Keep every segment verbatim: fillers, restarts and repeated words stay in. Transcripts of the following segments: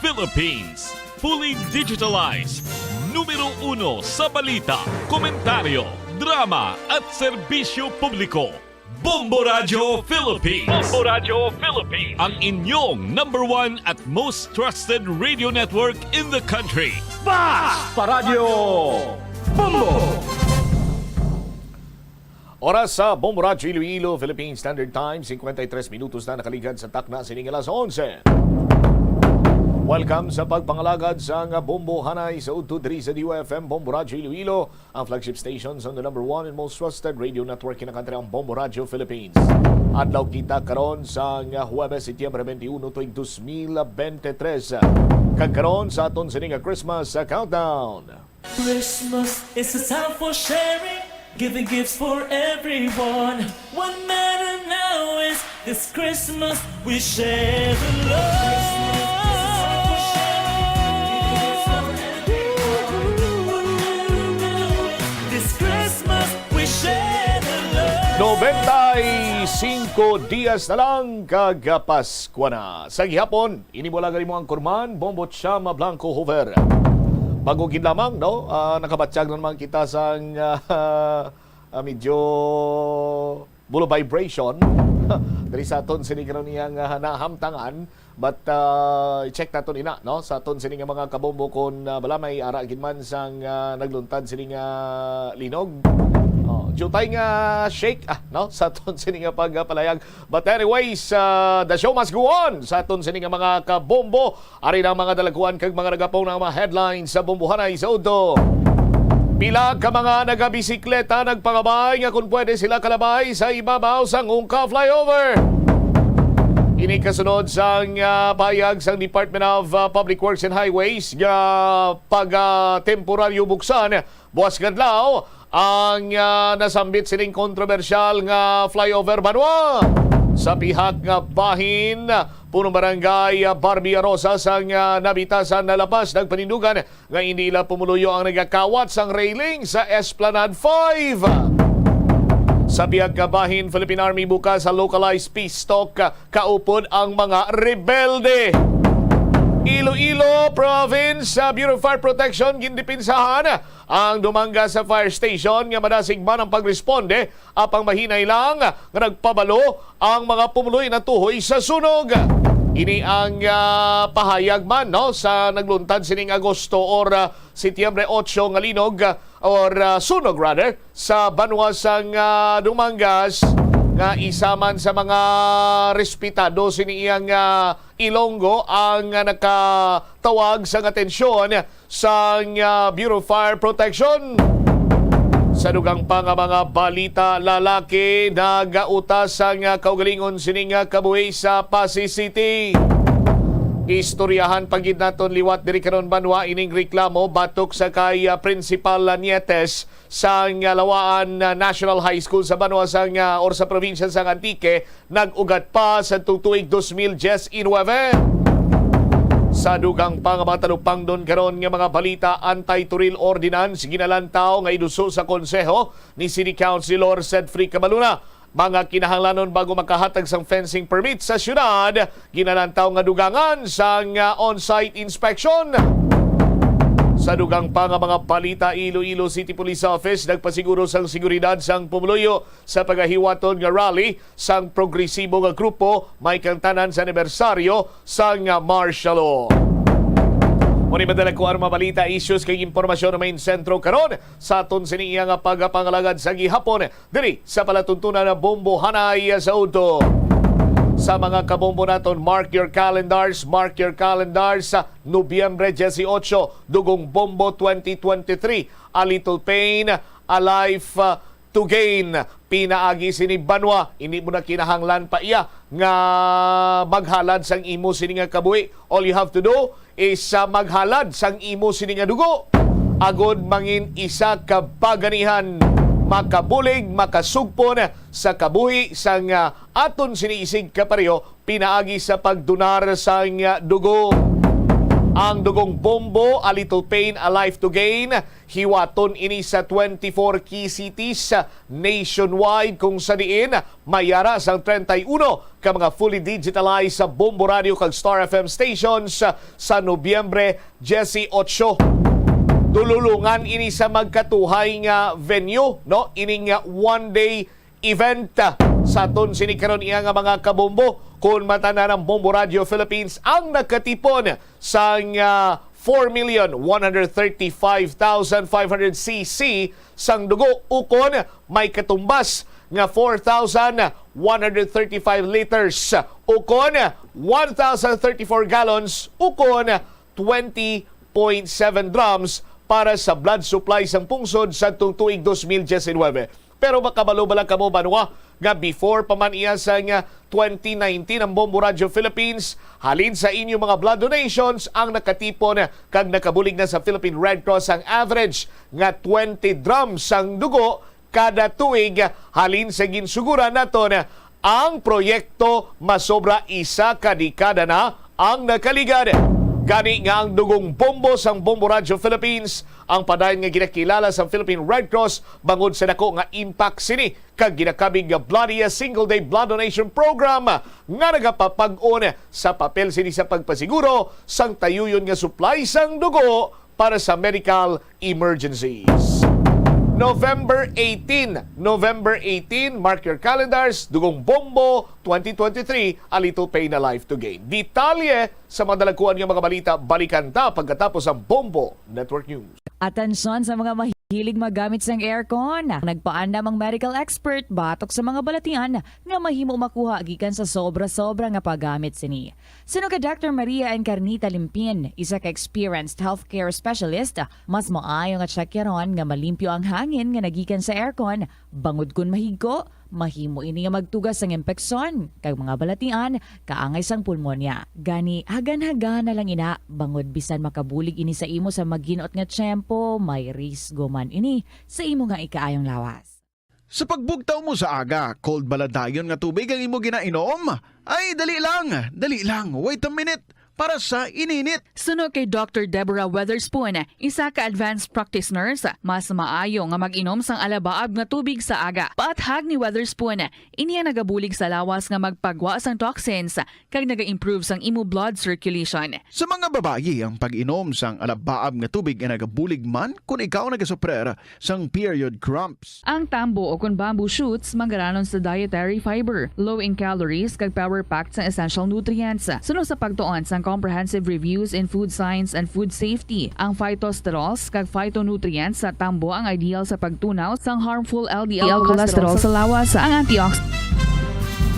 Philippines. Fully digitalized. Numero uno sa balita, komentaryo, drama at serbisyo publiko. Bombo Radio Philippines. Bombo Radio Philippines. Ang inyong number one at most trusted radio network in the country. Basta Radyo Bombo! Oras sa Bombo Radyo Iloilo, Philippine Standard Time, cincuenta y tres minutos na nakaligad sa takna sining alas onse. Welcome sa pagpangalagad sang Bombo Hanay sa udto diri sa D U F M Bombo Radyo Iloilo, ang flagship station sa the number one and most trusted radio network in the country, ang Bombo Radyo Philippines. Adlaw kita karon sang Huwebes, Setyembre twenty-one, tuig dos mil bente tres. Kag karon sa aton sini nga Christmas Countdown. Christmas is a time for sharing, giving gifts for everyone. What matter now is this Christmas we share the love. This Christmas we share the love. Noventa y cinco dias na lang kag Paskwa na. Sa gihapon, ini mo lang ang imong anchorman, Bombo Chama Blanco Hoover. Bago gid lamang, no? Ah, nakabatyag na naman kita sang, ah, ah, medyo bulo vibration diri sa aton sini karon iyang, ah, nahamtangan. But, ah, i-check naton ina, no? Sa aton sini nga mga kabombo kung, ah, bala may ara gid man sang, ah, nagluntad sini nga linog. Oh, jutay nga shake, ah, no? Sa aton sini nga pagpalayag. But anyways, uh, the show must go on sa aton sini nga mga kabombo. Ari na ang mga dalaguan kag mga nagapong na mga headlines sa Bombohanay sa udto. Pila ka mga nagabisikleta nagpangabay nga kung pwede sila kalabay sa ibabaw sang Ungka flyover. Ini kasunod sang, uh, pahayag sang Department of, uh, Public Works and Highways nga pag, uh, temporaryo buksan buas nga adlaw ang, ah, nasambit sining kontrobersyal nga flyover banwa. Sa pihak nga bahin, punong barangay, ah, Barbie Arosa sang, ah, Nabitasan na La Paz nagpanindugan nga indi ila pumuluyo ang nagakawat sang railing sa Esplanade five. Sa pihak nga bahin, Philippine Army bukas sa localized peace talk, ah, kaupod ang mga rebelde. Iloilo Province, ah, Bureau of Fire Protection gindipinsahan ang Dumangas sa fire station nga madasig man ang pagresponde, apang mahinay lang nga nagpabalo ang mga pumuluy natuhoy sa sunog. Ini ang, ah, pahayag man, no, sa nagluntad sining Agosto or, ah, Setyembre otso nga linog, ah, or, ah, sunog rather, sa banwa sang, ah, Dumangas, nga isa man sa mga respetado sini iyang, ah, Ilonggo ang, ah, nakatawag sang atensyon sang, ah, Bureau of Fire Protection. Sa dugang pa nga mga balita, lalaki nagautas sang, ah, kaugalingon sining, ah, kabuhi sa Passi City. Istoryahan pa gid naton liwat diri karon banwa ining reklamo batok sa kay, ah, Principal Lanietes sang, ah, Lawaan, ah, National High School sa banwa sang, ah, or sa probinsya sang Antique, nag-ugat pa sa tuig dos mil diyes y nuebe. Sa dugang pa nga mga talupangdon karon nga mga balita, anti-turil ordinance ginalantaw nga iduso sa konseho ni City Councilor Sedfrey Cabaluna. Mga kinahanglanon bago makahatag sang fencing permit sa syudad, ginalantaw nga dugangan sang, ah, on-site inspection. Sa dugang pa nga mga balita, Iloilo City Police Office nagpasiguro sang seguridad sang pumuluyo sa pagahiwaton nga rally sang progresibo nga grupo may kangtanan sa anibersaryo sang, ah, martial law. Mao ni madala ko ang mga balita, issues kag impormasyon nga main sentro karon sa aton sini nga pagpangalagad sa gihapon diri sa palatuntunan nga Bombohanay sa udto. Sa mga kabombo naton, mark your calendars, mark your calendars, sa Nobyembre dieciocho, Dugong Bombo twenty twenty-three, A Little Pain, A Life, uh, to Gain. Pinaagi sini banwa, hindi mo na kinahanglan pa iya nga maghalad sang imo sini nga kabuhi. All you have to do is, uh, maghalad sang imo sini nga dugo, agod mangin isa ka baganihan, makabulig, makasugpon sa kabuhi sang, uh, aton sini isig kapareho pinaagi sa pagdonar sang, uh, dugo. Ang Dugong Bombo, A Little Pain, A Life to Gain, hiwaton ini sa twenty-four key cities nationwide, kung sa diin may yara sang treinta y uno ka mga fully digitalized sa Bombo Radio kag Star F M stations sa Nobyembre dieciocho. Dululungan ini sa magkatuhay nga venue, no? Ining one-day event. Sa aton sini karon, iya nga mga kabombo, kun matanan ang Bombo Radio Philippines ang nakatipon sang, ah, four million one hundred thirty-five thousand five hundred C C sang dugo, ukon may katumbas nga four thousand one hundred thirty-five liters, ukon one thousand thirty-four gallons, ukon twenty point seven drums para sa blood supply sang pungsod sadtong tuig dos mil diecinuebe. Pero makabalo bala kamo, banwa, nga before pa man iya sang twenty nineteen ang Bombo Radio Philippines, halin sa inyo mga blood donations ang nakatipon kag nakabulig na sa Philippine Red Cross ang average nga twenty drums sang dugo kada tuig, halin sa ginsuguran naton ang proyekto. Masobra isa ka dekada na ang nakaligad. Gani nga ang Dugong Bombo sang Bombo Radio Philippines ang padayon nga ginakilala sang Philippine Red Cross bangod sa dako nga impact sini kag ginakabig nga Bloody a Single Day Blood Donation Program nga nagapapag-on sa papel sini sa pagpasiguro sang tayuyon nga supply sang dugo para sa medical emergencies. November eighteen, November eighteen, mark your calendars, Dugong Bombo twenty twenty-three, A Little Pain, A Life to Gain. Detalye sa mga dalakuan nga mga balita, balikan ta pagkatapos ang Bombo Network News. Atensyon sa mga mahilig magamit sang aircon. Nagpaandam ang medical expert batok sa mga balatian nga mahimo makuha gikan sa sobra-sobra nga paggamit sini. Suno kay Doctor Maria Encarnita Limpin, isa ka experienced healthcare specialist, mas maayo nga tsakyaron nga malimpyo ang hangin nga nagikan sa aircon, bangod kon mahigko, mahimo ini nga magtuga sang impeksyon kag mga balatian kaangay sang pulmonya. Gani, hagan-hagana lang ina, bangod bisan makabulig ini sa imo sa maginot nga tiyempo, may risgo man ini sa imo nga ikaayong lawas. Sa pagbugtaw mo sa aga, cold bala dayon nga tubig ang imo ginainom? Ay, dali lang, dali lang, wait a minute, para sa ininit. Suno kay Doctor Deborah Weatherspoon, isa ka advanced practice nurse, mas maayo nga mag-inom sang alabaab nga tubig sa aga. Paathag ni Weatherspoon, ini ang nagabulig sa lawas nga magpagwa sang toxins kag naga-improve sang imo blood circulation. Sa mga babayi, ang pag-inom sang alabaab nga tubig ay nagabulig man kon ikaw nagasuprer sang period cramps. Ang tambo o kon bamboo shoots manggaranon sa dietary fiber, low in calories, kag power-packed sang essential nutrients. Suno sa pagtuon sang Comprehensive Reviews in Food Science and Food Safety, ang phytosterols kag phytonutrients sa tambo ang ideal sa pagtunaw sang harmful L D L cholesterol sa lawas. Ang antiox-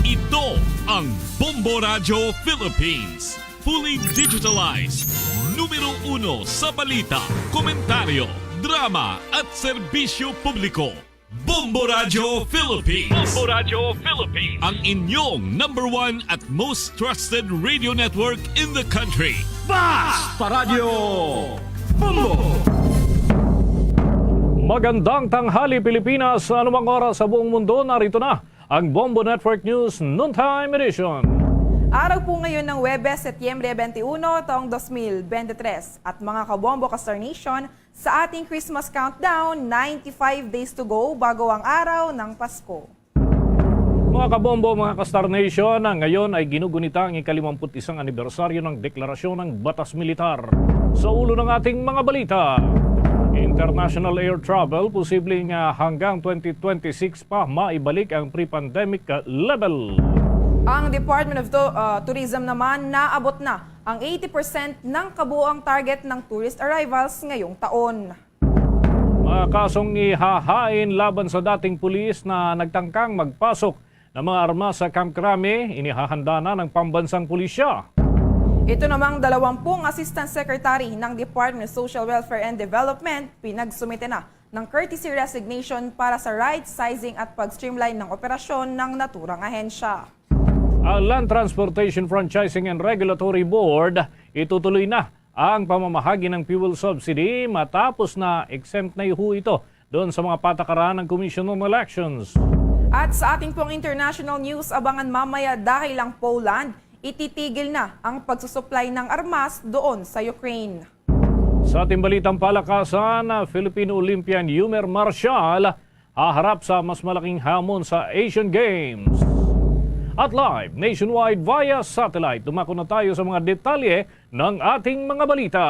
Ito ang Bombo Radyo Philippines. Fully digitalized. Numero uno sa balita, komentaryo, drama, at serbisyo publiko. Bombo Radyo Philippines. Bombo Radyo Philippines. Ang inyong number one at most trusted radio network in the country. Basta Radyo Bombo! Magandang tanghali, Pilipinas. Sa anumang oras sa buong mundo, narito na ang Bombo Network News Noontime Edition. Araw po ngayon ng Huwebes, Setyembre twenty-one, taong dos mil bente tres. At mga kabombo ka Star Nation, sa ating Christmas countdown, ninety-five days to go bago ang araw ng Pasko. Mga kabombo, mga ka-Star Nation, ngayon ay ginugunita ang ikalimampu't isang anibersaryo ng deklarasyon ng Batas Militar. Sa ulo ng ating mga balita, international air travel posibleng, ah, hanggang twenty twenty-six pa maibalik ang pre-pandemic level. Ang Department of Tu-, ah, Tourism naman, naabot na ang eighty percent ng kabuoang target ng tourist arrivals ngayong taon. Mga kasong ihahain laban sa dating pulis na nagtangkang magpasok ng mga armas sa Camp Crame, inihahanda na ng pambansang pulisya. Ito namang dalawampung Assistant Secretary ng Department of Social Welfare and Development pinagsumite na ng courtesy resignation para sa right sizing at pag-streamline ng operasyon ng naturang ahensya. Ang Land Transportation Franchising and Regulatory Board, itutuloy na ang pamamahagi ng fuel subsidy matapos na exempt na ho ito doon sa mga patakaran ng Commission on Elections. At sa ating pong international news, abangan mamaya dahil ang Poland ititigil na ang pagsusuplay ng armas doon sa Ukraine. Sa ating balitang palakasan, Philippine Olympian Yumer Marshall haharap sa mas malaking hamon sa Asian Games. At live nationwide via satellite, dumako na tayo sa mga detalye ng ating mga balita.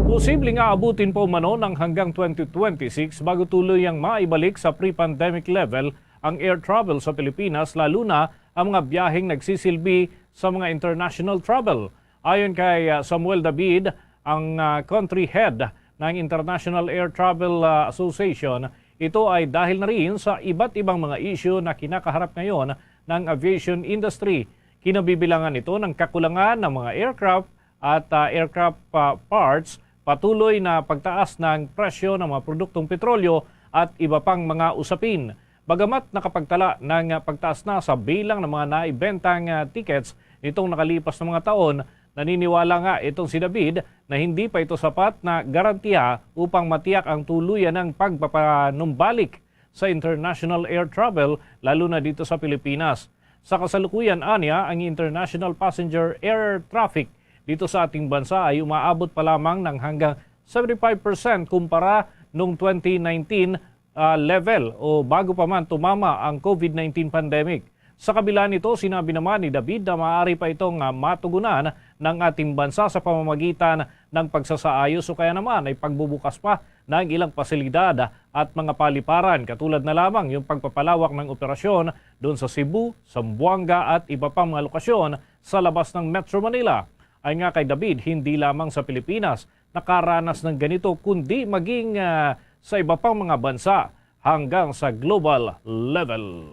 Posibleng aabutin pa umano ng hanggang twenty twenty-six bago tuluyang maibalik sa pre-pandemic level ang air travel sa Pilipinas, lalo na ang mga biyaheng nagsisilbi sa mga international travel. Ayon kay, ah, Samuel David, ang, ah, country head ng International Air Travel, ah, Association, ito ay dahil na rin sa iba't ibang mga isyu na kinakaharap ngayon ng aviation industry. Kinabibilangan ito ng kakulangan ng mga aircraft at, ah, aircraft, ah, parts, patuloy na pagtaas ng presyo ng mga produktong petrolyo at iba pang mga usapin. Bagamat nakapagtala ng pagtaas na sa bilang ng mga naibentang, ah, tickets nitong nakalipas na mga taon, naniniwala nga itong si David na hindi pa ito sapat na garantiya upang matiyak ang tuluyan ng pagpapanumbalik sa international air travel, lalo na dito sa Pilipinas. Sa kasalukuyan, anya, ang international passenger air traffic dito sa ating bansa ay umaabot pa lamang ng hanggang seventy-five percent kumpara nung twenty nineteen, ah, level o bago pa man tumama ang COVID nineteen pandemic. Sa kabila nito, sinabi naman ni David na maaari pa itong, ah, matugunan ng ating bansa sa pamamagitan ng pagsasaayos o kaya naman ay pagbubukas pa ng ilang pasilidad at mga paliparan, katulad na lamang yung pagpapalawak ng operasyon doon sa Cebu, Zamboanga at iba pang mga lokasyon sa labas ng Metro Manila. Ayon nga kay David, hindi lamang sa Pilipinas nakaranas ng ganito, kundi maging, ah, sa iba pang mga bansa hanggang sa global level.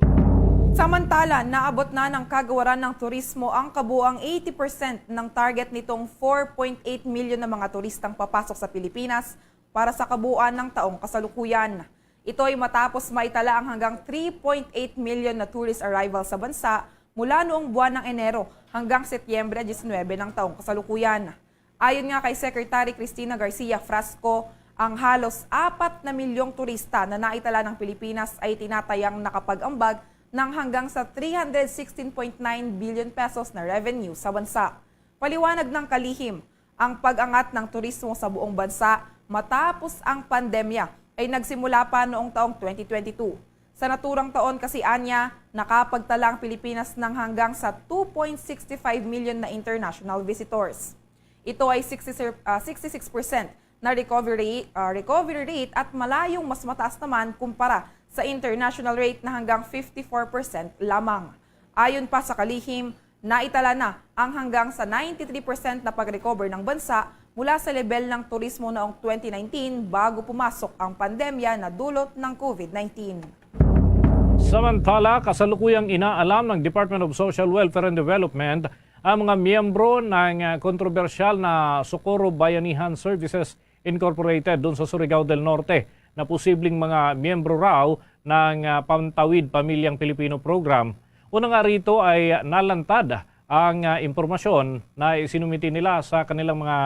Samantala, naabot na ng kagawaran ng turismo ang kabuang eighty percent ng target nitong four point eight million na mga turistang papasok sa Pilipinas para sa kabuuan ng taong kasalukuyan. Ito ay matapos maitala ang hanggang three point eight million na tourist arrival sa bansa mula noong buwan ng Enero hanggang Setyembre diecinuebe ng taong kasalukuyan. Ayon nga kay Secretary Cristina Garcia Frasco, ang halos apat na milyong turista na naitala ng Pilipinas ay tinatayang nakapag-ambag ng hanggang sa three hundred sixteen point nine billion pesos na revenue sa bansa. Paliwanag ng Kalihim, ang pag-angat ng turismo sa buong bansa matapos ang pandemya ay nagsimula pa noong taong twenty twenty-two. Sa naturang taon kasi, anya, nakapagtala ang Pilipinas ng hanggang sa two point six five million na international visitors. Ito ay sixty, ah, sixty-six percent na recovery, ah, recovery rate at malayong mas mataas naman kumpara sa international rate na hanggang fifty-four percent lamang. Ayon pa sa Kalihim, naitala na ang hanggang sa ninety-three percent na pag-recover ng bansa mula sa lebel ng turismo noong twenty nineteen, bago pumasok ang pandemya na dulot ng COVID nineteen. Samantala, kasalukuyang inaalam ng Department of Social Welfare and Development ang mga miyembro ng, ah, kontrobersyal na Socorro Bayanihan Services Incorporated doon sa Surigao del Norte na posibleng mga miyembro raw ng, ah, Pantawid Pamilyang Pilipino Program. Una nga rito ay nalantad ang, ah, impormasyon na isinumiti nila sa kanilang mga,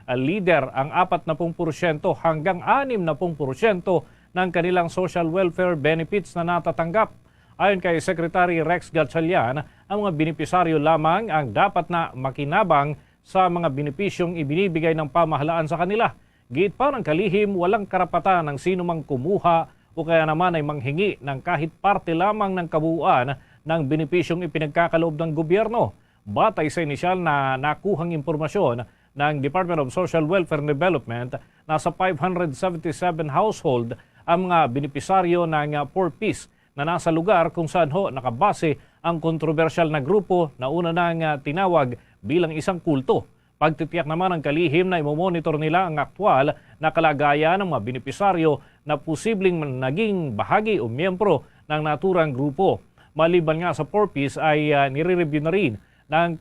ah, lider ang apat na pung porsyento hanggang anim na pung porsyento ng kanilang social welfare benefits na natatanggap. Ayon kay Secretary Rex Gatchalian, ang mga benepisaryo lamang ang dapat na makinabang sa mga benepisyong ibinibigay ng pamahalaan sa kanila. Giit pa ng Kalihim, walang karapatan ang sino mang kumuha o kaya naman ay manghingi ng kahit parte lamang ng kabuuan ng benepisyong ipinagkakaloob ng gobyerno. Batay sa inisyal na nakuhang impormasyon ng Department of Social Welfare and Development, nasa five hundred seventy-seven household ang mga benepisaryo ng, ah, Four Ps na nasa lugar kung saan ho nakabase ang kontrobersyal na grupo na una nang, ah, tinawag bilang isang kulto. Pagtitiyak naman ng Kalihim na imomonitor nila ang aktual na kalagayan ng mga benepisaryo na posibleng naging bahagi o miyembro ng naturang grupo. Maliban nga sa Four Ps ay, ah, nire-review na rin ng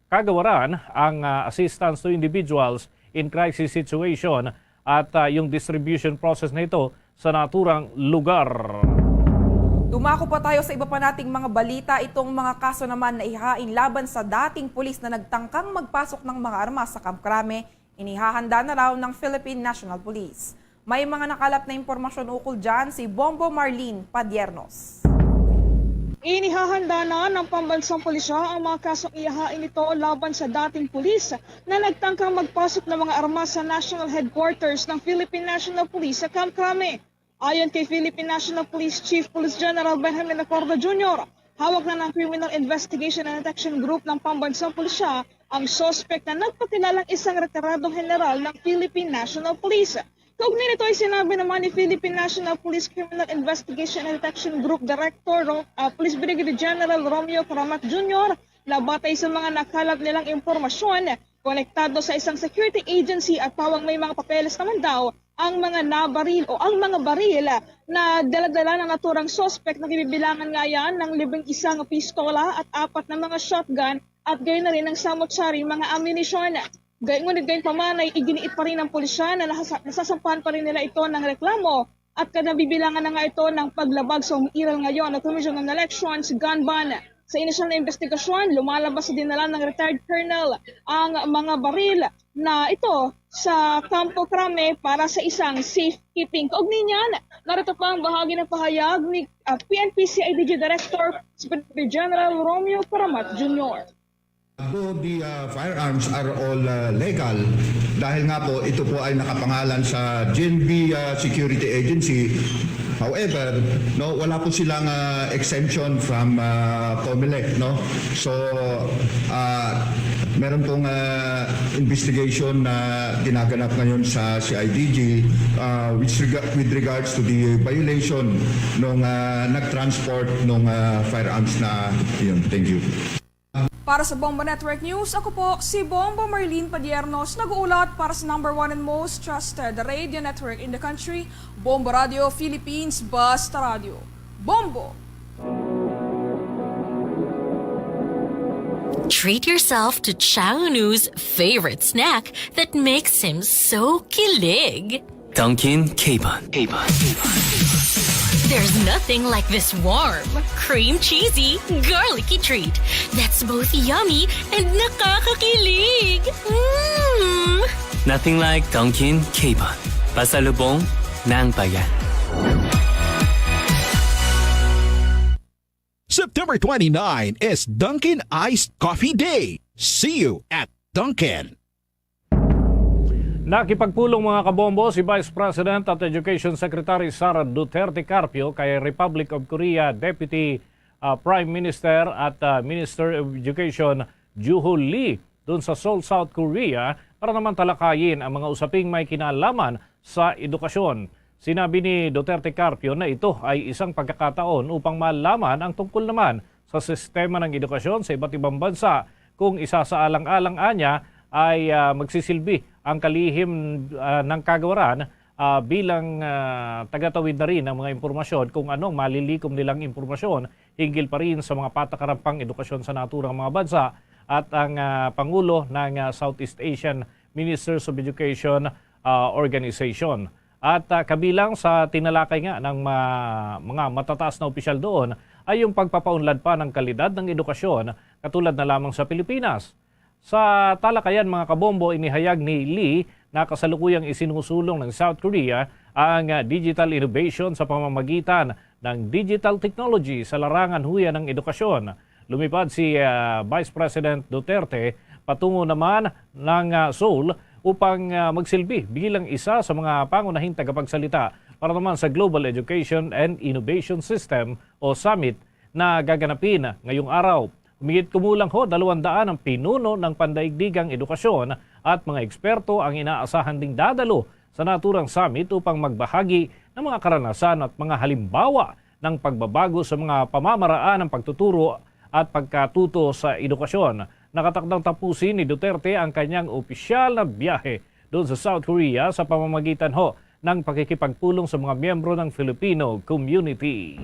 kagawaran ang, ah, assistance to individuals in crisis situation at, ah, yung distribution process na ito sa naturang lugar. Dumako pa tayo sa iba pa nating mga balita. Itong mga kaso naman na ihain laban sa dating pulis na nagtangkang magpasok ng mga armas sa Camp Crame, inihahanda na raw ng Philippine National Police. May mga nakalap na impormasyon ukol dyan si Bombo Marlene Padiernos. Inihahanda na ng pambansang pulisya ang mga kasong ihahain nito laban sa dating pulis na nagtangkang magpasok ng mga armas sa National Headquarters ng Philippine National Police sa Camp Crame. Ayon kay Philippine National Police Chief Police General Benjamin Acorda Junior, hawak na ng Criminal Investigation and Detection Group ng pambansang pulisya ang suspek na nagpakilalang isang retiradong general ng Philippine National Police. Kaugnay nito ay sinabi naman ni Philippine National Police Criminal Investigation and Detection Group Director Ro-, ah, Police Brigadier General Romeo Caramat Junior na batay sa mga nakalap nilang impormasyon, konektado sa isang security agency at pawang may mga papeles naman daw ang mga nabaril o ang mga baril na dala-dala ng naturang suspek na gibibilangan nga yan ng labing isang pistola at apat na mga shotgun at gayon na rin ang samot-sari mga ammunition. Gay-, ngunit gayunpaman ay iginiit pa rin ng pulisya na nasa-, nasasampahan pa rin nila ito ng reklamo at kanabibilangan na nga ito ng paglabag sa umiiral ngayon na Commission on Elections gun ban. Sa inisyal na investigasyon, lumalabas sa dinala ng retired colonel ang mga baril na ito sa Campo Crame para sa isang safekeeping. Kaugnay niyan, narito pa ang bahagi ng pahayag ni, ah, P N P C I D G Director Secretary General Romeo Caramat Junior. Although the uh, firearms are all uh, legal, dahil nga po ito po ay nakapangalan sa G N B uh, Security Agency, however, no, wala po silang uh, exemption from uh, COMELEC, no? So, uh, meron pong uh, investigation na ginaganap ngayon sa C I D G uh, which rega- with regards to the violation nung uh, nag-transport nung uh, firearms na yun. Thank you. Para sa Bombo Network News, ako po si Bombo Marlene Padiernos, nag-uulat para sa number one and most trusted radio network in the country, Bombo Radio Philippines, Basta Radio. Bombo! Treat yourself to Chang Unu's favorite snack that makes him so kilig. Dunkin K-Bun. K-Bun. There's nothing like this warm, cream cheesy, garlicky treat that's both yummy and nakakakilig. Mm. Nothing like Dunkin K-Bun. Pasalubong ng bayan. September twenty-nine is Dunkin Iced Coffee Day. See you at Dunkin. Nakipagpulong, mga kabombo, si Vice President at Education Secretary Sara Duterte Carpio kay Republic of Korea Deputy, ah, Prime Minister at, ah, Minister of Education Juho Lee dun sa Seoul, South Korea, para naman talakayin ang mga usaping may kinalaman sa edukasyon. Sinabi ni Duterte Carpio na ito ay isang pagkakataon upang malaman ang tungkol naman sa sistema ng edukasyon sa iba't ibang bansa, kung isasaalang-alang anya ay, ah, magsisilbi ang kalihim, ah, ng kagawaran, ah, bilang, ah, tagatawid na rin ng mga impormasyon kung ano ang malilikom nilang impormasyon hinggil pa rin sa mga patakaran pang edukasyon sa naturang mga bansa at ang, ah, Pangulo ng, ah, Southeast Asian Ministers of Education, ah, Organization. At, ah, kabilang sa tinalakay nga ng ma-, mga matataas na opisyal doon ay yung pagpapaunlad pa ng kalidad ng edukasyon katulad na lamang sa Pilipinas. Sa talakayan, mga kabombo, inihayag ni Lee na kasalukuyang isinusulong ng South Korea ang, ah, digital innovation sa pamamagitan ng digital technology sa larangan huya ng edukasyon. Lumipad si, ah, Vice President Duterte patungo naman ng, ah, Seoul upang, ah, magsilbi bilang isa sa mga pangunahing tagapagsalita para naman sa Global Education and Innovation System o summit na gaganapin ngayong araw. Humigit kumulang ho dalawang daan ang pinuno ng pandaigdigang edukasyon at mga eksperto ang inaasahan ding dadalo sa naturang summit upang magbahagi ng mga karanasan at mga halimbawa ng pagbabago sa mga pamamaraan ng pagtuturo at pagkatuto sa edukasyon. Nakatakdang tapusin ni Duterte ang kanyang opisyal na biyahe doon sa South Korea sa pamamagitan ho ng pakikipagpulong sa mga miyembro ng Filipino community.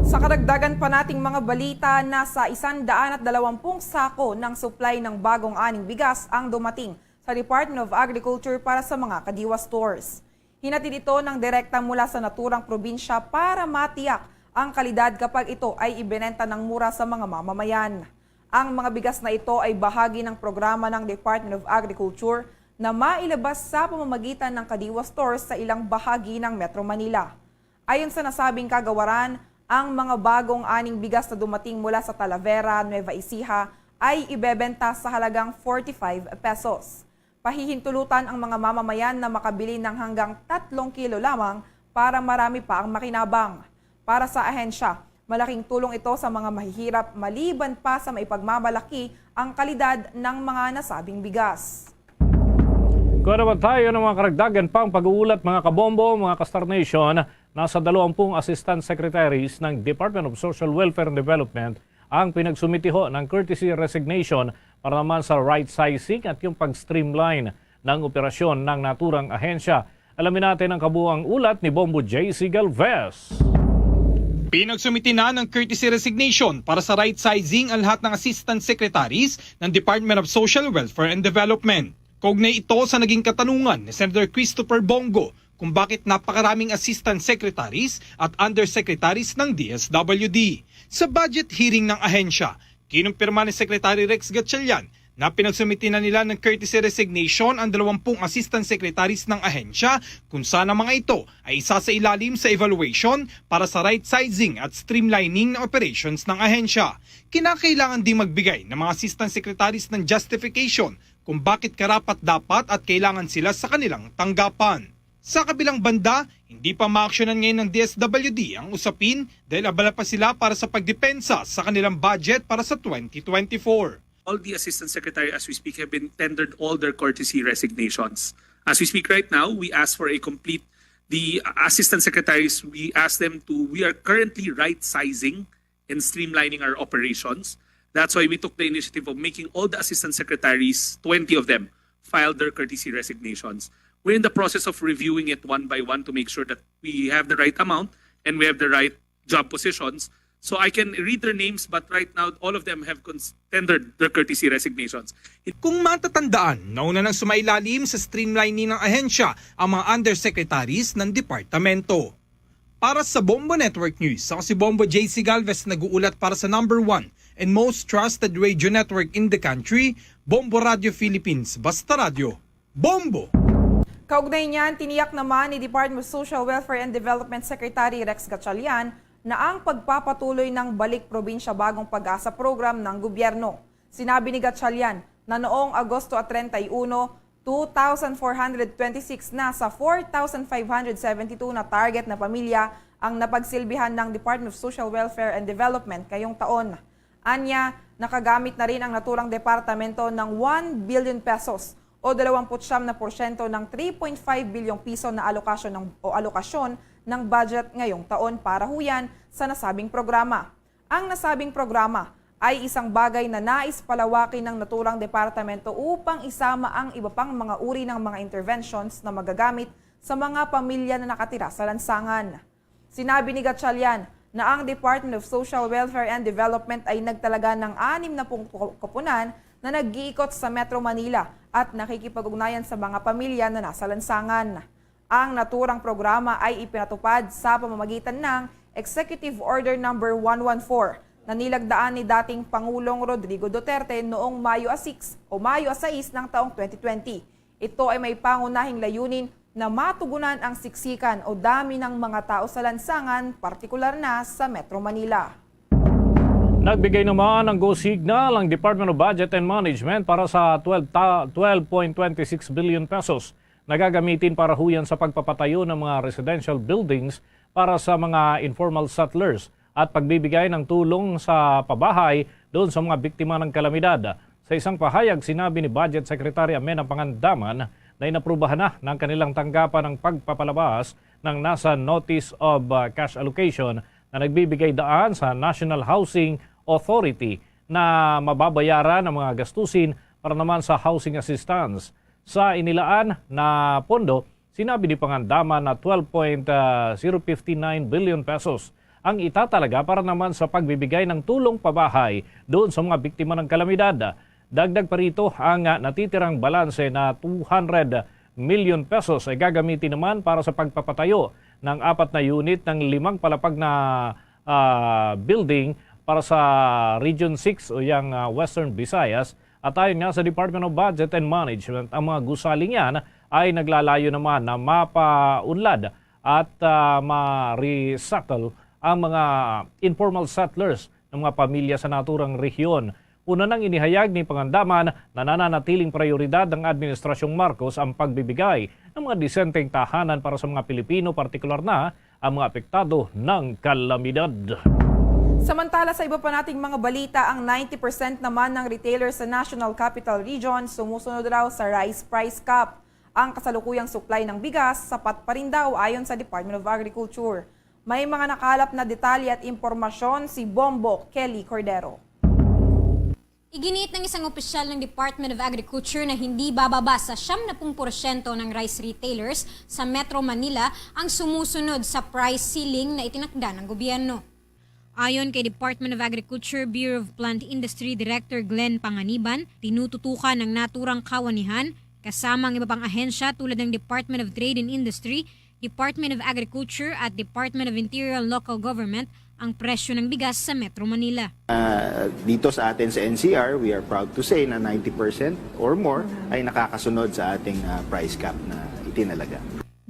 Sa kadagdagan pa nating mga balita, nasa isang daan at dalawampung sako ng supply ng bagong aning bigas ang dumating sa Department of Agriculture para sa mga Kadiwa stores. Hinatid ito ng direkta mula sa naturang probinsya para matiyak ang kalidad kapag ito ay ibinenta ng mura sa mga mamamayan. Ang mga bigas na ito ay bahagi ng programa ng Department of Agriculture na mailabas sa pamamagitan ng Kadiwa Stores sa ilang bahagi ng Metro Manila. Ayon sa nasabing kagawaran, Ang mga bagong aning bigas na dumating mula sa Talavera, Nueva Ecija ay ibebenta sa halagang forty-five pesos. Pahihintulutan ang mga mamamayan na makabili ng hanggang tatlong kilo lamang para marami pa ang makinabang. Para sa ahensya, malaking tulong ito sa mga mahihirap maliban pa sa maipagmamalaki ang kalidad ng mga nasabing bigas. Kuha naman tayo ng mga karagdagan pang pag-uulat, mga kabombo, mga ka-Star Nation. Nasa dalawampung assistant secretaries ng Department of Social Welfare and Development ang pinagsumitiho ng courtesy resignation para naman sa right sizing at yung pag-streamline ng operasyon ng naturang ahensya. Alamin natin ang kabuang ulat ni Bombo J C Galvez. Pinagsumiti na ng courtesy resignation para sa right sizing ang lahat ng assistant secretaries ng Department of Social Welfare and Development. Kaugnay ito sa naging katanungan ni Senator Christopher Bong Go kung bakit napakaraming assistant secretaries at undersecretaries ng D S W D. Sa budget hearing ng ahensya, kinumpirma ni Secretary Rex Gatchalian na pinagsumiti na nila ng courtesy resignation ang dalawampung assistant secretaries ng ahensya, kung saan ang mga ito ay isa sa ilalim sa evaluation para sa right sizing at streamlining ng operations ng ahensya. Kinakailangan ding magbigay ng mga assistant secretaries ng justification kung bakit karapat-dapat at kailangan sila sa kanilang tanggapan. Sa kabilang banda, hindi pa maaksyonan ngayon ng D S W D ang usapin dahil abala pa sila para sa pagdepensa sa kanilang budget para sa twenty twenty-four. All the assistant secretary as we speak have been tendered all their courtesy resignations. As we speak right now, we ask for a complete, the assistant secretaries, we ask them to, we are currently right sizing and streamlining our operations. That's why we took the initiative of making all the assistant secretaries, twenty of them, filed their courtesy resignations. We're in the process of reviewing it one by one to make sure that we have the right amount and we have the right job positions. So I can read their names, but right now all of them have cons- tendered their courtesy resignations. Kung matatandaan, nauna nang sumailalim sa streamlining ng ahensya ang mga undersecretaries ng departamento. Para sa Bombo Network News, ako si Bombo J C Galvez, nag-uulat para sa number one and most trusted radio network in the country, Bombo Radio Philippines. Basta Radyo, Bombo! Kaugnay niyan, tiniyak naman ni Department of Social Welfare and Development Secretary Rex Gatchalian na ang pagpapatuloy ng Balik Probinsya Bagong Pag-asa program ng gobyerno. Sinabi ni Gatchalian na noong Agosto treinta y uno, two thousand four hundred twenty-six na sa four thousand five hundred seventy-two na target na pamilya ang napagsilbihan ng Department of Social Welfare and Development ngayong taon. Anya, nakagamit na rin ang naturang departamento ng one billion pesos o dalawampu't siyam na porsyento ng three point five bilyong piso na alokasyon ng, o alokasyon ng budget ngayong taon para huyan sa nasabing programa. Ang nasabing programa ay isang bagay na nais palawakin ng naturang departamento upang isama ang iba pang mga uri ng mga interventions na magagamit sa mga pamilya na nakatira sa lansangan. Sinabi ni Gatchalian na ang Department of Social Welfare and Development ay nagtalaga ng anim na pung koponan na nag-iikot sa Metro Manila at nakikipag-ugnayan sa mga pamilya na nasa lansangan. Ang naturang programa ay ipinatupad sa pamamagitan ng Executive Order Number one one four na nilagdaan ni dating Pangulong Rodrigo Duterte noong Mayo a six o Mayo a sais ng taong twenty twenty. Ito ay may pangunahing layunin na matugunan ang siksikan o dami ng mga tao sa lansangan, partikular na sa Metro Manila. Nagbigay naman ng go signal ang Department of Budget and Management para sa twelve ta-, twelve point twenty six billion pesos na gagamitin para huyan sa pagpapatayo ng mga residential buildings para sa mga informal settlers at pagbibigay ng tulong sa pabahay doon sa mga biktima ng kalamidad. Sa isang pahayag, sinabi ni Budget Secretary Amenah Pangandaman na inaprubahan na ng kanilang tanggapan ang pagpapalabas ng NASA Notice of, uh, Cash Allocation na nagbibigay daan sa National Housing Authority na mababayaran ang mga gastusin para naman sa housing assistance. Sa inilaan na pondo, sinabi ni Pangandaman na twelve point zero fifty nine billion pesos ang itatalaga para naman sa pagbibigay ng tulong pabahay doon sa mga biktima ng kalamidad. Dagdag pa rito, ang, ah, natitirang balanse na two hundred million pesos ay gagamitin naman para sa pagpapatayo ng apat na unit ng limang palapag na, ah, building para sa Region six o yang, ah, Western Visayas. At ayon nga sa Department of Budget and Management, ang mga gusaling yan ay naglalayo naman na mapaunlad at, ah, ma-resettle ang mga informal settlers ng mga pamilya sa naturang rehiyon. Una nang inihayag ni Pangandaman na nananatiling prioridad ng Administrasyong Marcos ang pagbibigay ng mga disenteng tahanan para sa mga Pilipino, partikular na ang mga apektado ng kalamidad. Samantala, sa iba pa nating mga balita, ang ninety percent naman ng retailers sa National Capital Region sumusunod raw sa rice price cap. Ang kasalukuyang supply ng bigas sapat pa rin daw, ayon sa Department of Agriculture. May mga nakalap na detalye at impormasyon si Bombo Kelly Cordero. Iginiit ng isang opisyal ng Department of Agriculture na hindi bababa sa siyam na pung porsyento ng rice retailers sa Metro Manila ang sumusunod sa price ceiling na itinakda ng gobyerno. Ayon kay Department of Agriculture Bureau of Plant Industry Director Glenn Panganiban, tinututukan ng naturang kawanihan kasama ang iba pang ahensya tulad ng Department of Trade and Industry, Department of Agriculture at Department of Interior and Local Government ang presyo ng bigas sa Metro Manila. Ah, dito sa atin sa N C R, we are proud to say na ninety percent or more ay nakakasunod sa ating, ah, price cap na itinalaga.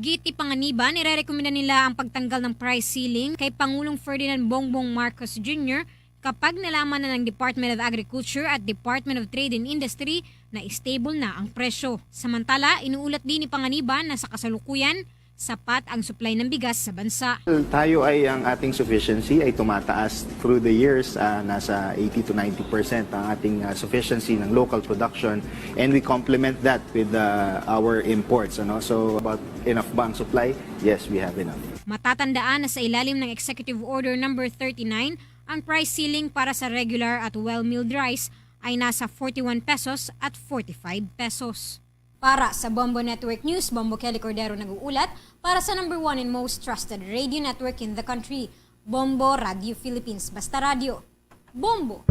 Giit ni Panganiban, irerekomenda nila ang pagtanggal ng price ceiling kay Pangulong Ferdinand Bongbong Marcos Junior kapag nalaman na ng Department of Agriculture at Department of Trade and Industry na stable na ang presyo. Samantala, inuulat din ni Panganiban na sa kasalukuyan, sapat ang supply ng bigas sa bansa. Tayo ay ang ating sufficiency ay tumataas through the years, ah, nasa eighty to ninety percent ang ating, ah, sufficiency ng local production, and we complement that with, ah, our imports, ano? So, about enough ba ang supply? Yes, we have enough. Matatandaan na sa ilalim ng Executive Order number thirty-nine, ang price ceiling para sa regular at well-milled rice ay nasa forty-one pesos at forty-five pesos. Para sa Bombo Network News, Bombo Kelly Cordero nag-uulat para sa number one and most trusted radio network in the country, Bombo Radio Philippines. Basta radyo, Bombo!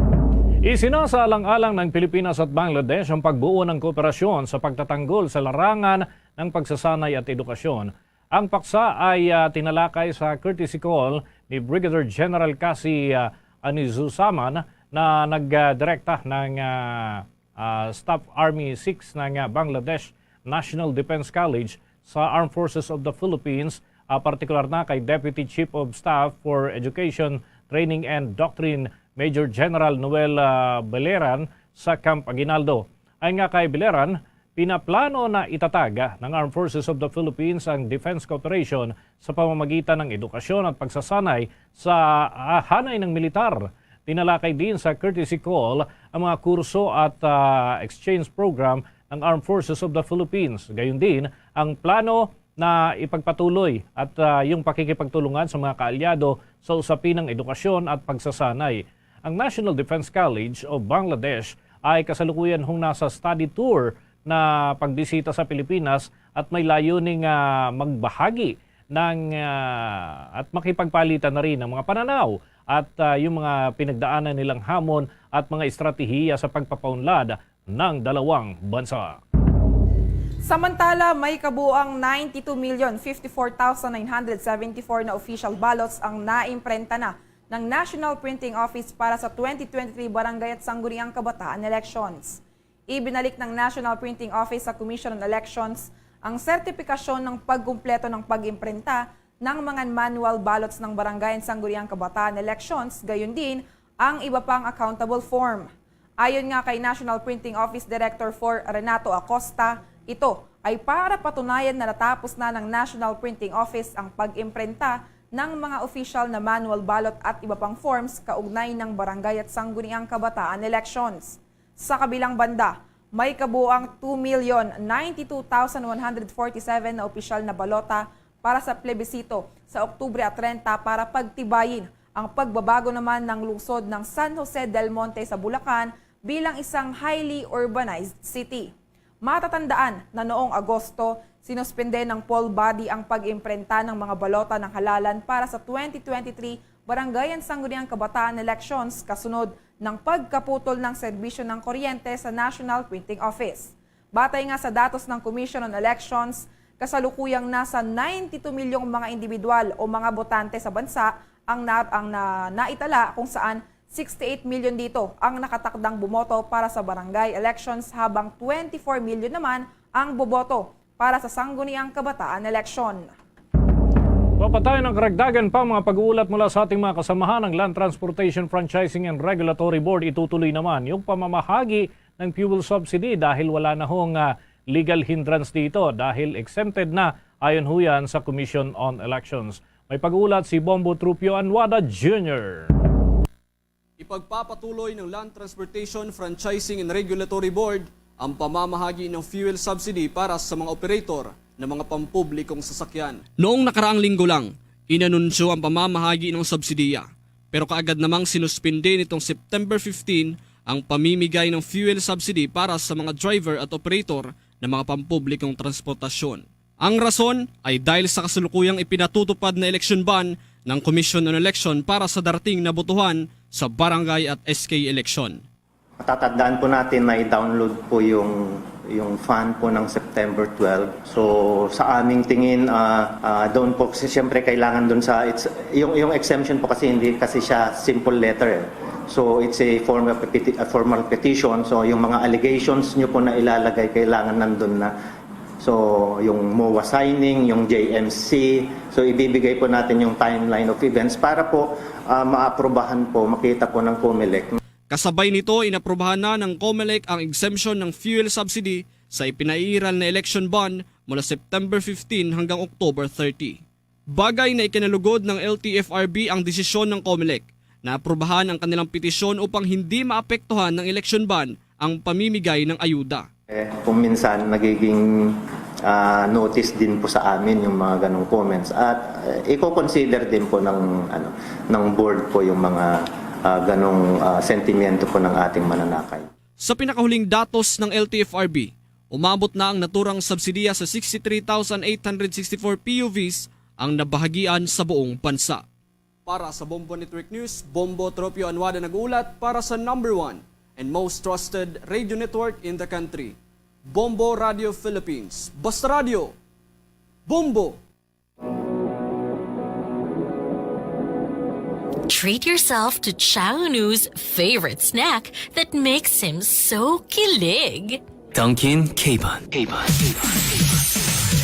Isinasaalang-alang ng Pilipinas at Bangladesh ang pagbuo ng kooperasyon sa pagtatanggol sa larangan ng pagsasanay at edukasyon. Ang paksa ay, ah, tinalakay sa courtesy call ni Brigadier General Kasi, ah, Anizusaman na nagdirekta ng, ah, ah, Staff Army six ng, ah, Bangladesh National Defense College sa Armed Forces of the Philippines, ah, partikular na kay Deputy Chief of Staff for Education, Training and Doctrine, Major General Noel, ah, Beleran sa Camp Aguinaldo. Ayon nga kay Beleran, pinaplano na itatag, ah, ng Armed Forces of the Philippines ang defense cooperation sa pamamagitan ng edukasyon at pagsasanay sa, ah, hanay ng militar. Tinalakay din sa courtesy call ang mga kurso at, ah, exchange program ng Armed Forces of the Philippines. Gayon din ang plano na ipagpatuloy at, ah, yung pakikipagtulungan sa mga kaalyado sa usapin ng edukasyon at pagsasanay. Ang National Defense College of Bangladesh ay kasalukuyan hong nasa study tour na pagbisita sa Pilipinas at may layuning, ah, magbahagi ng, ah, at makipagpalitan na rin ng mga pananaw at, ah, yung mga pinagdaanan nilang hamon at mga estratehiya sa pagpapaunlad ng dalawang bansa. Samantala, may kabuoang ninety-two million fifty-four thousand nine hundred seventy-four na official ballots ang naimprenta na ng National Printing Office para sa twenty twenty-three Barangay at Sangguniang Kabataan elections. Ibinalik ng National Printing Office sa Commission on Elections ang sertipikasyon ng pagkumpleto ng pag-imprenta ng mga manual ballots ng Barangay and Sangguniang Kabataan elections, gayon din ang iba pang accountable form. Ayon nga kay National Printing Office Director four Renato Acosta, ito ay para patunayan na natapos na ng National Printing Office ang pag-imprenta ng mga opisyal na manual ballot at iba pang forms kaugnay ng barangay at sangguniang kabataan elections. Sa kabilang banda, may kabuang two million ninety-two thousand one hundred forty-seven na opisyal na balota para sa plebisito sa Oktubre treinta para pagtibayin ang pagbabago naman ng lungsod ng San Jose del Monte sa Bulacan bilang isang highly urbanized city. Matatandaan na noong Agosto, sinuspende ng poll body ang pag-imprenta ng mga balota ng halalan para sa twenty twenty-three Barangay and Sangguniang Kabataan elections kasunod ng pagkaputol ng serbisyo ng kuryente sa National Printing Office. Batay nga sa datos ng Commission on Elections, kasalukuyang nasa ninety-two milyong mga individual o mga botante sa bansa ang na, ang na, naitala, kung saan sixty-eight milyon dito ang nakatakdang bumoto para sa barangay elections, habang twenty-four milyon naman ang boboto para sa sangguniang kabataan eleksyon. Papatayan ang karagdagan pa mga pag-uulat mula sa ating mga kasamahan. Ang Land Transportation Franchising and Regulatory Board itutuloy naman yung pamamahagi ng fuel subsidy dahil wala na hong, ah, legal hindrance dito dahil exempted na ayon ho yan sa Commission on Elections. May pag-uulat si Bombo Trupio Anwada Junior. Ipagpapatuloy ng Land Transportation Franchising and Regulatory Board ang pamamahagi ng fuel subsidy para sa mga operator ng mga pampublikong sasakyan. Noong nakaraang linggo lang, inanunsyo ang pamamahagi ng subsidiya. Pero kaagad namang sinuspindi nitong September fifteen ang pamimigay ng fuel subsidy para sa mga driver at operator ng mga pampublikong transportasyon. Ang rason ay dahil sa kasalukuyang ipinatutupad na election ban ng Commission on Election para sa darating na botohan sa barangay at S K election. Matatandaan po natin na i-download po yung, yung fund po ng September twelve. So, sa aming tingin, ah, ah, doon po kasi siyempre kailangan doon sa, it's, yung, yung exemption po kasi hindi kasi siya simple letter eh. So, it's a formal peti-, a formal petition. So, yung mga allegations nyo po na ilalagay, kailangan nandun na. So, yung MOA signing, yung J M C. So, ibibigay po natin yung timeline of events para po, ah, maaprubahan po, makita po ng COMELEC. Kasabay nito, inaprubahan na ng COMELEC ang exemption ng fuel subsidy sa ipinairal na election bond mula September fifteen hanggang October thirty. Bagay na ikinalugod ng L T F R B ang desisyon ng COMELEC na aprubahan ang kanilang petisyon upang hindi maapektuhan ng election ban ang pamimigay ng ayuda. Eh, kung minsan nagiging, ah, notice din po sa amin yung mga ganong comments at, eh, i-consider din po ng, ano, ng board po yung mga, ah, ganong, ah, sentimiento po ng ating mananakay. Sa pinakahuling datos ng L T F R B, umabot na ang naturang subsidiya sa sixty-three thousand eight hundred sixty-four P U Vs ang nabahagian sa buong bansa. Para sa Bombo Network News, Bombo Tropio Anwada nag-uulat para sa number one and most trusted radio network in the country, Bombo Radio Philippines. Basta Radio, Bombo! Treat yourself to Chow Nu's favorite snack that makes him so kilig. Dunkin' K-Bun. K-Bun.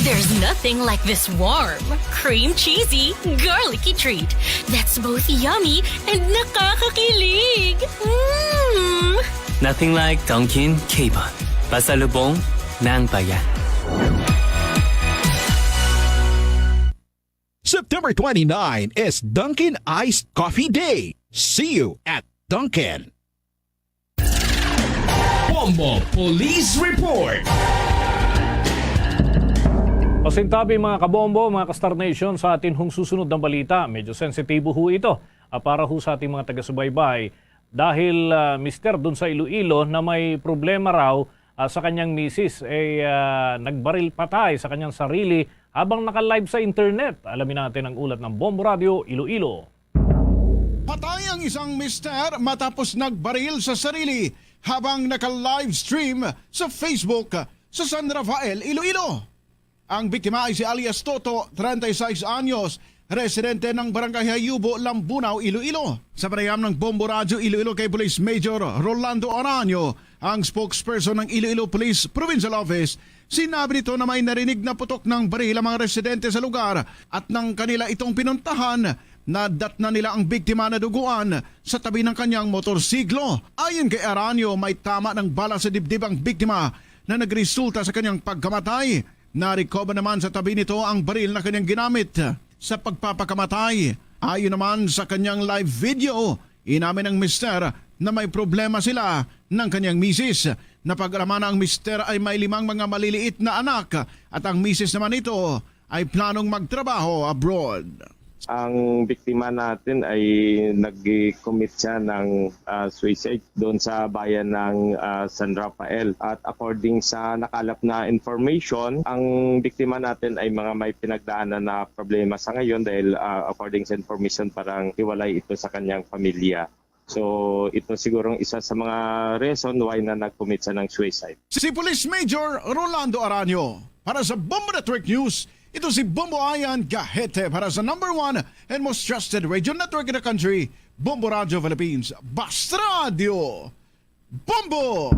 There's nothing like this warm, cream cheesy, garlicky treat that's both yummy and nakakakilig. Mm! Nothing like Dunkin' K-Bun. Pasalubong ng bayan. September twenty-nine is Dunkin' Iced Coffee Day. See you at Dunkin'. Bombo Police Report. Pasintabi, mga kabombo, mga ka-Star Nation, sa atin hong susunod na balita. Medyo sensitibo ho ito, ah, para ho sa ating mga taga-subaybay. Dahil, ah, mister dun sa Iloilo na may problema raw, ah, sa kanyang misis, eh, ah, nagbaril patay sa kanyang sarili habang naka-live sa internet. Alamin natin ang ulat ng Bombo Radio Iloilo. Patay ang isang mister matapos nagbaril sa sarili habang naka-live stream sa Facebook sa San Rafael, Iloilo. Ang biktima ay si alias Toto, treinta y seis anyos, residente ng Barangay Hayubo, Lambunao, Iloilo. Sa panayam ng Bombo Radyo Iloilo kay Police Major Rolando Araño, ang spokesperson ng Iloilo Police Provincial Office, sinabi nito na may narinig na putok ng baril ang mga residente sa lugar at nang kanila itong pinuntahan, nadatnan nila ang biktima na duguan sa tabi ng kanyang motorsiklo. Ayon kay Araño, may tama ng bala sa dibdib ang biktima na nagresulta sa kanyang pagkamatay. Na-recover naman sa tabi nito ang baril na kanyang ginamit sa pagpapakamatay. Ayon naman sa kanyang live video, inamin ng mister na may problema sila ng kanyang misis. Napag-alaman na ang mister ay may limang mga maliliit na anak at ang misis naman nito ay planong magtrabaho abroad. Ang biktima natin ay nag-commit siya ng, ah, suicide doon sa bayan ng, ah, San Rafael. At according sa nakalap na information, ang biktima natin ay mga may pinagdaanan na problema sa ngayon dahil, ah, according sa information, parang hiwalay ito sa kanyang pamilya. So, ito sigurong isa sa mga reason why na nag-commit siya ng suicide. Si Police Major Rolando Araño para sa Bombo Network News. Ito si Bombo Ayan Gahete para sa number one and most trusted radio network in the country, Bombo Radio Philippines, Basta Radio Bombo!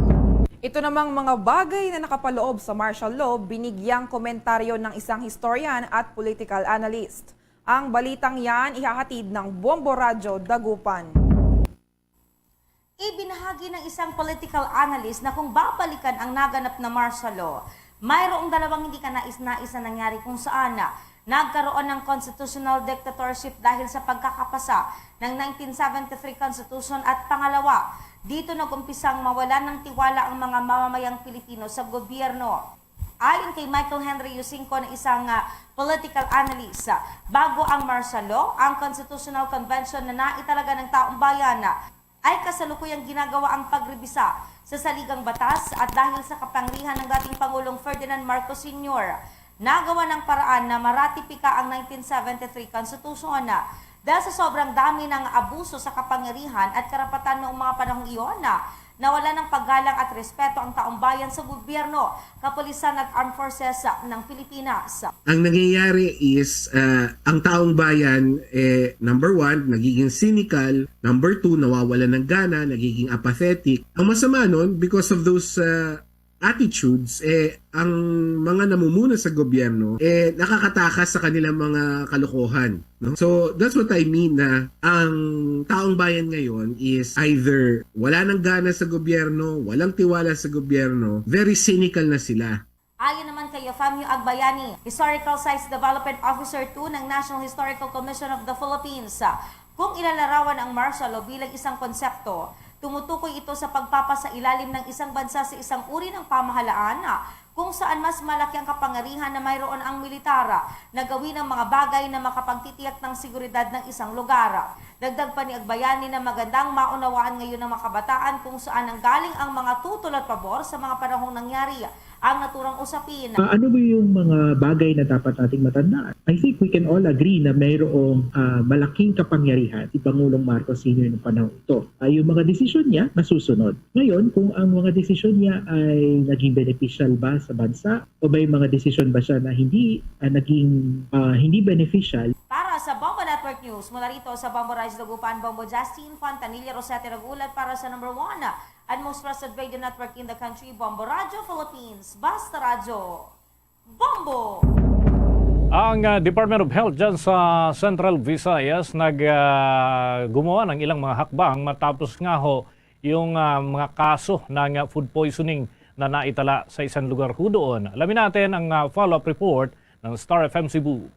Ito namang mga bagay na nakapaloob sa martial law, binigyang komentaryo ng isang historian at political analyst. Ang balitang yan ihahatid ng Bombo Radyo Dagupan. Ibinahagi ng isang political analyst na kung babalikan ang naganap na martial law, mayroong dalawang hindi kanais-nais na nangyari kung saan nagkaroon ng constitutional dictatorship dahil sa pagkakapasa ng nineteen seventy-three Constitution at pangalawa, dito nag-umpisang mawalan ng tiwala ang mga mamamayang Pilipino sa gobyerno. Ayon kay Michael Henry Yusinco na isang, ah, political analyst, ah, bago ang martial law, ang Constitutional Convention na naitalaga ng taong bayan, ah, ay kasalukuyang ginagawa ang pagrebisa sa saligang batas at dahil sa kapangyarihan ng dating Pangulong Ferdinand Marcos Senior, nagawa ng paraan na maratipika ang nineteen seventy-three Constitution, ah, dahil sa sobrang dami ng abuso sa kapangyarihan at karapatan noong mga panahong iyon, ah, nawala ng paggalang at respeto ang taong bayan sa gobyerno, kapulisan at armed forces ng Pilipinas. Ang nangyayari is, ah, ang taong bayan, eh, number one, nagiging cynical. Number two, nawawalan ng gana, nagiging apathetic. Ang masama nun, because of those, ah, attitudes, eh, ang mga namumuno sa gobyerno, eh, nakakatakas sa kanilang mga kalokohan, no? So, that's what I mean na ang taong bayan ngayon is either wala nang gana sa gobyerno, walang tiwala sa gobyerno, very cynical na sila. Ayon naman kay Eufemio Agbayani, Historical Sites Development Officer two ng National Historical Commission of the Philippines, kung ilalarawan ang martial law bilang isang konsepto, tumutukoy ito sa pagpapasailalim ng isang bansa sa isang uri ng pamahalaan kung saan mas malaki ang kapangyarihan na mayroon ang militar na gawin ang mga bagay na makapagtitiyak ng seguridad ng isang lugar. Dagdag pa ni Agbayani na magandang maunawaan ngayon ng mga kabataan kung saan nanggaling ang mga tutol at pabor sa mga panahong nangyari ang naturang usapin. Ah, ano ba yung mga bagay na dapat nating matandaan? I think we can all agree na mayroong ah, malaking kapangyarihan si Pangulong Marcos Senior ng panahon ito. Ah, yung mga desisyon niya, masusunod. Ngayon, kung ang mga desisyon niya ay naging beneficial ba sa bansa o may mga desisyon ba siya na hindi ah, naging ah, hindi beneficial? Para sa Bombo Network News, mula rito sa Bombo Rise Dagupan, Bombo Justin Fontanilla Rosete Ragulat para sa number one and most trusted radio network in the country, Bombo Radyo Philippines. Basta Radyo, Bombo! Ang ah, Department of Health dyan sa Central Visayas nag ah, gumawa ng ilang mga hakbang matapos nga ho yung ah, mga kaso ng ah, food poisoning na naitala sa isang lugar ho doon. Alamin natin ang ah, follow-up report ng Star F M Cebu.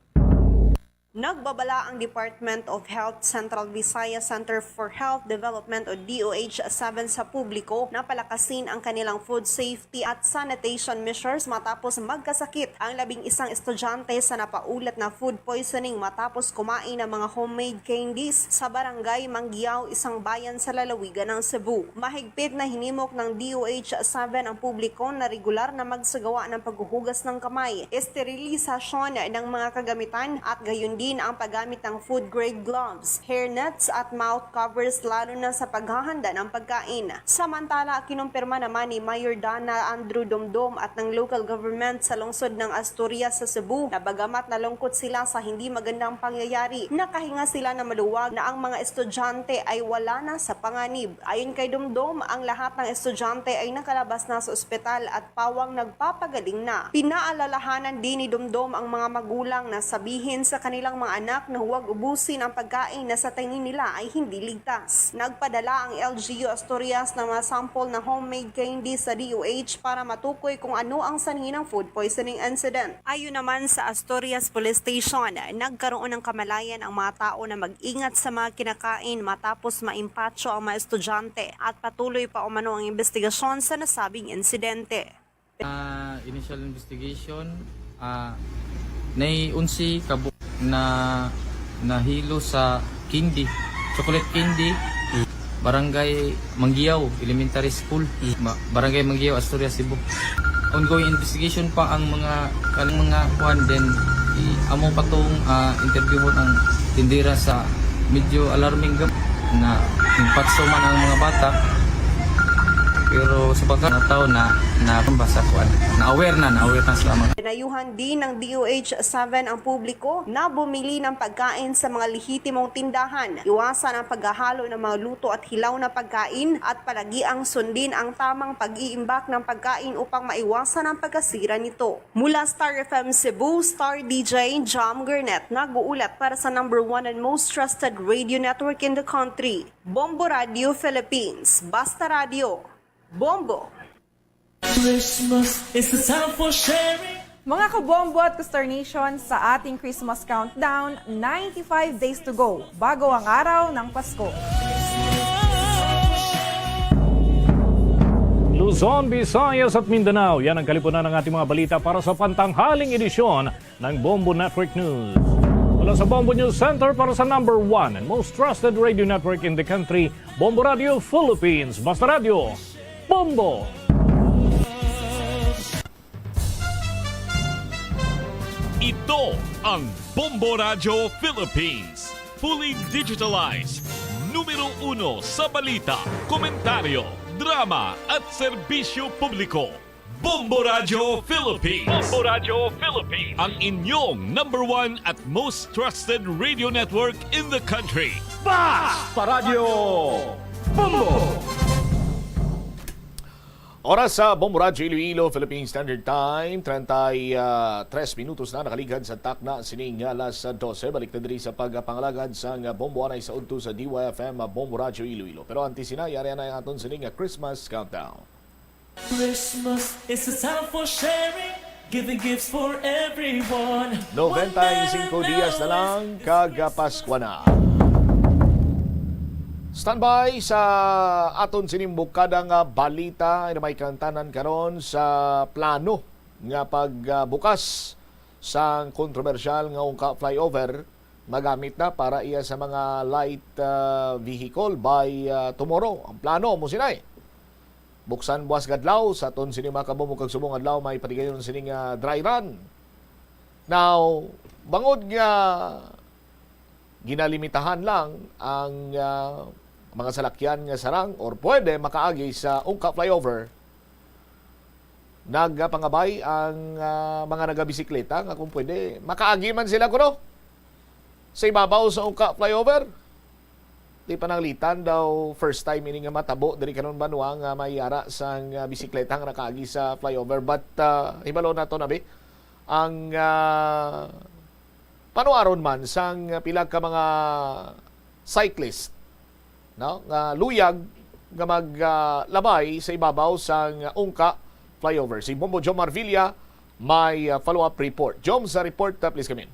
Nagbabala ang Department of Health Central Visayas Center for Health Development o D O H seven sa publiko na palakasin ang kanilang food safety at sanitation measures matapos magkasakit ang labing isang estudyante sa napaulat na food poisoning matapos kumain ng mga homemade candies sa barangay Manggiao, isang bayan sa lalawigan ng Cebu. Mahigpit na hinimok ng D O H seven ang publiko na regular na magsagawa ng paghuhugas ng kamay, esterilisasyon ng mga kagamitan at gayon din ang paggamit ng food-grade gloves, hairnets at mouth covers, lalo na sa paghahanda ng pagkain. Samantala, kinumpirma naman ni Mayor Dana Andrew Domdom at ng local government sa lungsod ng Asturias sa Cebu na bagamat nalungkot sila sa hindi magandang pangyayari, nakahinga sila na maluwag na ang mga estudyante ay wala na sa panganib. Ayon kay Domdom, ang lahat ng estudyante ay nakalabas na sa ospital at pawang nagpapagaling na. Pinaalalahanan din ni Domdom ang mga magulang na sabihin sa kanilang mga anak na huwag ubusin ang pagkain na sa tingin nila ay hindi ligtas. Nagpadala ang L G U Asturias ng mga sample na homemade candy sa D O H para matukoy kung ano ang sanhi ng food poisoning incident. Ayon naman sa Asturias Police Station, nagkaroon ng kamalayan ang mga tao na mag-ingat sa mga kinakain matapos maimpatso ang mga estudyante at patuloy pa umano ang investigasyon sa nasabing insidente. Ah, initial investigation, ah, nay onse ka buok na nahilo sa candy, chocolate candy, Barangay Manggiao Elementary School, Ma- Barangay Manggiao, Asturias, Cebu. Ongoing investigation pa ang mga kan mga kuan, then i amo pa tong ah, interviewhon ang tindera sa medyo alarming gab na impatso man ang mga bata. Pero sa pagka-, mga tao na, na, basta kuan, na-aware na, na-aware na sila, mga. Pinayuhan din ng D O H seven ang publiko na bumili ng pagkain sa mga lehitimong tindahan, iwasan ang paghahalo ng mga luto at hilaw na pagkain, at palagiang sundin ang tamang pag-iimbak ng pagkain upang maiwasan ang pagkasira nito. Mula Star F M Cebu, Star D J Jam Garnett nag-uulat para sa number one and most trusted radio network in the country, Bombo Radio Philippines. Basta Radio, Bombo! Christmas is the time for sharing. Mga kabombo at Kustar Nation, sa ating Christmas countdown, ninety-five days to go bago ang araw ng Pasko. Luzon, Visayas at Mindanao, yan ang kalipunan ng ating mga balita para sa pantanghaling edisyon ng Bombo Network News. Mula sa Bombo News Center para sa number one and most trusted radio network in the country, Bombo Radio Philippines. Basta Radio, Bombo! Ito ang Bombo Radyo Philippines. Fully digitalized. Numero uno sa balita, komentaryo, drama at serbisyo publiko. Bombo Radyo Philippines. Bombo Radyo Philippines. Ang inyong number one at most trusted radio network in the country. Basta Radyo Bombo! Oras sa Bombo Radyo Iloilo, Philippine Standard Time, treinta y tres minutos na nakaligad sa takna sining alas dose. Balik na diri sa pagpangalagad sang Bombo anay sa udto sa D Y F M Bombo Radyo Iloilo. Pero antes sina, yari na ang aton sining nga Christmas countdown. Christmas is the time for sharing, giving gifts for everyone. Noventa y cinco dias na lang, kag Paskwa na. Standby sa aton sining bukada nga balita, ina may kantanan karon sa plano nga pagbukas sang kontrobersyal nga Ungka Flyover magamit na para iya sa mga light, ah, vehicle by, ah, tomorrow. Ang plano mo sinay. Buksan buwas nga adlaw, sa aton sini mga kabombo kag subong adlaw, may patigayon sining, ah, dry run. Now, bangod nga ginalimitahan lang ang, ah, mga salakyan nga sarang or pwede makaagi sa Ungka Flyover, nagapangabay ang, ah, mga nagabisikleta nga kung pwede, makaagi man sila kuno sa ibabaw sa Ungka Flyover. Di pananglitan daw, first time ini nga matabo diri karon banwa nga may yara sang, ah, bisikleta nga nakaagi sa flyover. But, ah, hibalo nato na, bi, ang, ah, panuaron man sang pila ka mga cyclist, no, nga luyag nga maglabay sa ibabaw sang Ungka Flyover. Si Bombo Jomar Villa may, ah, follow-up report. Jom, sa report, ah, please come in.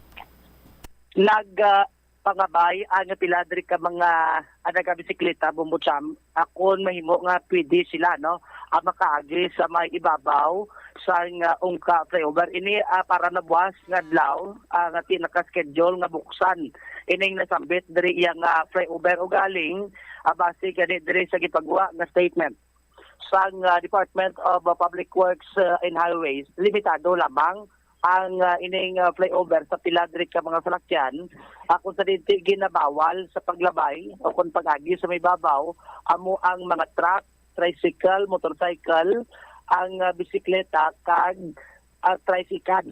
Nag, ah, pangabay ang pila diri ka mga, ah, nagabisikleta, Bombo Jam, akon mahimo nga pwede sila, no, ah, makaagi sa may ibabaw sang, ah, Ungka Flyover. Ini, ah, para na buwas nga adlaw, ah, nga ti-, naka-schedule nga buksan ining nasambit diri iya nga flyover. Ugaling, ah, base gani diri sa gipagwa nga statement sang, ah, Department of, ah, Public Works, ah, and Highways, limitado lamang ang, ah, ining, ah, flyover sa pila diri ka mga salakyan, ah, kung sa dinti ginabawal sa paglabay o kung pag-agi sa may babaw, amo ang mga truck, tricycle, motorcycle, ang, ah, bisikleta kag, ah, tricycle.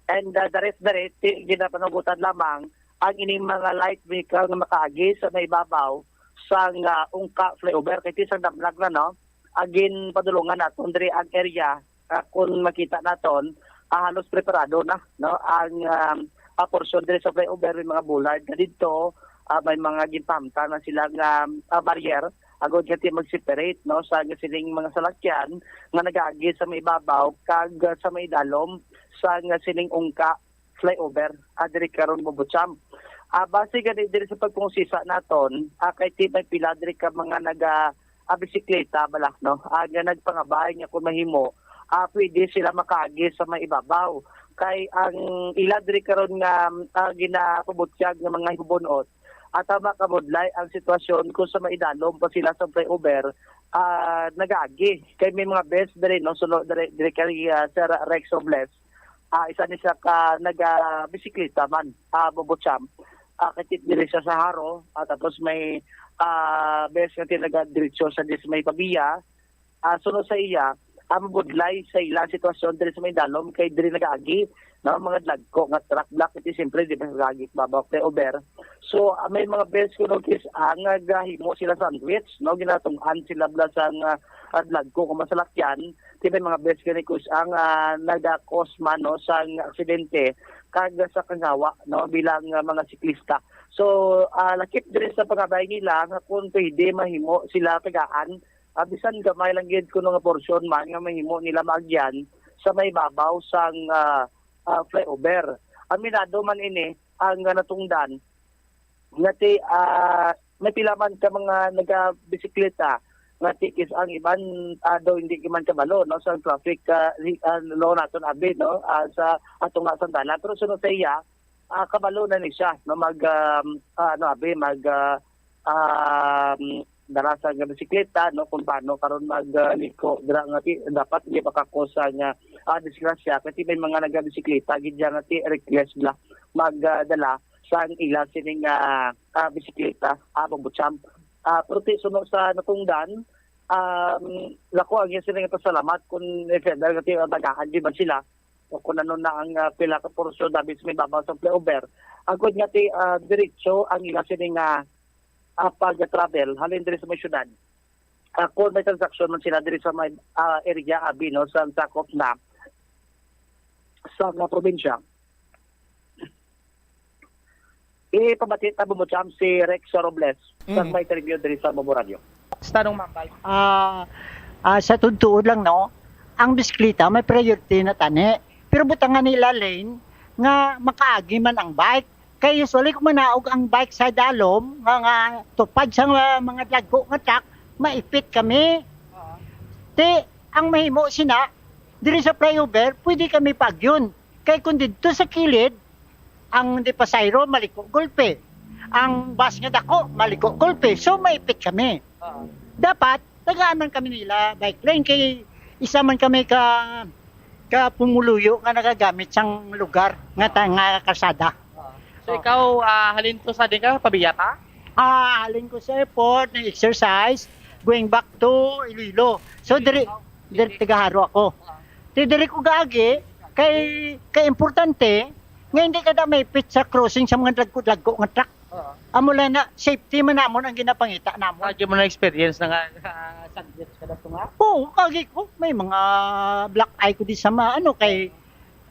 And, ah, daret-daret, ti-, ginapanugutan lamang ang ining mga light vehicle nga makaagi sa may babaw sang, ah, Ungka Flyover. Kay ti sang damlag na, no? Agin padulungan naton diri ang area, ah, kung makita naton, ah, halos preparado na, no? Ang, um, ah, portion diri sa flyover, may mga bollard na didto, ah, may mga ginpahamtang na sila nga, ah, barrier, agod nga ti mag-separate, no, sa sining mga salakyan nga nagaagi sa may ibabaw kag, ah, sa may dalom sa nga sining Ungka Flyover, ah, diri karon, Bombo Jam. Ah, base gani diri sa pagpangusisa naton, ah, kay ti may pila diri ka mga naga, ah, bisikleta bala, no, ah, nga nagpangabay nga kung mahimo, ah, pwede sila makaagi sa may ibabaw. Kay ang ila diri karon nga, ah, ginapabutyag nga mga hibubunot, ah, tama ka, budlay ang sitwasyon kung sa may idalom pa sila sa flyover, ah, nagaagi. Kay may mga bus diri, no, sulo diri, diri kay, ah, Sir Rex Robles, ah, isa ni siya ka nagabisikleta man, ah, Bombo Jam. ah, kay diri sa Saharo, ah, tapos may, ah, bes nga tinagadiretso sa dis may Pavia, ah, suno sa iya, ah, mabudlay sa ila sitwasyon diri sa may dalom kay diri nagaagi, no, mga dagko nga truck block, iti siyempre, di ba, nagaagi sa babaw flyover. So, ah, may mga bes kuno kis ang nagahimo sila sandwich, no, ginatung-an sila bala sang, ah, ah, dagko nga masalakyan, ti may mga bes gani kus ang, ah, nagakos man, no, sang aksidente kag sa kanghawa, no, bilang, ah, mga siklista. So, ah, lakip diri sa pangabay nila nga kung pwede mahimo sila tagaan, ah, bisan gamay lang gid kuno nga porsyon man nga mahimo nila maagyan sa may babaw sang, ah, ah, flyover. Aminado man ini ang, ah, natungdan nga ti, ah, may pila man ka mga nagabisikleta nga ti kis ang iban, ah, daw hindi man kabalo, no, sa traffic, ah, ri-, ah, law naton abi, no, ah, sa atong nga sandalan. Pero sunod sa iya, ah, kabalo na ni siya, no, mag, um, ah, ano, abi, mag, ah, um, dala sa nga bisikleta, no, kung paano karon mag, ah, liko dira nga ti-, dapat hindi makakosa nga, ah, disgrasya kasi may mga nagabisikleta gid dyan nga ti reckless bla mag, ah, dala sa ila sining, ah, ah, bisikleta, ah, pambutsam. Ah, pero ti suno sa natungdan, um, lako ang iya sining pasalamat kung i-federal nga ti, ah, tagaan di ba sila o kung ano na ang, ah, pila ka porsyon dabi sa may babaw sa flyover. Agod nga ti, ah, diretso ang ila sini nga, ah, pag-travel halin diri sa may syudad. Ah, kung may transaksyon man sila diri sa may, ah, area abi, no, sa sakop na sa mga probinsya. Ipabati ta mo si Rex Robles sa Mm. may interview diri sa Bombo Radio. Sa tanong, ma'am, bike. Ah, ah, sa tuod-tuod lang, no, ang bisikleta may priority na tani. Pero butangan nila lane nga makaagi man ang bike. Kay usually kung manaog ang bike sa dalom nga, nga tupad sa mga, mga dagko nga truck, maipit kami. Oo. Ti, ang mahimo sina, diri sa flyover, pwede kami paagyon. Kay kung didto sa kilid, ang di pasayro maliko gulpi. Ang bus nga dako maliko gulpi. So maipit kami. Oo. Dapat tagaan man kami nila bike lane kay isa man kami ka, ka pumuluyo nga nagagamit sang lugar nga ta-, nga kalsada. Oo. So, Oh. ikaw, ah, halin to sa di ka, Pavia ka? Ah, halin ko sa airport, nag-exercise, going back to Iloilo. So, diri, diri taga Jaro ako. Oo. Ti diri ko gaagi, kay, kay importante nga hindi ka da maipit sa crossing sa mga dagko-dagko nga truck. Oo. Amo lang na, safety man namon ang ginapangita namon. Agi mo na experience na nga, ah, sandwich ka na to nga? Oo, agi ko. May mga black eye ko di sa ma-, ano, kay,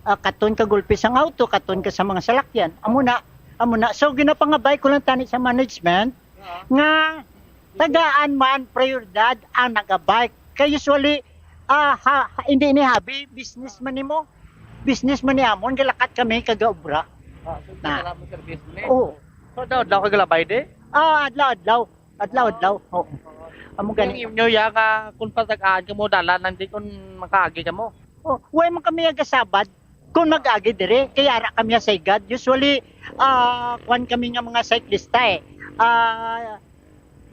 ah, katon ka gulpi sang auto, katon ka sa mga salakyan. Amo na, amo na. So, ginapangabay ko lang tani sa management Oo. nga tagaan man prioridad ang nagabike. Kay usually, ah, ha, ha, hindi ni hobby, business man nimo. Business man ni amon, galakat kami kagaobra. Ah, so, Na. Wala mo service ni? Oo. So, daw, daw ka galabay di? Ah, adlaw-adlaw. Adlaw-adlaw. Oo. Amo gani. Yung inyo ya nga kung patagaan ka mo dalan, hindi kung makaagi ka mo. Oh, way man kami agasabad kung mag-agi dire, kay ara kami sa igad. Usually, ah, kuwan kami nga mga cyclista eh. Ah,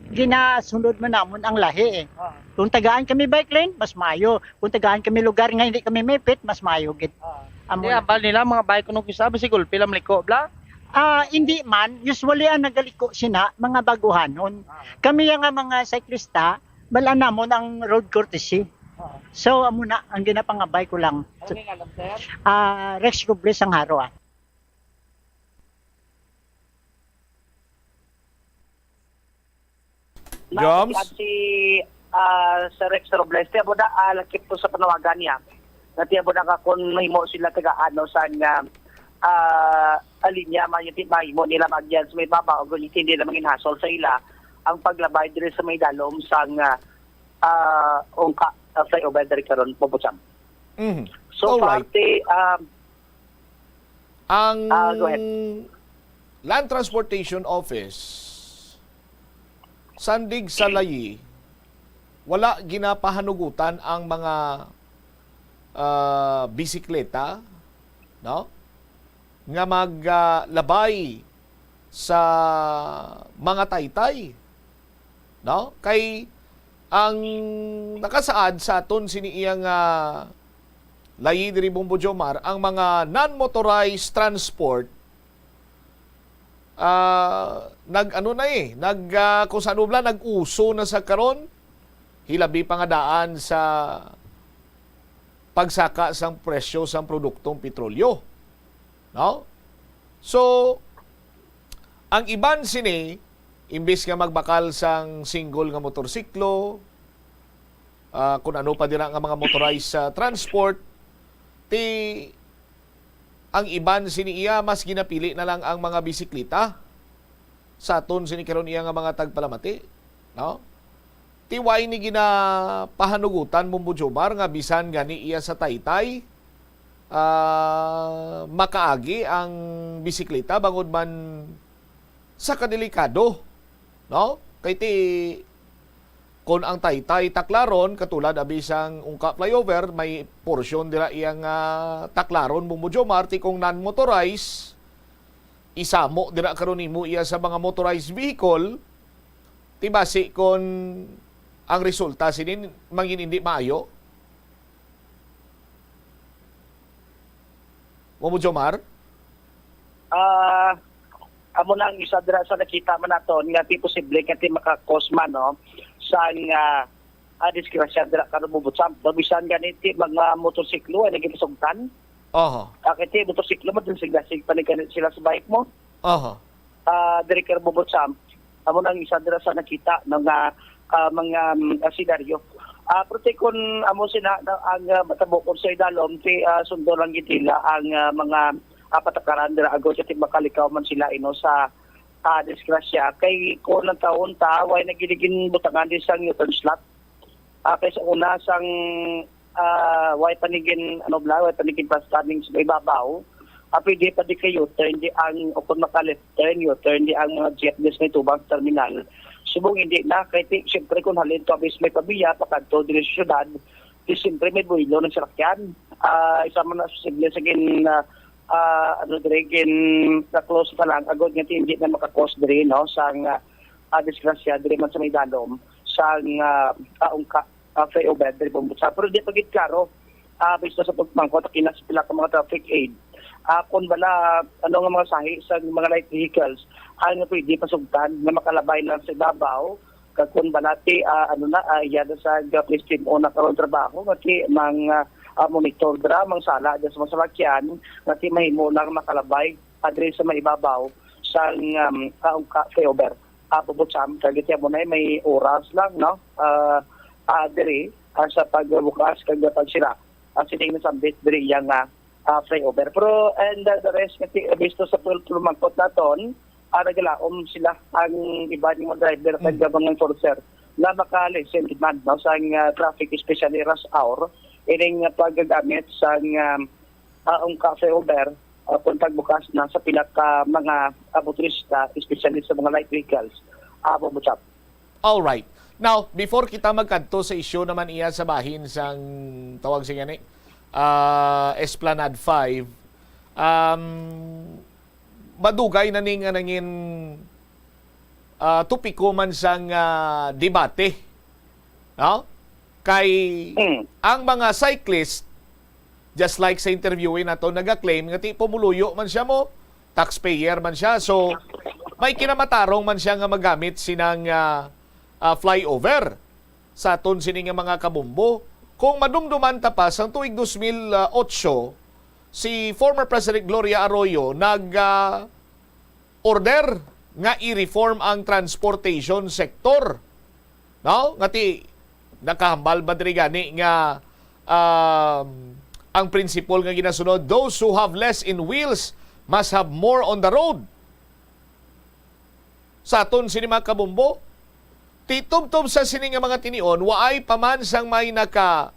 ginasunod man namon ang lahi eh. Ah. Kung tagaan kami bike lane, mas maayo. Kung tagaan kami lugar nga hindi kami maipit, mas maayo gid. Ah. Amo Di na. Abal nila mga bike kuno kisa, basi gulpi lang maliko, bla? Ah, hindi man. Usually ang nagaliko sina, mga baguhanon. Ah. Kami nga mga cyclista, bal-an namon ang road courtesy. Oo. So, amo na, ang ginapangabay ko lang. Ano nga alam, sir? Ah, Rex Robles ang haro, ah. Joms? Nasikian si, ah, Sir Rex Robles. Tiyan mo na, ah, lakip ko sa panawagan niya. Na tiyan mo na nga kung mahimo sila tagaan, no, sa nga, ah, alinya man yung ti-, mahimo nila magyan sa may baba o kung hindi na mangin hasol sa ila ang paglabay diri sa may dalom sa nga, ah, ungka, ah, flyover diri karon, Bobo Sam. Mhm. So, Alright. parte, um, Ang Ah, go ahead. Land Transportation Office, sandig sa layi, wala ginapahanugutan ang mga, ah, bisikleta, no? Nga mag, ah, labay sa mga taytay, no? Kay ang nakasaad sa aton sini iyang, ah, layi diri, Bombo Jomar, ang mga non-motorized transport ah, nag-ano na eh, nag, ah, kung sa ano bala, nag-uso na sa karon, hilabi pa nga daan sa pagsaka sang presyo sang produktong petrolyo. No? So, ang iban sini, imbis nga magbakal sang single nga motorsiklo, ah, kun ano pa dira nga mga motorized, ah, transport, ti ang iban sini iya mas ginapili na lang ang mga bisikleta. Sa aton sini karon iya nga mga tagpalamati, no? Ti wala ni ginapahanugutan, Bombo Jomar, nga bisan gani iya sa Taytay, ah, makaagi ang bisikleta bangod man sa kadelikado, no? Kay ti, kon ang Taytay taklaron, katulad abi sang Ungka Flyover, may porsyon dira iyang, ah, taklaron, Bombo Jomar, ti kung non-motorized, isamo dira karon nimo iya sa mga motorized vehicle, ti basi kon ang resulta sini mangin hindi maayo. Bombo Jomar? Ah, amo na ang isa dira sa nakita man naton nga ti posible nga ti maka-cause man, no, sang, ah, ah, disgrasya dira karon, Bombo Sam. Bisan gani ti mga motorsiklo ay nagipasugtan. Oho. Ah, kay ti motorsiklo mo, dasig-dasig pa ni gani sila sa bike mo. Oho. Ah, diri karon, Bombo Sam, amo na ang isa dira sa nakita, no, nga, ah, mga, um, ah, senaryo. Ah, pero ti kun amo sina na, ang, ah, matabo kon sa idalom, ti, ah, sundo lang gid nila ang, ah, mga, ah, patakaran dira agod sa ti makalikaw man sila ino sa, ah, disgrasya. Kay kun ang taon ta, way na gid ginbutangan di sang U-turn slot. Ah, kay sa una sang, ah, way pa ni gin, ano bala, way pa ni gin basta ning sa ibabaw, ah, pwede pa di kayo turn di ang, o kung maka-left turn, U-turn di ang mga jeep dis may tubang sa terminal. Subong hindi na, kay ti, siyempre kung halin to, abis may pabiya, pakadto diri sa syudad, di siyempre may buwelo ng sarakyan. Ah, isa man na posible sa gin, ah, ah, ano diri, gin, na-close pa lang, agod nga ti, hindi na maka-cause diri, no, sang, ah, ah, disgrasya, diri man sa may dalom, sang, ah, ah, Ungka, ah, flyover, diri po sa. Pero di pa gid klaro, ah, based sa pagpangkot, kina sa pila ka mga traffic aid. Ah, kung bala, ano nga mga sahi sa mga light vehicles, ang pwede pasugtan na makalabay lang sa ibabaw, kag kung bala ti, ah, ano na, ah, iya na sa police team o na karon trabaho, nga ti mang, ah, ah, monitor dra, mang sala dra sa mga salakyan, nga ti mahimo lang makalabay, ah, diri sa may ibabaw, sang, um, ah, Ungka flyover. Ah, Bombo Sam, kag ti amo na may oras lang, no? Ah, ah, diri, ah, sa pagbukas kag pagsira, ah, sining nasambit diri iya nga, ah, flyover. Pero, and, ah, the rest, nga ti, bisto sa pul-, pulumangkot naton, ah, nagalaom sila ang iban nga mga driver kag mga enforcer na maka-lessen man, no, sang, ah, traffic, especially rush hour, ining, ah, paggamit sang, ah, ah, Ungka flyover, ah, kung pagbukas na sa pila ka mga, ah, motorista, especially sa mga light vehicles, ah, Bombo Sam. All right. Now, before kita magkadto sa isyu naman iya sa bahin sang tawag sa gani, ah, Esplanade five, um, madugay na ni nga nangin, ah, topiko man sang, ah, debate. No? Kay Mm. ang mga cyclist, just like sa interviewee nato, nagaklaim nga ti pumuluyo man siya mo, taxpayer man siya. So, may kinamatarong man siya nga magamit sinang, ah, ah, flyover sa aton sini nga mga kabombo. Kung madumduman ta pa, sang tuig dos mil otso, si former President Gloria Arroyo nag, ah, order nga i-reform ang transportation sector. No? Nga ti, nakahambal ba diri gani nga, um, ang principle nga ginasunod, "Those who have less in wheels must have more on the road." Sa aton sini mga kabombo, ti tubtob sa sini nga mga tinion, waay pa man sang may naka-revoke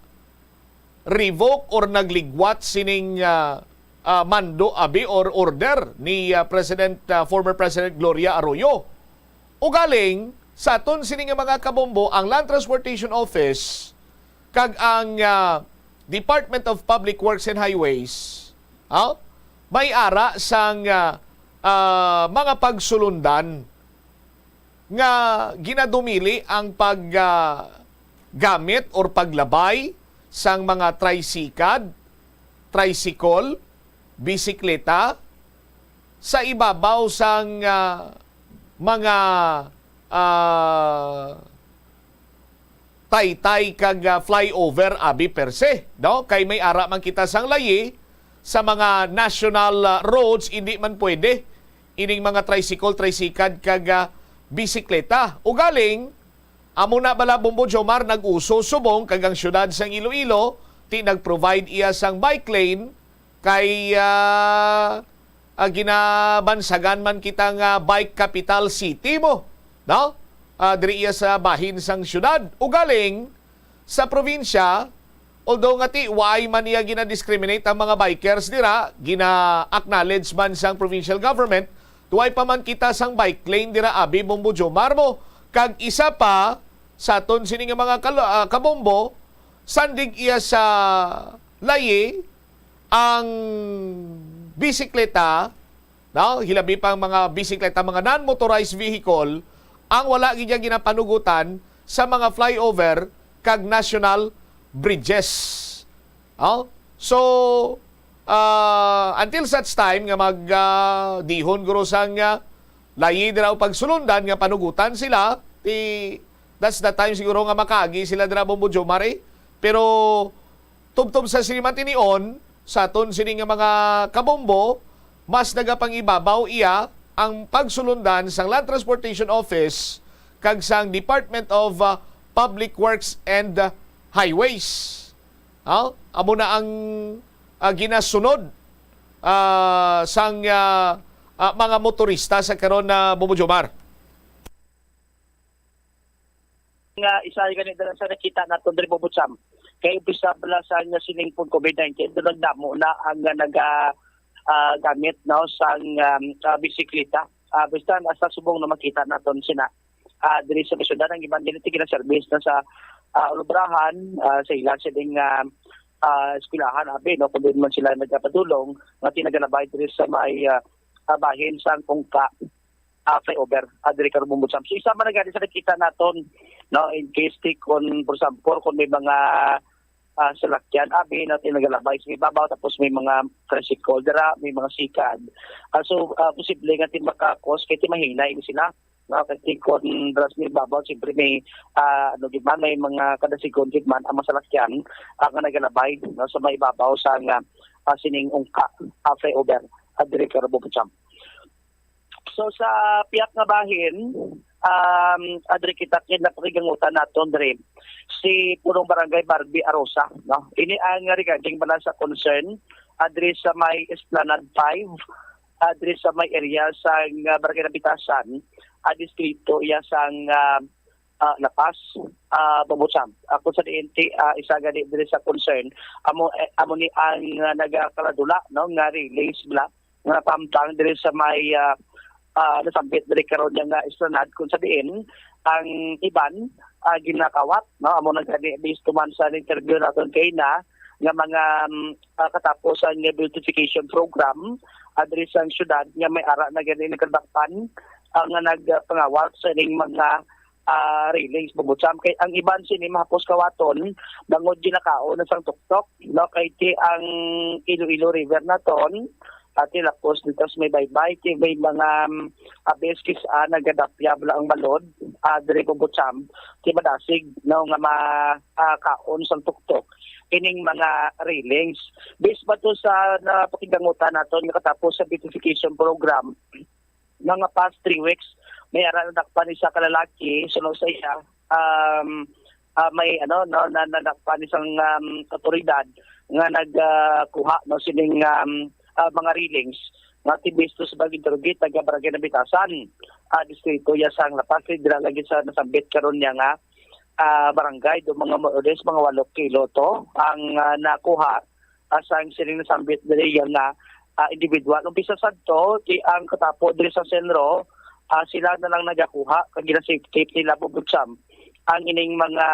or nagligwat sining, ah, ah, mando abi or order ni, ah, President, ah, former President Gloria Arroyo. Ugaling, sa aton sini nga mga kabombo, ang Land Transportation Office kag ang, ah, Department of Public Works and Highways, ah, may ara sang, ah, ah, mga pagsulundan nga ginadumili ang pag, ah, gamit or paglabay sang mga tricycad, tricycle, bisikleta, sa ibabaw sang, ah, mga, ah, taytay kag, ah, flyover abi per se, no? Kay may ara man kita sang layi sa mga national, ah, roads, hindi man pwede ining mga tricycle, tricycad kag, ah, bisikleta. Ugaling, amo na bala, Bombo Jomar, nag-uso subong kag ang siyudad sang Iloilo ti nag-provide iya sang bike lane kay, ah, ah, ginabansagan man kita nga bike capital city mo, no? Ah, diri iya sa bahin sang siyudad. Ugaling, sa probinsya, although nga ti, why man niya gina-discriminate ang mga bikers dira, gina-acknowledge man sang provincial government, tuway pa man kita sang bike lane dira, abi, Bombo Jomar mo. Kag isa pa, sa aton sini nga mga kal-, ah, kabombo, sandig iya sa layi ang bisikleta, no? Hilabi pa ang mga bisikleta, mga non-motorized vehicle, ang wala gid niya ginapanugutan sa mga flyover kag national bridges. Oh? So, ah, until such time nga mag, ah, dihon guro sang, ah, layi dira o pagsulundan nga panugutan sila, ti, that's the time siguro nga makaagi sila dira, Bombo Jomar, eh. Pero tubtob sa sini man tinion, sa aton sini nga mga kabombo, mas nagapangibabaw iya ang pagsulundan sang Land Transportation Office kag sang Department of, ah, Public Works and, ah, Highways. Ah, amo na ang, ah, ginasunod, ah, sang, ah, ah, mga motorista sa karon na, Bombo Jomar. Nga isa gani dala sa nakita naton diri, Bombo Jomar. Kay umpisa bala sa nga sining pag COVID nineteen, ito nagdamo na ang, ah, naga, ah, gamit, no, sang, um, ah, bisikleta. Ah, basta hasta subong na makita naton sina, ah, diri sa syudad, ang iban diri ti gina-service na sa, ah, ulubrahan, ah, sa ila sining, ah, ah, eskwelahan, abi, no, kung diin man sila nagapadulong, nga ti nagalabay diri sa may, ah, ah, bahin sang Ungka, ah, flyover, ah, diri karon, Bombo Jomar. So, isa man na gani sa nakita naton, no, in case ti, kung, for example, kung may mga, ah, salakyan, abi, no, ti nagalabay sa ibabaw, tapos may mga tricycle dira, may mga sikad. Ah, so, ah, posible nga ti maka-cause kay ti mahinay sila. No, kay ti kung dira sa ibabaw, siyempre may, ah, ano gid man, may mga kadasigon gid man ang masalakyan, ah, nga nagalabay, no, sa may ibabaw sa nga, ah, sining Ungka, ah, flyover, ah, diri karon, Bombo Jomar. So, sa pihak nga bahin, um, adri kita kay napakigangutan naton diri si Punong Barangay Barbie Arosa, no? Ini ang regarding bala sa concern, adri sa may Esplanade five, adri sa may area sa, ah, Barangay Nabitasan, ah, distrito iya sang, ah, ah, La Paz, ah, Bombo Jomar. Ako sa diin ti, ah, isa gani diri sa concern, amo, eh, amo ni ang, ah, nagakaladula, no, nga railings bala nga napahamtang diri sa may, ah, ah, nasambit diri karon nga Esplanade, kung sa diin ang iban, ah, ginakawat, no? Amo na gani, based man sa interview naton kay na nga mga, mm, ah, katapos ang beautification program, ah, diri sa syudad nga may ara na gani nagkadakpan, ah, nga nagpangawat sa ining mga, ah, railings, Bombo Jomar. Kay ang iban sini mahapos kawaton bangod ginakaon na sang tuktok, no? Kay ti ang Iloilo River naton, ati lapos dito sa may baybay, ti may mga, um, abis kis-a nagadapyab lang ang balod, ah, diri, Bombo Jomar, ti madasig, no, nga ma-, ah, kaon sang tuktok ining mga railings. Based pa to sa napakigangutan naton nga katapos sa beautification program, mga past three weeks, may ara nadakpan isa ka lalaki, suno sa iya, um, ah, may, ano, no, na nadakpan isang, um, otoridad nga nag, ah, kuha, no, sining, um, ah, mga railings nga ti bistos bag interrogate taga Barangay Nabitasan, ah, distrito ya sang La Paz, dira lagi sa nasambit karon niya nga, ah, barangay, do mga more or less mga walo kilo to ang, ah, nakuha, ah, sang sining nasambit diri ya nga, ah, individual. Umpisa sadto, ti ang katapo diri sa Senro, ah, sila na lang nagakuha kag gina-safe tape nila, Bombo Jomar, ang ining mga,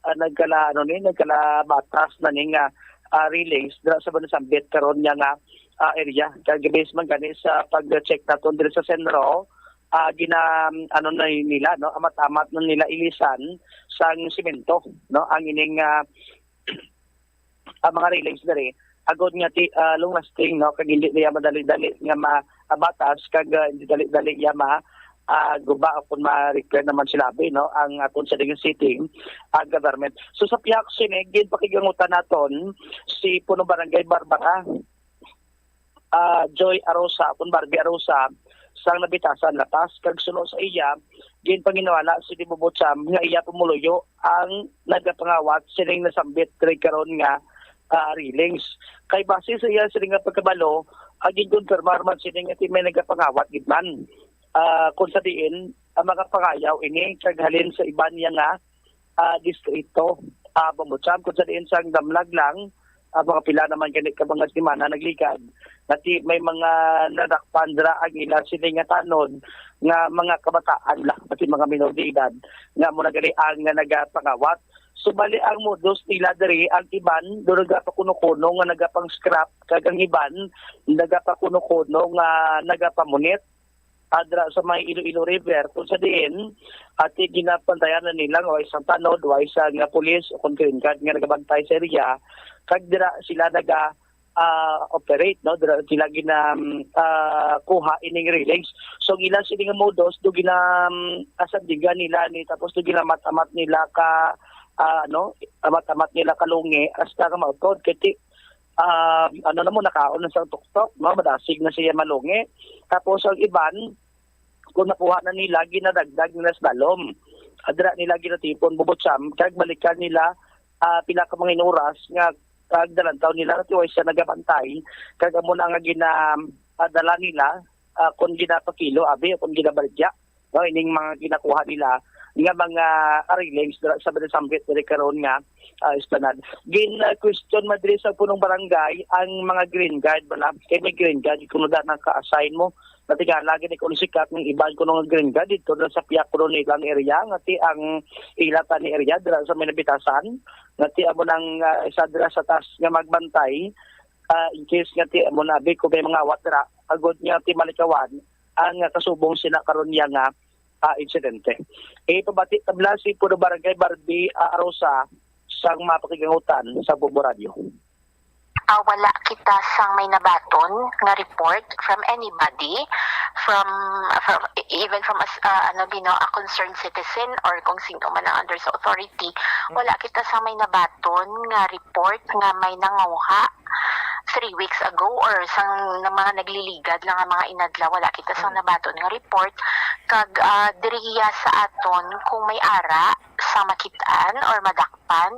ah, nagkala, ano ni, nagkalabatas na ning, ah, ah, railings dira sa nasambit karon niya nga, ah, area. Kag based man gani sa pag-check naton diri sa Senro, ah, gina, ano na nila, no, amat-amat na nila ilisan sang semento, no, ang ining, ah, ang mga railings diri, agod nga ti, ah, long lasting, no, kag hindi niya madali-dali nga ma-, ah, batas kag, ah, hindi dali-dali iya ma, ah, guba o kung ma-repair naman sila abi, no, ang, ah, kung sa ding city, ah, government. So sa pihak sini, ginpakigangutan naton si Punong Barangay Barbara, ah, Joy Arosa, kun Barbie Arosa, sang Nabitasan, La Paz, kag suno sa iya, ginpanginawalan si Dibo Bocham nga iya pumuluyo ang nagapangawat sining nasambit diri karon nga, ah, railings. Kay base sa iya sini nga pagkabalo, ah, ginkonfirmar man sini nga ti may nagapangawat gid man. Ah, kung sa diin, ang mga pangayaw ini kag halin sa iban niya nga, ah, distrito, ah, Bambucham, kung sa diin sang damlag lang, ah, mga pila naman gani ka mga semana nagligad, nga ti may mga nadakpan dira ang ila sini nga tanod nga mga kabataan lang, pati mga minor de edad, nga amo na gani ang nagapangawat. So, bali ang modus nila diri, ang iban do nagapakuno-kuno nga nagapang-scrap, kag ang iban nagapakuno-kuno nga nagapamunit, ah, dira sa may Iloilo River, kung sa diin, ati ginabantayan na nila nga way sang tanod, way sang, ah, pulis o kon green guard nga nagabantay sa area, kag dira sila naga, ah, operate, no? Dira sila gina, mm, ah, kuha ining railings. So, ang ila sini nga modus, do gina, mm, asandigan nila ni, tapos do ginamat-amat nila ka, ah, ano, amat-amat nila ka lungi, hasta nga mautod. Kay ti-, ah, ano na mo, nakaon na sa tuktok, no? Madasig na siya malungi. Tapos ang iban, kung nakuha na nila, ginadagdag nila sa dalom. Adra nila ginatipon, Bubutsam, kag balikan nila, ah, pila ka mga oras nga, kag dalantaw nila, nga tiway siya nagabantay, kag amo na nga gina-, ah, dala nila, ah, kung ginapakilo, abi, kung ginabaligya, no, ining mga ginakuha nila nga mga arilings dira sa Balisambit diri karon nga, ah, esplanade. Gin, ah, question man diri sa punong barangay ang mga green guard bala. Kay may green guard, kung wala naka-assign mo, natingala gid ko sikat ng iban kuno nga green guard dito na sa Pia Colonial area, nga ti ang ila tani area dira sa may Nabitasan, nga ti amo nang, ah, isa dira sa taas nga magbantay, ah, in case nga ti amo na abi kung may mga awat dira, agod nga ti malikawan ang, ah, kasubong sila karon niya nga, ah, insidente. Ipabati tabla si Puno Barangay Barbie, ah, Arosa sang mapakigangutan sa Bubo Radio. Ah, wala kita sang may nabaton nga report from anybody, from, from, even from as, ah, ano, you know, a concerned citizen or kung sino man ang under sa authority. Mm. Wala kita sang may nabaton nga report nga may nanguha three weeks ago or sang na mga nagliligad lang ang mga inadlaw, wala kita sang Mm. nabaton nga report. Kag, ah, diri iya sa aton kung may ara sa makit-an or madakpan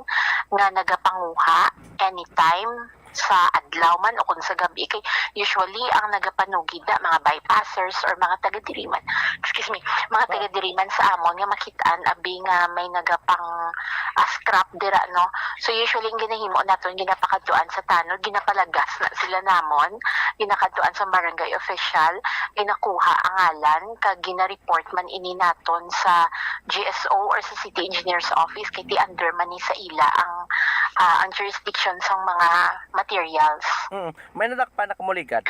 nga nagapanguha anytime sa adlaw man o kung sa gabi. Kay usually ang nagapanugid na mga bypassers or mga taga diri man. Excuse me, mga Oh. taga diri man sa amon nga makit-an abi nga may nagapang, ah, scrap dira, no? So usually ang ginahimo naton, ginapakadtuan sa tanod, ginapalagas na sila namon, ginakadtuan sa barangay official, ginakuha ang ngalan, kag gina-report man ini naton sa G S O or sa city engineer's office, kay ti under man ni sa ila ang, ah, ang jurisdiction sang mga materials. Mm. May nadakpan na kamuligat?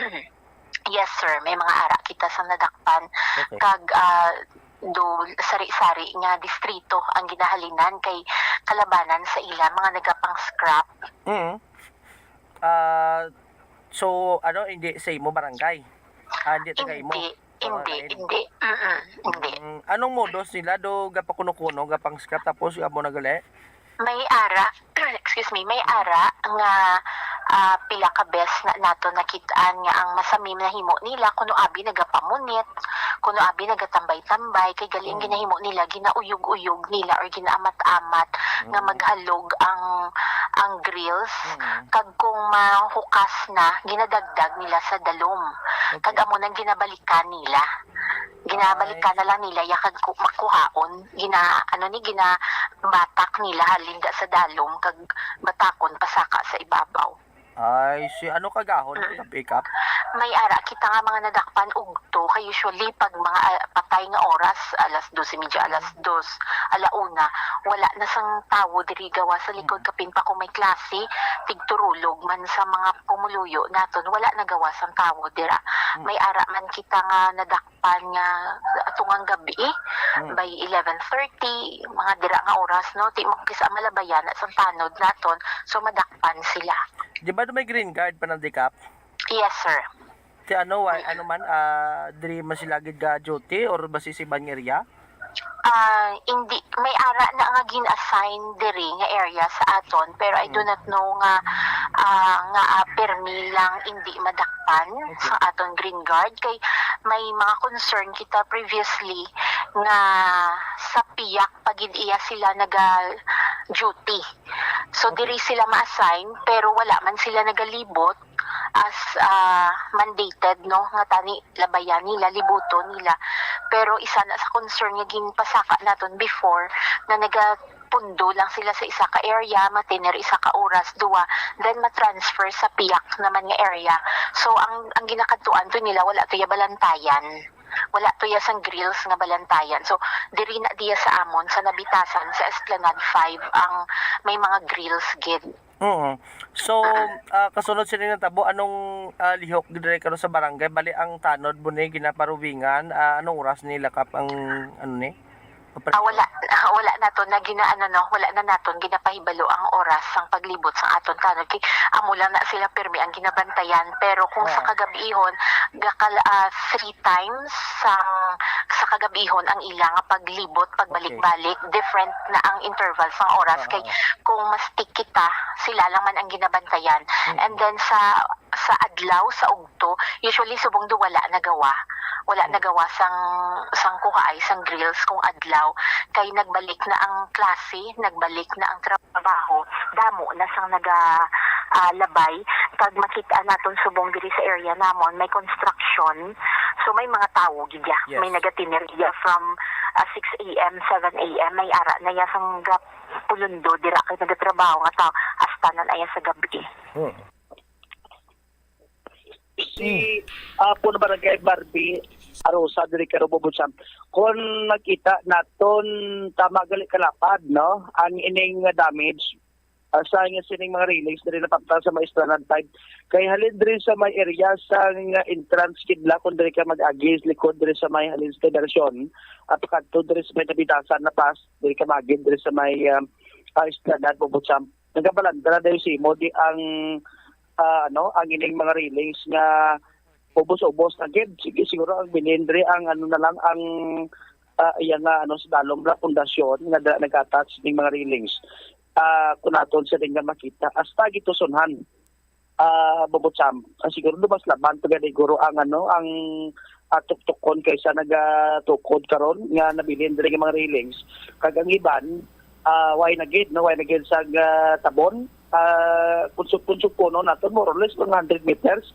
Yes, sir. May mga ara kita sa nadakpan. Okay. Kag, ah, do sari-sari nga distrito ang ginahalinan kay kalabanan sa ila mga nagapang-scrap. Mm. Ah, so, ano, hindi sa imo barangay? Ah, hindi taga imo? Hindi, Ah, hindi, lain. Hindi. Mm-mm, hindi. Mm, anong modus nila? Do gapakuno-kuno, gapang-scrap, tapos amo na gali? May ara, excuse me, may ara nga, ah, pila ka bes na nato nakit-an nga ang masami nahimo nila kuno abi nagapamunit, kuno abi nagatambay-tambay, kay gali ang Mm. ginahimo nila, ginauyog-uyog nila or ginaamat-amat nga Mm. maghalog ang, ang grills. Mm. Kag kung mahukas na, ginadagdag nila sa dalom. Okay. Kag amo nang ginabalikan nila. Ginabalikan Ay. na lang nila ya kag ku-, makuhaon. Gina-, ano ni, ginabatak nila halin da sa dalom kag batakon pasaka sa ibabaw. Ay, si ano kagahon Mm. nga pick up? May ara kita nga mga nadakpan ugto, kay usually pag mga, ah, patay nga oras, alas dos y media, alas dos, ala una, wala na sang tawo diri gawas sa likod, Mm. kapin pa kung may klase, tigturulog man sa mga pumuluyo naton, wala na gawas ang tawo dira. Mm. May ara man kita nga nadakpan nga atungang gabi, Mm. by eleven thirty, mga dira nga oras, no? Ti mo kisa malabayan na sang tanod naton, so madakpan sila. Di ba may green guard pa ng dikap? Yes, sir. Si ano, wa-, ano man, ah, diri man sila gid ga-duty or basi sa iban nga area? Ah, hindi, may ara na nga gin-assign diri nga area sa aton, pero I do not know nga, ah, nga, ah, permi lang hindi madakpan sa aton Green Guard. Kay may mga concern kita previously nga sa piyak pa gid iya sila naga-duty. So, diri sila ma-assign, pero wala man sila nagalibot as, ah, mandated, no, nga tani labayan nila, libuton nila. Pero isa na sa concern nga ginpasaka naton before, na nagapundo lang sila sa isa ka area, matinir isa ka oras, duwa, then ma-transfer sa piyak naman nga area. So, ang, ang ginakadtuan to nila, wala to ya balantayan. Wala to ya sang grills nga balantayan. So, diri na diya sa amon, sa Nabitasan, sa Esplanade five, ang may mga grills gid. Oo. So, ah, kasunod sini natabo, anong, ah, lihok gid diri karon sa barangay? Bali, ang tanod mo ni ginaparuwingan, ah, anong oras ni lakap ang, ano ni? Ah, wala, ah, wala naton na ginaano, no, wala na naton ginapahibalo ang oras sang paglibot sang aton tanod, kay amo lang na sila pirmi ang ginabantayan. Pero kung sa kagab-ihon, gakal, ah, three times sang, sa kagab-ihon ang ila nga paglibot, pagbalik-balik, different na ang interval sang oras. Kay kung mastik kita, sila lang man ang ginabantayan. And then sa, sa adlaw, sa ugto, usually subong do wala nagawa. Wala nagawa sang, sang kuhaay, sang grills kung adlaw. Kay nagbalik na ang klase, nagbalik na ang trabaho, damo na sang naga, ah, labay. Kag makita naton subong diri sa area namon, may construction. So may mga tawo gid ya. May nagatinir gid ya from, ah, six a m, seven a m. May ara na ya sang gap pulundo dira kay nagatrabaho nga tawo hasta na iya sa gabi. Si Apo na Barangay Barbie Arosa diri ka Robo Butsam. Kung nakita naton, tama gali kalapad, no? Ang ining nga damage, ah, sa nga sining mga railings diri napakta sa may Esplanade five. Kay halin diri sa may area sa nga entrance kidla, kung diri ka mag-agi likod diri sa may halin sa Federasyon, at kadto diri sa may Nabitasan na pass, diri ka magid diri sa may, ah, ah, Esplanade, Bubutsam. Nagabalandra dayon simo di ang, ah, ano, ang ining mga railings nga ubos-ubos na gid. Sige, siguro ang bilin diri ang ano na lang ang, ah, iya nga ano sa dalom ra pundasyon nga da-, nag-attach ning mga railings. Ah, kung aton sa nga makita, hasta gitusunhan. Ah, Bubutsam, ah, siguro do mas laban pa gani guro ang ano, ang, ah, tuktukon kaysa nagatukod karon nga nabilin diri nga mga railings. Kag ang iban, ah, way na gid, no, way na gid sa, ah, tabon. Ah, kung su-, kung suponon naton, more or less mga hundred meters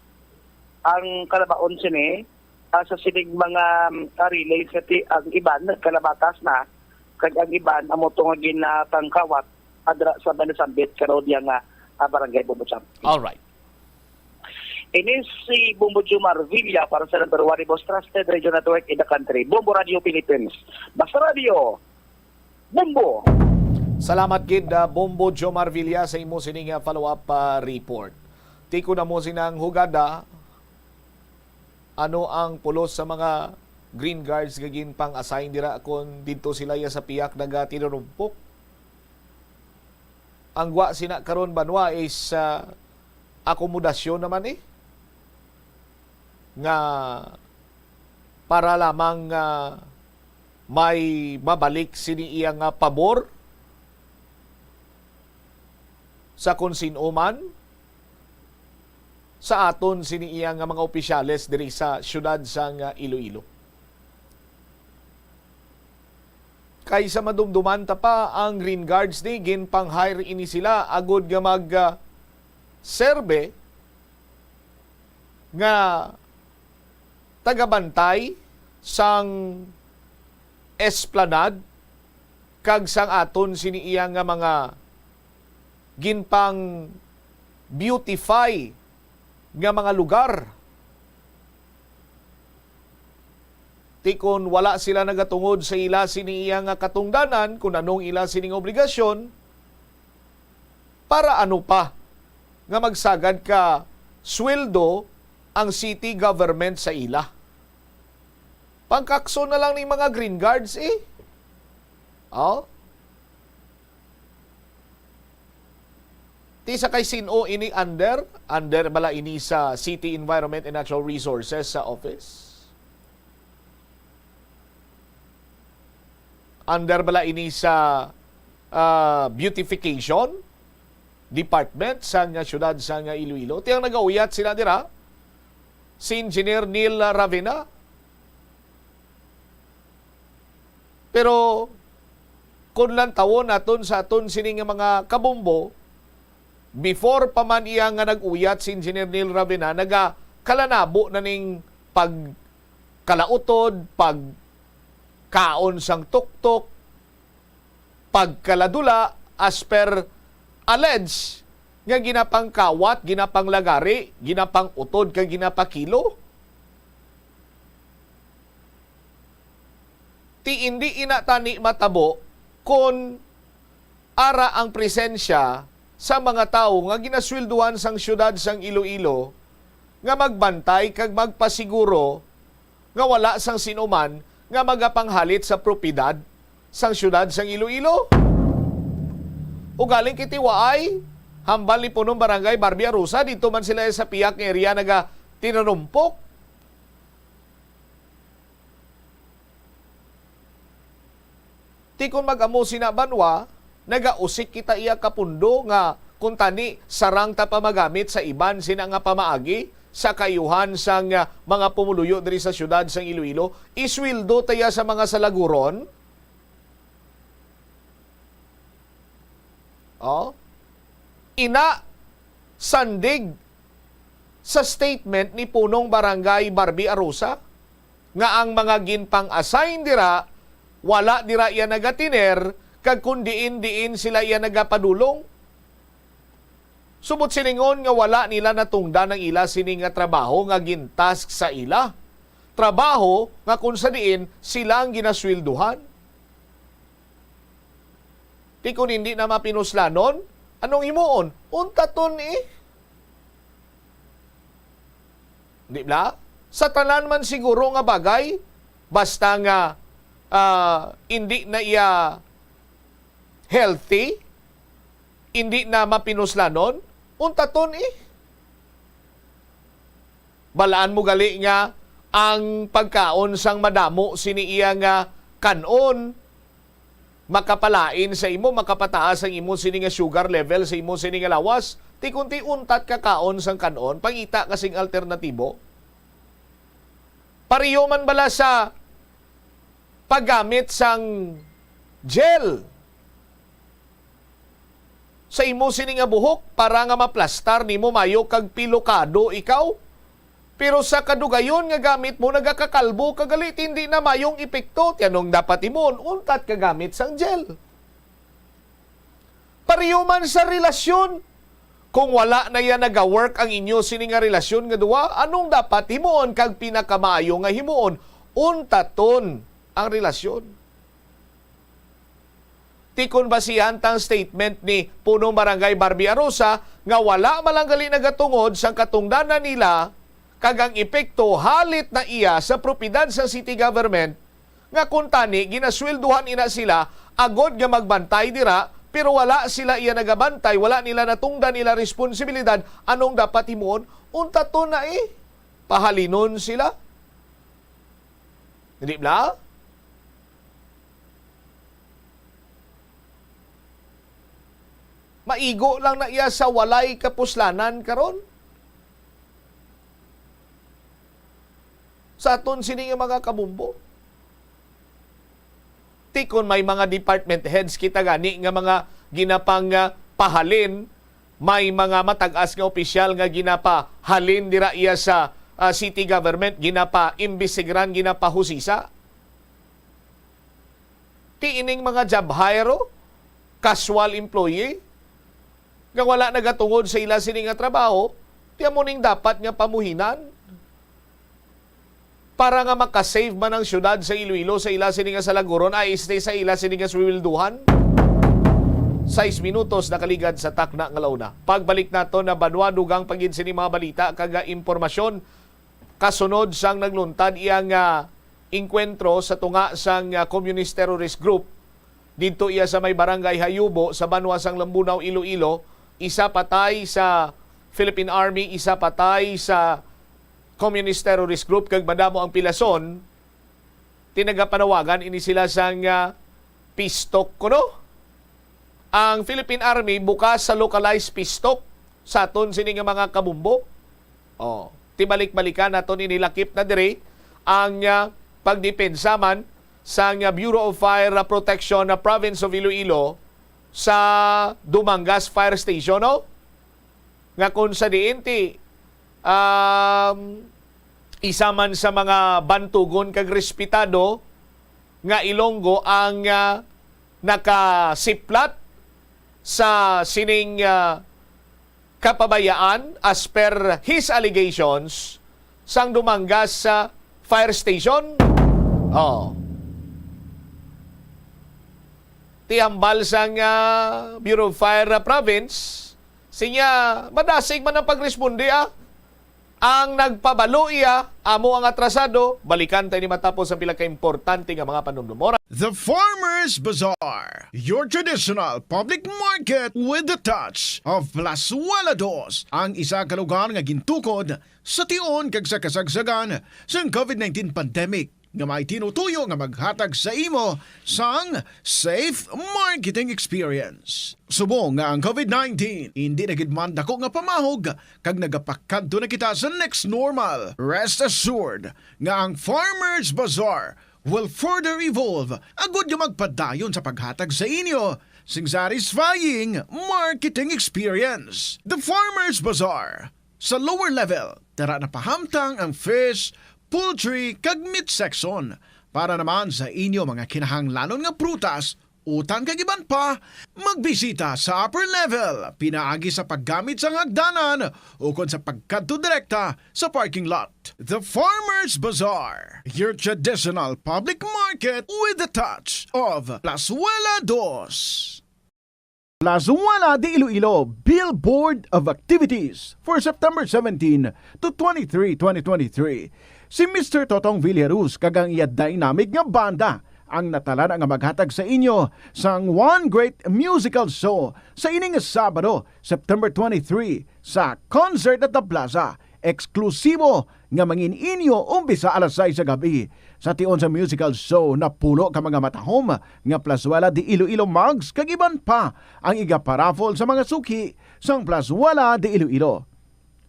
ang kalabaon sini, ah, sa sining mga, ah, railings nga ti-, ang iban kalabatas na, kag ang iban amo to nga ginapangkawat adra sa Banasambit karon diya nga, ah, barangay Bubutsam. All right. Ini si Bombo Jomar Villa para sa number one most trusted radio network in the country, Bombo Radio Philippines. Basta Radio, Bombo! Salamat gid, ah, Bombo Jomar Villa, sa imo sining, ah, follow-up, ah, report. Tiko na mo sinang hugada, ano ang pulos sa mga Green Guards nga ginpang-assign dira kung didto sila ya sa piyak nagatinurumpok? Ang gwa sina karon, Banwa, is, ah, akomodasyon naman, eh, nga para lamang, ah, may mabalik sini iya nga pabor sa kung sin-o man sa aton sini iya nga mga opisyales diri sa siyudad sang, ah, Iloilo. Kaysa madumduman ta pa, ang Green Guards ni ginpang-hire ini sila agud nga mag, ah, serbe nga tagabantay sang Esplanade kag sang aton sini iya nga mga ginpang-beautify nga mga lugar. Ti kon wala sila nagatungod sa ila sini iya nga katungdanan, kun anong ila sining obligasyon, para ano pa nga magsagad ka sweldo ang city government sa ila? Pangkakso na lang ning mga Green Guards, eh. Oh? Ti sa kay sin-o ini under? Under bala ini sa City Environment and Natural Resources sa office? Under bala ini sa, ah, beautification department sang siyudad sang Iloilo? Ti ang nagauyat sila dira, si Engineer Neil Ravena. Pero kung lantawon naton sa aton sini nga mga kabombo, before pa man iya nga nag-uyat si Engineer Neil Ravena, nagakalanabo na ning pagkalautod, pagkaon sang tuktok, pagkaladula, as per allege nga ginapangkawat, ginapanglagari, ginapangutod kag ginapakilo. Ti indi ina tani matabo kon ara ang presensya sa mga tawo nga ginasweldohan sang siyudad sang Iloilo nga magbantay kag magpasiguro nga wala sang sin-o man nga magapanghalit sa propiedad sang siyudad sang Iloilo. Ugaling kitiwaay, hambal ni Punong Barangay Barbie Arosa, didto man sila sa pihak nga area nagatinarumpok. Ti kon mag-amo sina banwa, nagausik kita iya ka pundo nga kuntani sarang ta pa magamit sa iban sina nga pamaagi sa kaayuhan sang, ah, mga pumuluyo diri sa siyudad sang Iloilo, isweldo ta iya sa mga salaguron. Oh. Ina, sandig sa statement ni Punong Barangay Barbie Arosa nga ang mga ginpang-assign dira, wala dira iya nagatiner, kag kun diin-diin sila iya nagapadulong. Subot silingon nga wala nila natungdan ang ila sini nga trabaho nga gintask sa ila, trabaho nga kun sa diin sila ang ginasweldohan. Ti kon hindi na mapinuslanon, anong himuon? Untaton, eh. Di ba? Sa tanan man siguro nga bagay, basta nga, ah, hindi na iya healthy, hindi na mapinuslanon, untaton, eh. Balaan mo gali nga ang pagkaon sang madamo sini iya nga kan-on makapalain sa imo, makapataas ang imo sini nga sugar level sa imo sini nga lawas. Ti kunti untat ka kaon sang kan-on, pangita ka sing alternatibo. Pareho man bala sa paggamit sang gel sa imo sini nga buhok para nga maplastar nimo mayo kag pilukado ikaw. Pero sa kadugayon nga gamit mo, nagakakalbo ka gali, ti hindi na mayong epekto. Ti anong dapat himuon? Untat ka gamit sang gel. Pareho man sa relasyon. Kung wala na yan naga-work ang inyo sini nga relasyon nga duha, anong dapat himuon kag pinakamaayo nga himuon? Untaton ang relasyon. Ti kon basihan tang statement ni Punong Barangay Barbie Arosa nga wala man lang gali nagatungod sang katungdanan nila kag ang epekto halit na iya sa propiedad sa city government, nga kuntani ginasweldohan ina sila agod nga magbantay dira, pero wala sila iya nagabantay, wala nila natungdan ila responsibilidad, anong dapat himuon? Untaton na, eh, pahalinon sila. Di ba? Maigo lang na iya sa walay kapuslanan karon sa aton sini nga mga kabombo. Ti kon may mga department heads kita gani nga mga ginapang, ah, pahalin, may mga matag-as nga opisyal nga ginapahalin dira iya sa, ah, city government, ginapaimbestigaran, ginapahusisa. Ti ining mga job hire, oh, casual employee, nga wala nagatungod sa ila sini nga trabaho, ti amo ning dapat nga pamuhinan para nga makasave man ang siyudad sa Iloilo sa ila sini nga salaguron, ay este sa ila sini nga sweldohan. Sais minutos nakaligad sa takna nga launa. Pagbalik nato na banwa, dugang pa gid sini mga balita kag impormasyon. Kasunod sang nagluntad iya nga engkwentro sa tunga sang, ah, Communist Terrorist Group, didto iya sa may Barangay Hayubo sa banwa sang Lambunao, Iloilo, Isa patay sa Philippine Army, isa patay sa Communist Terrorist Group, kag madamo ang pilason, tinagapanawagan ini sila sang, ah, peace talk kuno. Ang Philippine Army bukas sa localized peace talk sa aton sini nga mga kabombo. Oh, tibalik-balikan naton ini, lakip na diri ang, ah, pagdepensa man sang, ah, Bureau of Fire Protection na Province of Iloilo sa Dumangas Fire Station, no? Nga kung sa diin ti, um, isa man sa mga bantugon kag respetado nga Ilonggo ang, ah, nakasiplat sa sining, ah, kapabayaan, as per his allegations, sang Dumangas sa fire station. Oh. Ti hambal sang, ah, Bureau of Fire, ah, Province, sinya, madasig man ang pagresponde, ah. Ang nagpabalo iya, amo ang atrasado. Balikan ta ini matapos ang pila ka importante nga mga panumdumora. The Farmers Bazaar, your traditional public market with the touch of Plazuela Dos, ang isa ka lugar nga gintukod sa tion kag sa kasagsagan sang covid nineteen pandemic, nga may tinutuyo nga maghatag sa imo sang safe marketing experience. Subong nga ang covid nineteen hindi na gid man dako nga pamahog kag nagapakadto na kita sa next normal, rest assured nga ang Farmers Bazaar will further evolve agud nga magpadayon sa paghatag sa inyo sing satisfying marketing experience. The Farmers Bazaar, sa lower level, tara na pahamtang ang fish, poultry, kag meat section. Para naman sa inyo mga kinahanglanon nga prutas, utan kag iban pa, magbisita sa upper level, pinaagi sa paggamit sang hagdanan ukon sa pagkadto direkta sa parking lot. The Farmers Bazaar, your traditional public market with the touch of Plazuela Dos. Plazuela de Iloilo Billboard of Activities for September seventeen to twenty-three, twenty twenty-three. Si Mister Totong Villaruz kag ang iya dynamic nga banda ang natalana nga maghatag sa inyo sang one great musical show sa ining Sabado, September twenty-three, sa Concert at the Plaza. Eksklusibo nga mangin-inyo umpisa alas sais sa gabi. Sa tion sa musical show, napulo ka mga matahom nga Plazuela de Iloilo mugs kag iban pa ang igaparaffle sa mga suki sang Plazuela de Iloilo.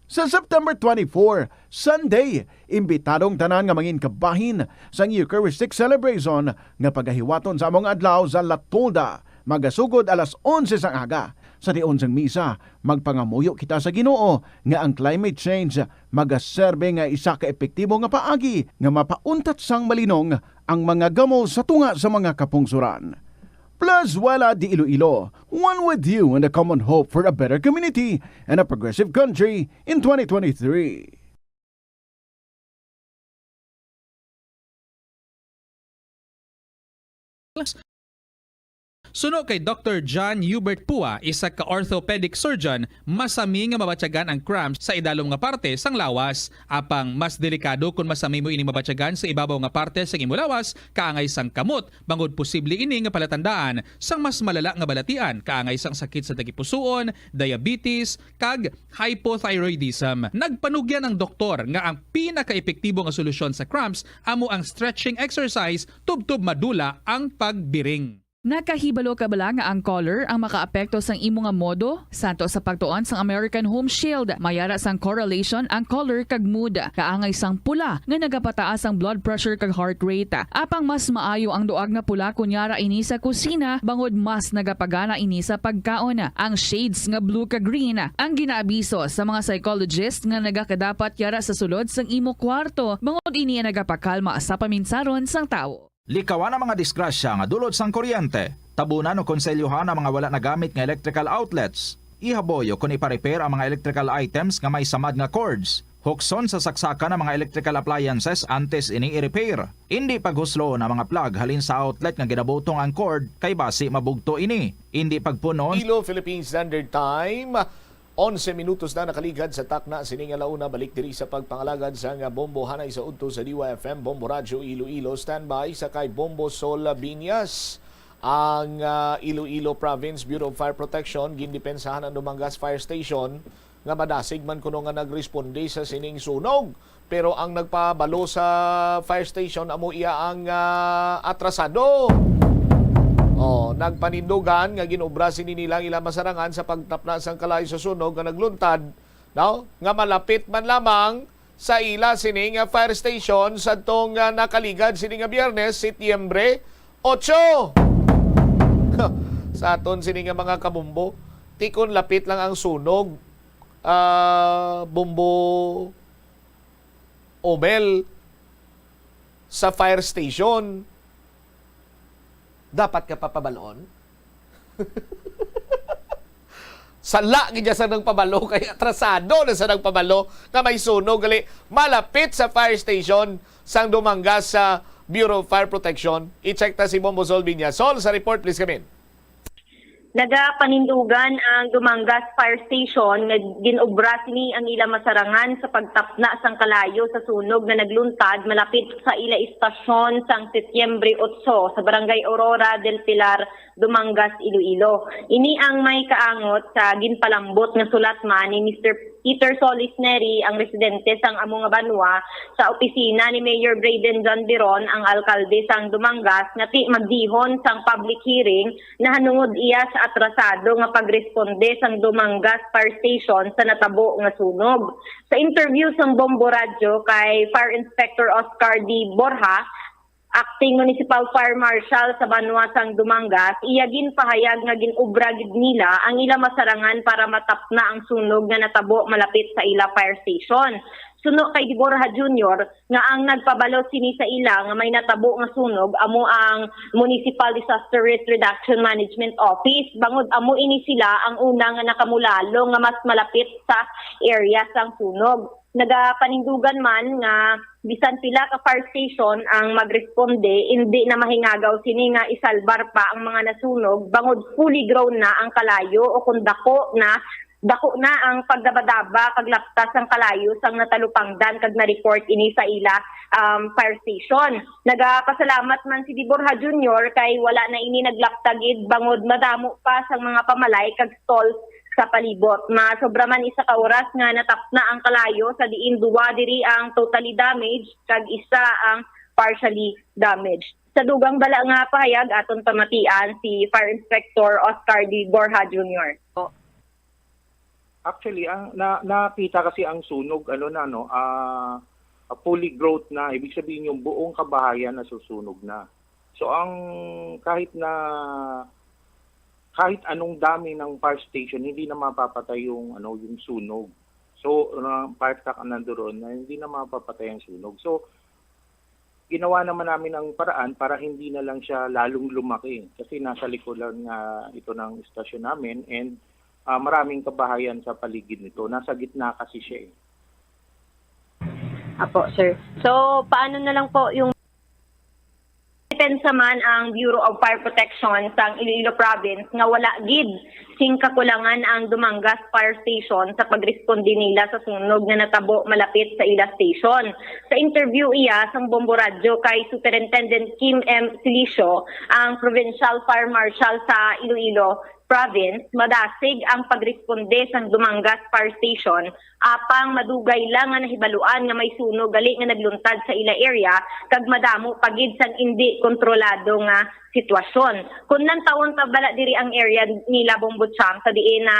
Sa September twenty-four, Sunday, imbitado ang tanan nga mangin kabahin sang Eucharistic Celebration nga pagahiwaton sa among adlaw sa La Tolda, magasugod alas onse sang aga. Sa tion sang misa, magpangamuyo kita sa Ginoo nga ang climate change magaserbe nga isa ka epektibo nga paagi nga mapauntat sang malinong ang mga gamo sa tunga sa mga kapungsoran. Plazuela de Iloilo, one with you in the common hope for a better community and a progressive country in twenty twenty-three. Suno kay Doktor John Hubert Pua, isa ka orthopedic surgeon, masami nga mabatyagan ang cramps sa idalom nga parte sang lawas. Apang mas delikado kon masami mo ini mabatyagan sa ibabaw nga parte sang imo lawas, kaangay sang kamot, bangod posible ini nga palatandaan sang mas malala nga balatian, kaangay sang sakit sa tagipusoon, diabetes, kag hypothyroidism. Nagpanugyan ang doktor nga ang pinakaepektibo nga solusyon sa cramps amo ang stretching exercise tubtob madula ang pagbiring. Nakahibalo ka bala nga ang color ang makaapekto sang imo nga modo? Santo sa pagtuon sang American Home Shield, may ara sang correlation ang color kag mood. Kaangay sang pula nga nagapataas ang blood pressure kag heart rate. Apang mas maayo ang duag nga pula kon yara ini sa kusina, bangod mas nagapagana ini sa pagkaon. Ang shades nga blue kag green ang ginaabiso sa mga psychologist nga nagakadapat yara sa sulod sang imo kwarto, bangod ini ang nagapakalma sa paminsaron sang tawo. Likawan ang mga disgrasya nga dulot sang kuryente. Tabunan o konselyohan ang mga wala nagamit nga electrical outlets. Ihaboy o kon ipa-repair ang mga electrical items nga may samad nga cords. Hukson sa saksakan ang mga electrical appliances antes ini i-repair. Indi paghusloon ang mga plug halin sa outlet nga ginabutong ang cord, kay basi mabugto ini. Indi pagpun-on. Ilo Philippine Standard Time, onse minutos na nakaligad sa takna sini nga launa. Balik diri sa pagpangalagad sa nga bombo hanay sa udto sa D Y F M, Bombo Radyo Iloilo. Standby sa kay Bombo Sol Binyas. Ang, ah, Iloilo Province Bureau of Fire Protection gindepensahan ang Dumangas Fire Station nga madasig man kuno nga nagresponde sa sining sunog. Pero ang nagpabalo sa fire station amo iya ang, ah, atrasado. Oh, nagpanindugan nga ginobra sini nila ang ilang masarangan sa pagtapna sang kalayo sa sunog nga nagluntad, no? Nga malapit man lamang sa ila sini nga fire station sadtong, ah, nakaligad sini nga Biyernes, Setyembre otso. Sa aton sini nga mga kabumbo, ti kon lapit lang ang sunog, ah, Bombo Omel, sa fire station, dapat ka papabalon? Sala gid sa nagpabalo, kay atrasado na sa nagpabalo nga may sunog gali malapit sa fire station sang Dumangas sa Bureau of Fire Protection. I-check ta si Bombo Sol Viña. Sol, sa report, please come in. Nagapanindugan ang Dumangas Fire Station nga ginobra sini ang ila masarangan sa pagtapna sang kalayo sa sunog nga nagluntad malapit sa ila istasyon sang Setyembre otso sa Barangay Aurora del Pilar, Dumangas, Iloilo. Ini ang may kaangot sa ginpalambot nga sulat man ni Mister Peter Solis Neri, ang residente sang amo nga banwa, sa opisina ni Mayor Brayden John Biron, ang alkalde sang Dumangas, nga ti magdihon sang public hearing nahanungod iya sa atrasado nga pagresponde sang Dumangas Fire Station sa natabo nga sunog. Sa interview sang Bombo Radyo kay Fire Inspector Oscar D. Borja, Acting Municipal Fire Marshal sa banwa sang Dumangas, iya ginpahayag nga gin-obra gid nila ang ila masarangan para matapna ang sunog nga natabo malapit sa ila fire station. Suno kay Di Borja Junior, nga ang nagpabalo sini sa ila nga may natabo nga sunog amo ang Municipal Disaster Risk Reduction Management Office, bangod amo ini sila ang una nga nakamulalo nga mas malapit sa area sang sunog. Nagapanindugan man nga bisan pila ka fire station ang magresponde, indi na mahingagaw sini nga isalbar pa ang mga nasunog bangod fully grown na ang kalayo o kung dako na dako na ang pagdabadaba kag laptas sang kalayo sang natalupangdan kag na-report ini sa ila, um, fire station. Nagapasalamat man si Di Borja Junior kay wala na ini naglapta gid bangod madamo pa sang mga pamalay kag stalls sa palibot. Masobra man isa ka oras nga natapna ang kalayo sa diin duwa diri ang totally damaged kag isa ang partially damaged. Sa dugang bala nga pahayag, aton pamatian si Fire Inspector Oscar D. Borja Junior. Actually, ang na, nakita kasi ang sunog, ano na, no, ah, ah, fully growth na, ibig sabihin yung buong kabahayan nasusunog na. So ang kahit na kahit anong dami ng fire station, hindi na mapapatay yung ano, yung sunog. So uh, fire truck ang nandoon na hindi na mapapatay ang sunog. So ginawa naman namin ang paraan para hindi na lang siya lalong lumaki kasi nasa likuran nga ito ng istasyon namin and ah, maraming kabahayan sa paligid nito. Nasa gitna kasi siya eh. Apo, sir. So, paano na lang po yung Depensa man ang Bureau of Fire Protection sang Iloilo Province nga wala gid sing kakulangan ang Dumangas Fire Station sa pagresponde nila sa sunog nga natabo malapit sa ila station. Sa interview iya sang Bombo Radyo kay Superintendent Kim M. Silicio, ang Provincial Fire Marshal sa Iloilo Province, madasig ang pagresponde sang Dumangas Fire Station apang madugay lang nga nahibaluan nga may sunog gali nga nagluntad sa ila area kag madamo pa gid sang indi kontrolado nga sitwasyon. Kon nantawon pa bala diri ang area nila Bombo Cham sa diin na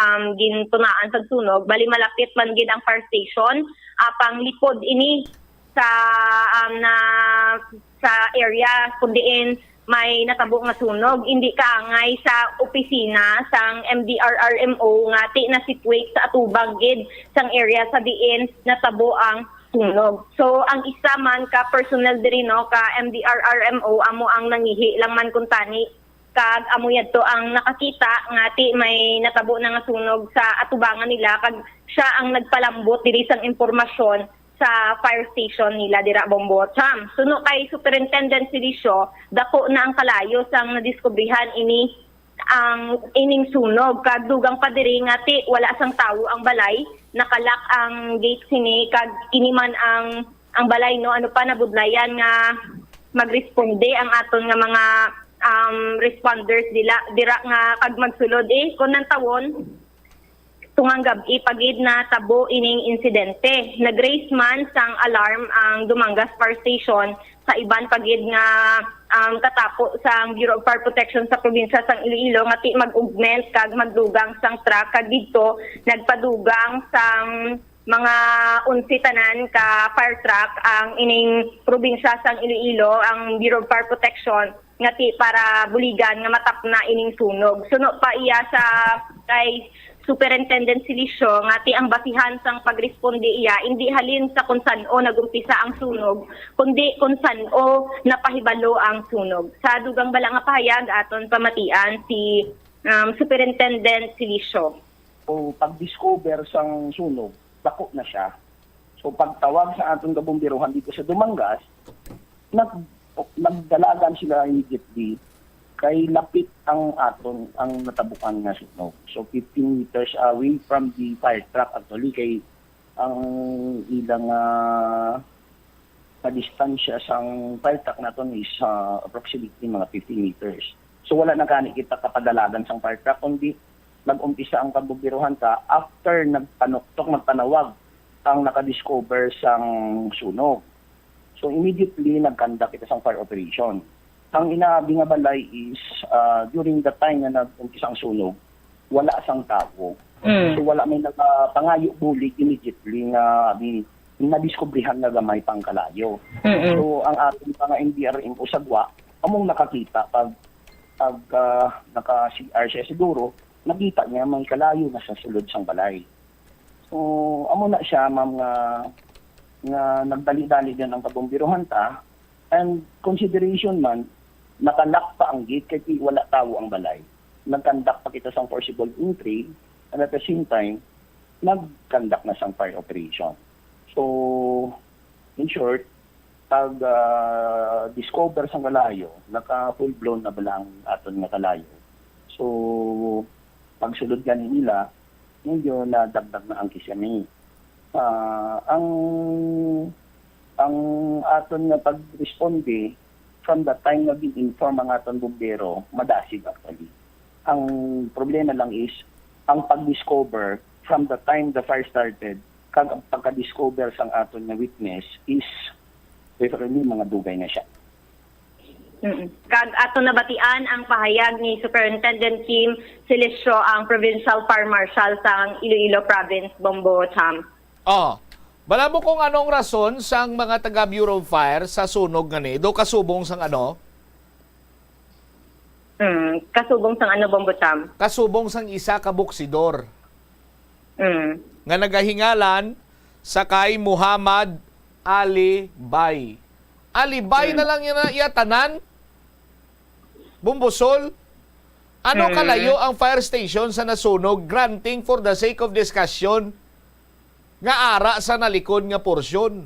um, gintunaan sa sunog, bali malapit man gid ang fire station, apang lipod ini sa um, na sa area kun diin may natabo nga sunog, indi kaangay sa opisina sang M D R R M O nga ti na-situate sa atubang gid sang area sa diin natabo ang sunog. So ang isa man ka personnel diri no ka M D R R M O amo ang nangihi lang man kuntani kag amo yadto ang nakakita nga ti may natabo na nga sunog sa atubangan nila kag siya ang nagpalambot diri sang impormasyon sa fire station nila dira Bombo Cham. Suno kay Superintendent Silicio, dako na ang kalayo sang nadiskubrihan ini ang ining sunog kag dugang pa diri nga ti wala sang tawo ang balay, nakalak ang gate sini kag ini man ang ang balay no ano pa nabudlayan nga magresponde ang aton nga mga um, responders dila, dira nga kag magsulod, eh, kung nantawon, tungang gab-i pa gid natabo ining insidente. Nag-raise man sang alarm ang Dumangas Fire Station sa iban pa gid nga, um, katapo sang Bureau of Fire Protection sa probinsya sang Iloilo nga ti mag-augment kag magdugang sang truck, kag didto nagpadugang sang mga onse tanan ka fire truck ang ining probinsya sang Iloilo, ang Bureau of Fire Protection, nga ti para buligan nga matapna ining sunog. Suno pa iya sa kay Superintendent Silicio nga ti ang basihan sang pagresponde iya indi halin sa kung san-o nag-umpisa ang sunog, kundi kung san-o napahibalo ang sunog. Sa dugang bala nga pahayag, aton pamatian si, um, Superintendent Silicio. O pag-discover sang sunog, dako na siya. So pagtawag sa aton kabomberohan dito sa Dumangas, nag nagdalagan sila immediately kay lapit ang aton ang natabukan nga sunog. So fifteen meters away from the fire truck actually kay ang ilang ah, sa distansya sang fire truck naton is ah, approximately mga fifty meters. So wala na gani kita kapadalagan sang fire truck kundi nag-umpisa ang kabomberohan ta after nagpanuktok, nagpanawag ang nakadiscover sang sunog. So immediately nagkandak kita sang fire operation. Ang inaabi nga balay is ah, during the time nga nag-umpisa ang sunog, wala sang tawo. Mm. So wala may nakapangayo bulig immediately nga abi nadiskubrihan nga gamay pang kalayo. Mm-mm. So ang aton pa nga N D R M o sagwa among nakakita pag pag ah, naka C R siya siguro, nakita niya may kalayo na sa sulod sang balay. So amo na siya, ma'am, nga nga nagdali-dali din ang kabomberohan ta. And consideration man, nakalak pa ang gate kay wala tawo ang balay. Nagkandak pa kita sang forcible entry, and at the same time, nagkandak na sang fire operation. So, in short, pag ah, discover sang kalayo, naka full blown na bala ang aton nga kalayo. So, pagsulod gani nila, medyo nadagdag na ang kisame. Ah, ang ang aton nga pagresponde from the time nga gin-inform ang aton bumbero, madasig actually. Ang problema lang is ang pag-discover from the time the fire started kag ang pagka-discover sang aton nga witness is preferably mga dugay na siya. Mm. Kag ato nabatian ang pahayag ni Superintendent Kim Silicio, ang Provincial Fire Marshal sang Iloilo Province, Bombo Cham. Oh, bala mo kung ano ang rason sang mga taga Bureau of Fire sa sunog nga ni do kasubong sang ano? Mm, kasubong sang ano, Bombo Cham? Kasubong sang isa ka buksidor Mm. nga nagahingalan sa kay Muhammad Ali Bay. Ali Bay Mm. na lang yun na iya tanan. Bumbusol. Ano Mm. kalayo ang fire station sa nasunog? Granting for the sake of discussion nga ara sa nalikod nga porsyon.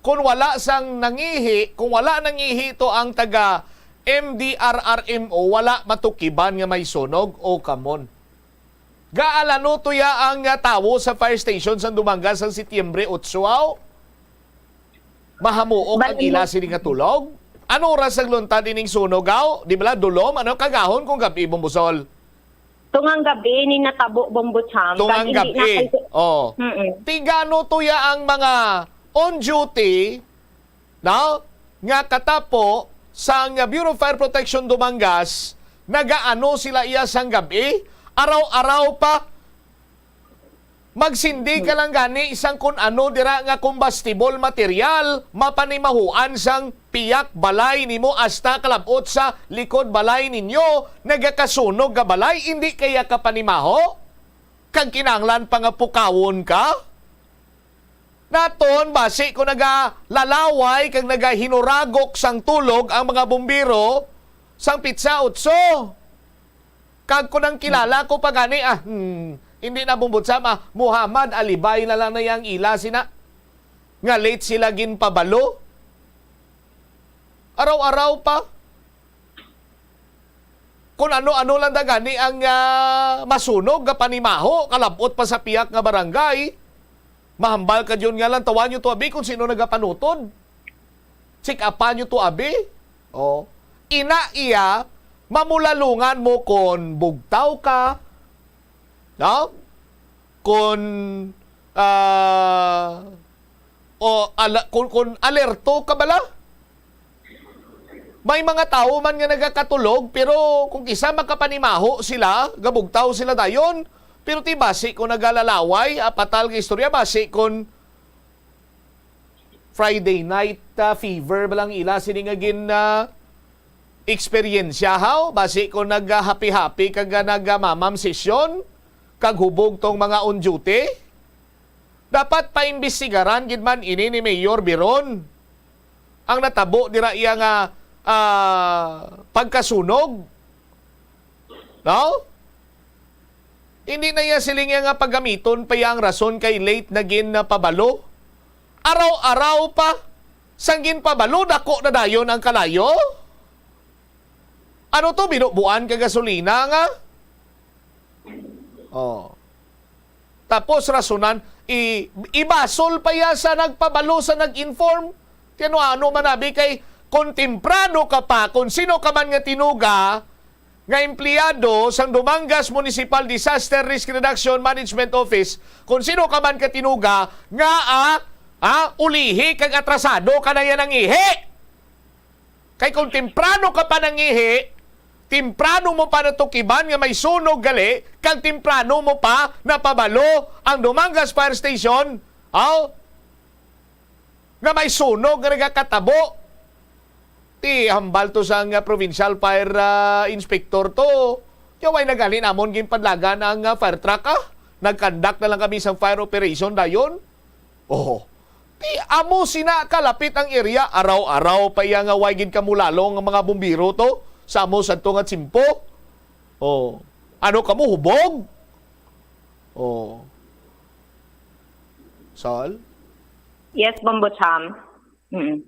Kung wala sang nangihi, kung wala nangihi to ang taga M D R R M O, wala matukiban nga may sunog o kamon. Gaalano tuya ang nga tawo sa fire station sa Dumangas sang Setyembre otso, aw? Mahamuok ang Bali ila mo. Sini nga tulog? Ano oras ang luntad ining sunog, aw? Di bala dulom? Ano kagahon kung gab-i, Bumbusol? Tungang gabi ni natabo, Bombo Cham. Tungang gabi. Oh. Mm-mm. Tigano tuya ang mga on duty, no? Nga katapo sa nga Bureau of Fire Protection Dumangas, nagaano sila iya sang gabi? Araw-araw pa. Magsindi ka lang gani sang kun ano dira nga combustible material, mapanimahuan sang piyak balay nimo hasta kalab-ot sa likod balay ninyo, nagakasunog nga balay, indi kaya ka panimaho? Kag kinahanglan pa nga pukawon ka? Naton, basi ko nagalalaway kag nagahinuragok sang tulog ang mga bumbiro sang pitsa otso. Kag ko nang kilala ko pa gani, ah, hmm, hindi na bumbot sa ma, Muhammad Alibay na lang na yang ila sina. Nga late sila ginpabalo. Araw-araw pa. Kung ano-ano lang da gani ang ah, masunog nga panimaho, kalabot pa sa piyak nga barangay. Mahambal ka diyon nga lang, tawa nyo to abi kung sino nagapanutod. Check-upan nyo to abi. Oh. ina iya, mamulalungan mo kon bugtaw ka, no? Kon, ah, o ala-, kon, kon alerto ka bala. May mga tawo man nga nagakatulog, pero kung kisa makapanimaho sila, gabugtaw sila dayon. Pero ti basi kon nagalalaway, ah, patal nga istorya, basi kon Friday night, ah, fever ba lang ila sini nga gin, ah, eksperyensya, haw? Basi kon naghahapi-hapi kag, ah, nagmamam sesyon, kag hubog tong mga on duty? Dapat paimbestigaran gid man ini ni Mayor Biron. Ang natabo dira iya nga, ah, pagkasunog. No? Hindi na iya siling iya nga paggamiton pa iya ang rason kay late na gin napabalo. Araw-araw pa. Sang ginpabalo, dako na dayon ang kalayo. Ano to, binubuan ka gasolina nga? Oh. Tapos rasunan, i-, ibasol pa iya sa nagpabalo, sa nag-inform. Ti ano-ano man abi kay kung temprano ka pa, kung sino ka man nga tinuga, nga empleyado sang Dumangas Municipal Disaster Risk Reduction Management Office, kung sino ka man ka tinuga, nga, ah, ah, ulihi kag atrasado ka na yan ang ihi. Kay kung temprano ka pa nangihi, temprano mo pa natukiban nga may sunog gali, kag temprano mo pa napabalo ang Dumangas Fire Station, aw, nga may sunog nga nagakatabo. Ti hambal to sang, ah, provincial fire, ah, inspector to. Kaya way na gani namon ginpadlagan ang, ah, fire truck, ah. Nag-conduct na lang kami sang fire operation dayon. Oh. Ti amo sina kalapit ang area, araw-araw pa iya nga way gid kamulalong ang mga bumbiro to sa amo sadto nga tiyempo. Oh. Ano kamo, hubog? Oh. Sol? Yes, Bombo Cham. Mm.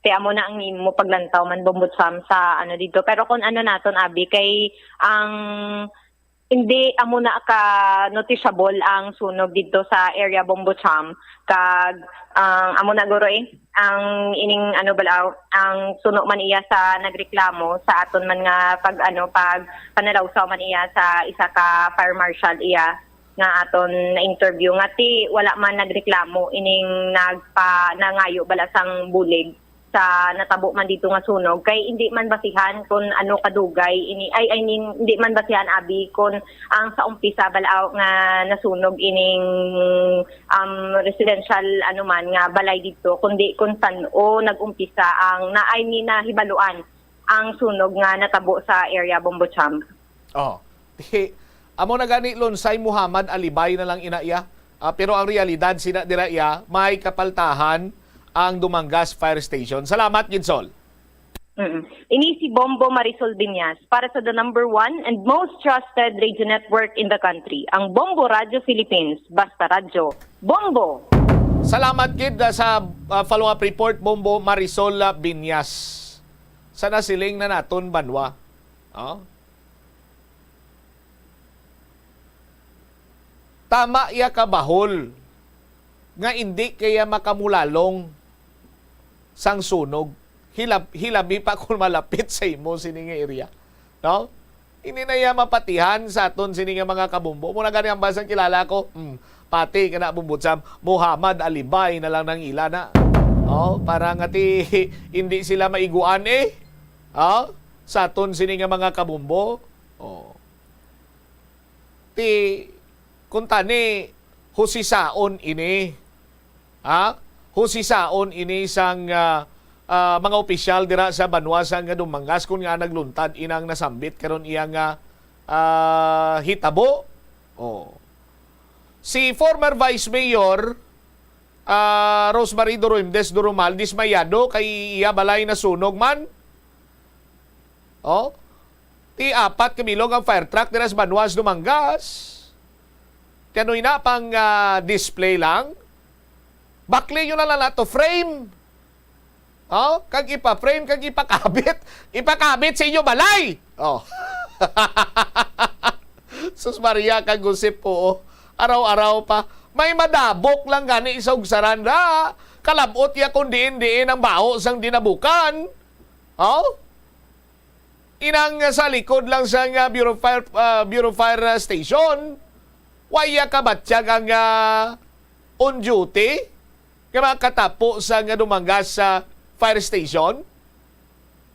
Kaya amo na ang imo paglantaw man, Bombo Cham, sa ano dito. Pero kung ano naton, abi, kay ang hindi amo na ka noticeable ang sunog dito sa area, Bombo Cham. Kag ang amo na guro eh, ang ining ano balaw, ang suno man iya sa nagreklamo sa aton man nga pag ano, pag panalawsaw man iya sa isa ka fire marshal iya nga aton na-interview nga ti wala man nagreklamo ining nagpa-, nangayo bala sang bulig sa natabo man dito nga sunog, kay hindi man basihan kung ano kadugay ini, ay, I mean, hindi man basihan, abi, kung ang sa umpisa bala nga nasunog ining, um, residential, ano man, nga balay dito, kundi kung san-o nag-umpisa ang, na, I mean, nahibaluan ang sunog nga natabo sa area, Bombo Cham. Oh. Amo na gani, Lonsay Muhammad Alibay na lang ina iya. Ah, pero ang realidad sina dira iya, may kapaltahan ang Dumangas Fire Station. Salamat gid, Sol. Mm. Ini si Bombo Marisol Binyas para sa the number one and most trusted radio network in the country, ang Bombo Radio Philippines. Basta radyo, Bombo! Salamat gid, ah, sa, ah, follow-up report, Bombo Marisol, ah, Binyas. Sa nasiling na naton banwa. Oh? Tama iya ka bahol nga indi kaya makamulalong sang sunog. Hilab-, hilabi pa kung malapit sa imo sini nga area. No? Hindi na iya mapatihan sa aton sini nga mga kabumbo. Muna gani ang basang kilala ko, hmm, pati ka na, Bumbutsam, Muhammad Alibay na lang nang ila na. Oh, para nga ti, hindi sila maiguan eh. Oh, sa aton sini nga mga kabumbo. Oh. Ti, kung tani, husisaon ini. Ha? Husisaon ini sang, ah, ah, mga opisyal dira sa banwa sang Dumangas, kun nga nagluntad inang nasambit karon iya nga, ah, hitabo. Oh. Si former Vice Mayor, ah, Rosemary Duroimdes Durumal, dismayado kay iya balay nasunog man. Oh? Ti apat ka bilog ang fire truck dira sa banwa sa Dumangas. Ti ano ina pang, ah, display lang? Bakli nyo na lang nato frame. Oh, kag ipa-frame, kag ipakabit. Ipakabit sa inyo balay. Oh. Sus Maria, kag gusip po, oh. Araw-araw pa. May madabok lang gani sa ugsaran na. Kalabot ya kung diin-diin ang baho sang dinabukan. Oh? Inang sa likod lang sang, ah, Bureau of Fire, ah, Bureau of Fire, ah, Station, waya kabatyag ang, ah, on duty nga mga katapo sa nga Dumangas sa fire station.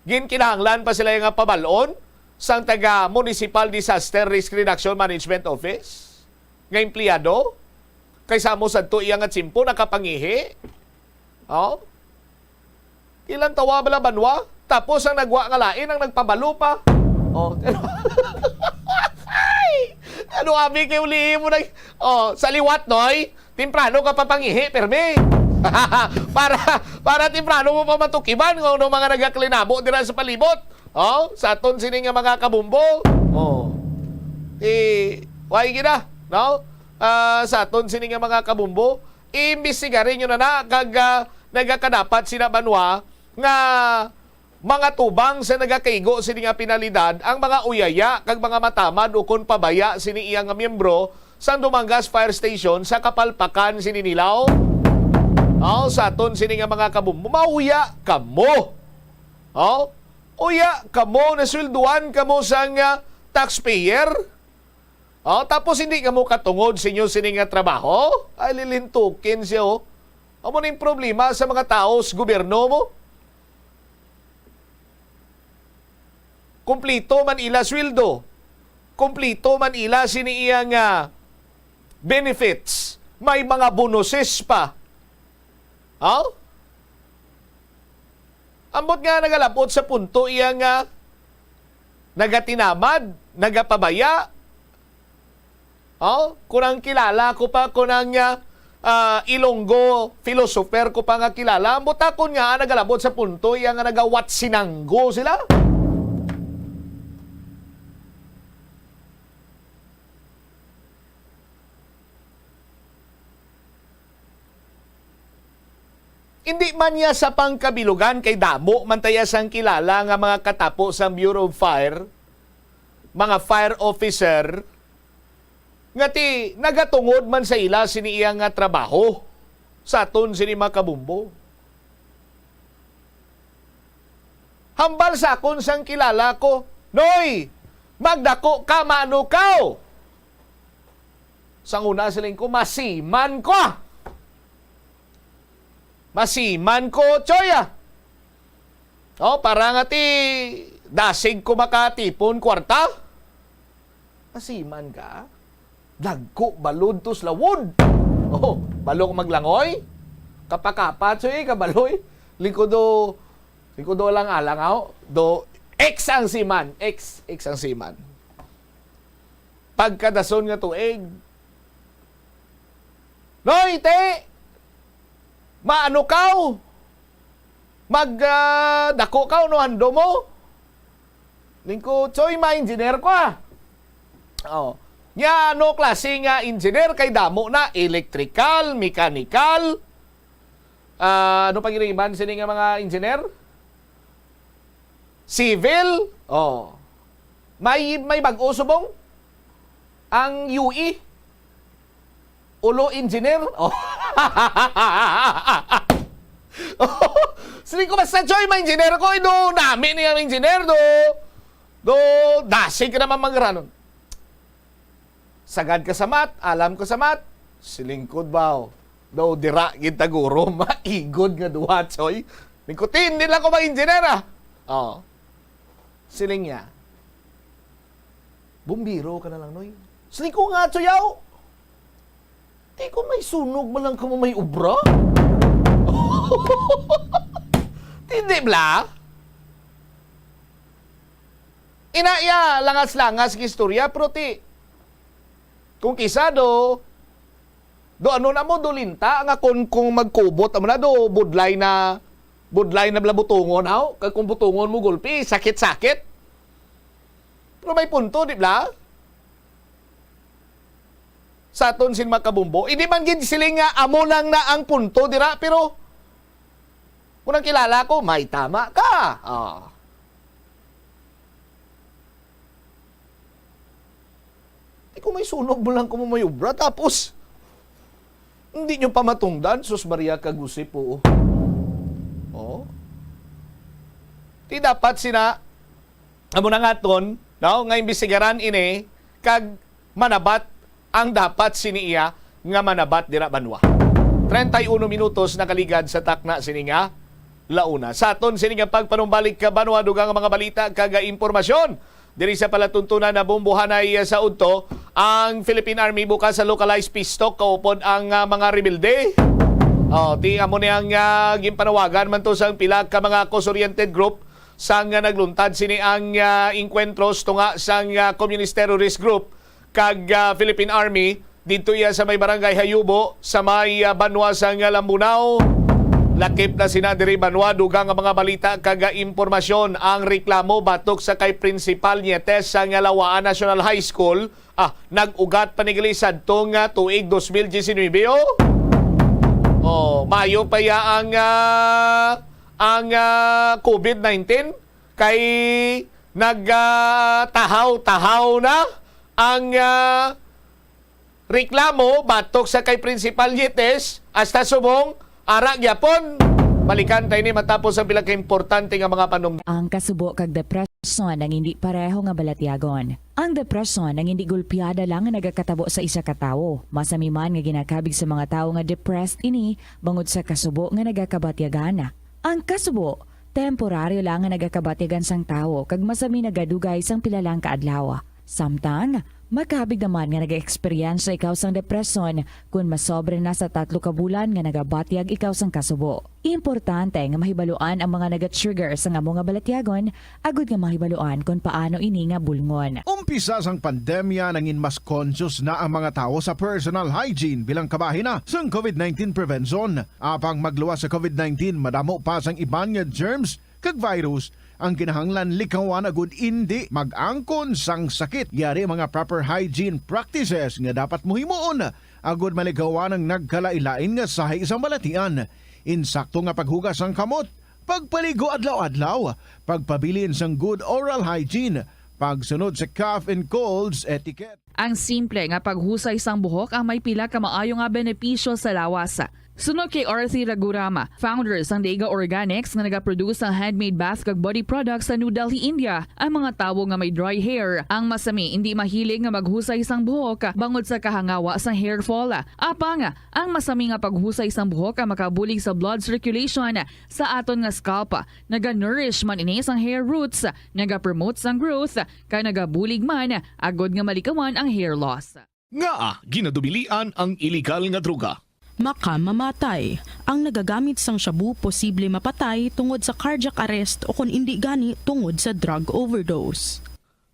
Ginkinahanglan pa sila nga pabalon sang taga Municipal Disaster Risk Reduction Management Office nga empleyado, kay sa amo sadto iya nga tiyempo nakapangihi. Oh? Ilang tawa bala banwa? Tapos ang nagwa nga lain ang nagpabalo pa. Oh. Ano abi kay ulihi mo na? Oh, sa liwat, noy. Temprano ka papangihi, permi. Para, para temprano mo pa matukiban kung ano mga nagaklinabo dira sa palibot. Oh, sa aton sini nga mga kabumbo. Oh. Ti, way gina, no? Ah, sa aton sini nga mga kabumbo, iimbestigarin nyo na na kag, ah, nagakadapat sina banwa nga mga tubang sa nagakaigo sini nga penalidad ang mga uyaya kag mga matamad ukon pabaya sini iya nga miyembro sang Dumangas Fire Station sa kapalpakan sini nilaw. Aw, sa aton sini nga mga kabumbo, mauya kamo. Aw, uya kamo, naswelduan kamo sang, ah, taxpayer. Oh, tapos hindi kamo katungod sa inyo sini nga trabaho? Ay, lilintukin siya, oh. Amo ning problema sa mga tao sa gobyerno mo. Kumplito man ila sweldo. Kumplito man ila sini iya nga benefits. May mga bonuses pa. Oh? Ambot nga nagalabot sa punto iya nga nagatinamad, nagapabaya. Oh, kung ang kilala ko pa, kung ang, ah, ah, Ilonggo philosopher ko pa nga kilala, ang butakon nga nagalabot sa punto iya nga nagawat sinanggo sila. Hindi man niya sa pangkabilugan kay damo man taya sang kilala nga mga katapo sang Bureau of Fire, mga fire officer, nga ti nagatungod man sa ila sini iya nga trabaho sa aton sini mga kabumbo. Hambal sa akon sang kilala ko, "Noy, magdako ka, maano kaw?" Sang una, siling ko, "Masiman ko, ah. Masiman ko, Choy, ah. Oh, para nga ti dasig ko makatipon kwarta." Masiman ka? Dagko balod to sa lawod. Oh, balo ko maglangoy. Kapakapat, Choy, kabaloy. Lingko do, lingko do lang alang ako. Do, X ang siman. X, X ang siman. Pagkadason nga tuig, "Noy, te! Maano kaw? Mag, ah, dako kaw, no, hando mo?" Lingko, "Choy, ma-engineer ko, ah." Oh. Nya, ano klase nga engineer? Kay damo na, electrical, mechanical, ah, ano pa gini iban sini nga mga engineer? Civil? Oh. May, may bag-o subong? Ang U E? Ulo engineer? Oh. Siling ko, "Basta, Choy, ma-engineer ko, eh, do, dami niya engineer, do, do, dasig ka naman magranon." Sagad ka sa math, alam ka sa math, silingkod ba, oh? Daw dira gid ta guro, maigod nga duha, Choy. Lingkutin, di lang ko ma-engineer, ah. Oh. Siling niya, "Bumbiro ka na lang, Noy." Siling ko nga, Choy, aw. Di ko may sunog man lang kamo may obra. Hindi bla? Ina iya, langas-langas nga istorya, pero ti, kung kisa do, do ano na mo, do linta, nga kung, kung magkubot, amo na do, budlay na, budlay na bala butongon, haw? Kag kung butongon mo gulpi, sakit-sakit. Pero may punto, di bla? Sa aton sin makabumbo. Hindi man gid siling nga amo lang na ang punto dira, pero kung ang kilala ko, may tama ka. Ah. Di ko may sunog mo lang kung may obra. Tapos, hindi nyo pa matungdan, sus Maria Kagusip, oo. Oh. Di dapat sina Amo na nga aton, no, nga imbestigaran ini kag manabat ang dapat sini iya nga manabat dira banwa. Treinta y uno minutos nakaligad sa takna sini nga launa. Sa aton sini nga pagpanumbalik ka banwa, dugang nga mga balita kag impormasyon. Diri sa palatuntunan na bumbuhanay sa udto, ang Philippine Army bukas sa localized peace talk kaupod ang, ah, mga rebelde. Oh, ti amo ni ang, ah, ginpanawagan man to sang pila ka mga cause-oriented group sang, ah, nagluntad sini ang, ah, engkwentros tunga sang, ah, Communist Terrorist Group kag, ah, Philippine Army didto iya sa may Barangay Hayubo sa may, ah, banwa sang, ah, Lambunao. Lakip na sina diri banwa, dugang nga mga balita kag, ah, impormasyon. Ang reklamo batok sa kay Principal Nietes sang, ah, Lawaan National High School, ah, nag-ugat pa ni gali sadto nga tuig dos mil diecinuebe, oh. Oh, maayo pa ya ang, ah, ang, ah, covid nineteen kay nag, ah, tahaw-tahaw na ang, ah, reklamo batok sa kay Principal Nietes hasta subong ara gyapon. Balikan ta ini matapos ang pila ka importante nga mga panum- Ang kasubo kag depresyon ang hindi pareho nga balatyagon. Ang depresyon ang hindi gulpiada lang nga nagakatabo sa isa ka tawo. Masami man nga ginakabig sa mga tawo nga depressed ini bangod sa kasubo nga nagakabatyagan. Ang kasubo, temporaryo lang nga nagakabatyagan sang tawo kag masami nagadugay sang pila lang ka adlaw. Samtang, makabig naman nga nag-eksperyensya ikaw sang depresyon kon masobra na sa tatlo ka bulan nga nagabatyag ikaw sang kasubo. Importante nga mahibaluan ang mga naga-trigger sang amo nga balatyagon agud nga mahibaluan kon paano ini nga bulngon. Umpisa sang pandemya, nangin mas conscious na ang mga tawo sa personal hygiene bilang kabahin na sang covid nineteen prevention. Apang magluwas sa covid nineteen, madamo pa sang iban nga germs kag virus ang kinahanglan likawan agud indi mag-angkon sang sakit. Yari mga proper hygiene practices nga dapat mo himuon agud malikawan ang nagkalain-lain nga sahi sang balatian. Insakto nga paghugas sang kamot, pagpaligo adlaw-adlaw, pagpabilin sang good oral hygiene, pagsunod sa cough and colds etiquette. Ang simple nga paghusay sang buhok ang may pila ka maayo nga benepisyo sa lawas. Suno kay Arthi Ragurama, founder sang Deiga Organics nga nagaproduce sang handmade bath kag body products sa New Delhi, India, ang mga tawo nga may dry hair ang masami indi mahilig nga maghusay sang buhok bangod sa kahangawa sang hair fall. Apang, ang masami nga paghusay sang buhok ang makabulig sa blood circulation sa aton nga scalp. Naga-nourish man ini sang hair roots, nagapromote sang growth, kag nagabulig man agud nga malikawan ang hair loss. Ngaa ginadubilian ang iligal nga droga? Makamamatay. Ang nagagamit sang shabu posible mapatay tungod sa cardiac arrest o kon indi gani tungod sa drug overdose.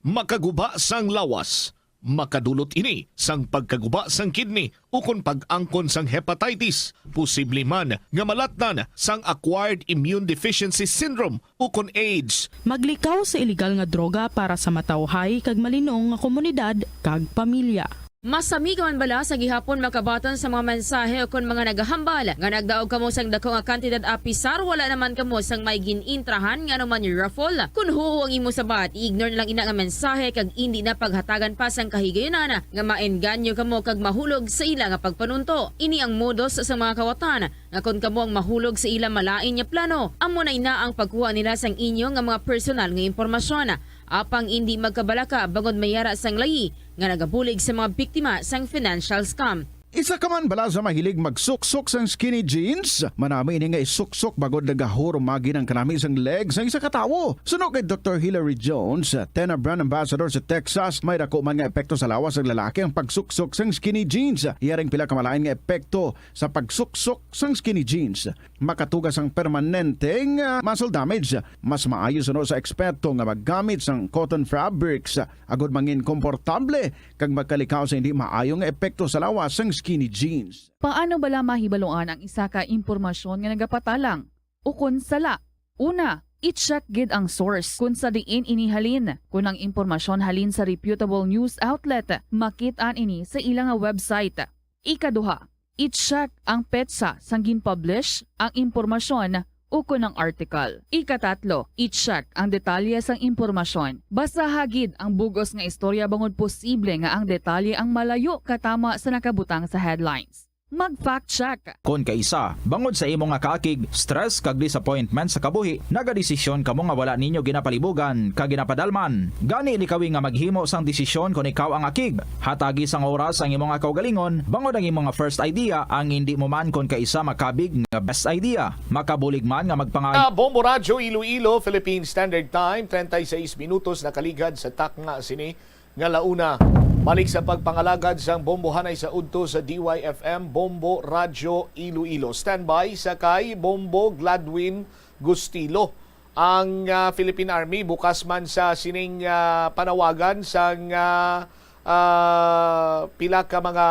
Makaguba sang lawas. Makadulot ini sang pagkaguba sang kidney ukon pag-angkon sang hepatitis, posible man nga malatnan sang acquired immune deficiency syndrome ukon AIDS. Maglikaw sa iligal nga droga para sa matawhay kag malinong nga komunidad kag pamilya. Masami ka man bala sa gihapon makabaton sa mga mensahe ukon mga nagahambal nga nagdaog kamo sang dako nga kantidad apisar wala naman kamo sang may gin-intrahan nga anuman raffle? Kon huo ang imo sabat, i-ignore na lang ina nga mensahe kag indi na paghatagan pa sang kahigayunan nga maengganyo kamo kag mahulog sa ila nga pagpanunto. Ini ang modus sa mga kawatan nga kon kamo ang mahulog sa ila malain nga plano, amo na ina ang pagkuha nila sang inyo nga mga personal nga impormasyon. Apang indi magkabalaka bangod may ara sang layi nga nagabulig sa mga biktima sang financial scam. Isa ka man bala sa mahilig magsuksok sang skinny jeans? Manami ini nga isuksok bangod nagahurumagi ang kanami sang leg sang isa ka tawo. Suno kay Doktor Hilary Jones, Tena brand ambassador sa Texas, may dako man nga epekto sa lawas sang lalaki ang pagsuksok sang skinny jeans. Iya ring pila ka malain nga epekto sa pagsuksok sang skinny jeans. Makatuga sang permanente nga muscle damage. Mas maayo suno sa eksperto nga maggamit sang cotton fabrics agud mangin komportable kag makalikaw sa hindi maayo nga epekto sa lawas sang skinny jeans. Paano bala mahibaluan ang isa ka impormasyon nga nagapatalang ukon sala? Una, i-check gid ang source kon sa diin ini halin. Kon ang impormasyon halin sa reputable news outlet, makit-an ini sa ila nga website. Ikaduha, i-check ang petsa sang gin-publish ang impormasyon ukon ang article. Ikatatlo, i-check ang detalye sang impormasyon. Basaha gid ang bug-os nga istorya bangod posible nga ang detalye ang malayo katama sa nakabutang sa headlines. Mag-fact check. Kon kaisa, bangod sa imo nga kaakig, stress kag disappointment sa kabuhi, nagadesisyon kamo nga wala ninyo ginapalibugan kag ginapadalman. Gani likawi nga maghimo sang desisyon kon ikaw ang akig. Hatagi sang oras ang imo nga kaugalingon, bangod ang imo nga first idea ang hindi mo man kon kaisa makabig nga best idea. Makabulig man nga magpangay. Sa Bombo Radyo Iloilo, Philippine Standard Time, treinta y seis minutos na kaligad sa takna sini nga launa. Balik sa pagpangalagad sang bombohanay sa udto sa D Y F M, Bombo Radyo Iloilo. Standby sa kay Bombo Gladwin Gustilo. Ang ah, Philippine Army bukas man sa sining ah, panawagan sang ah, ah, pila ka mga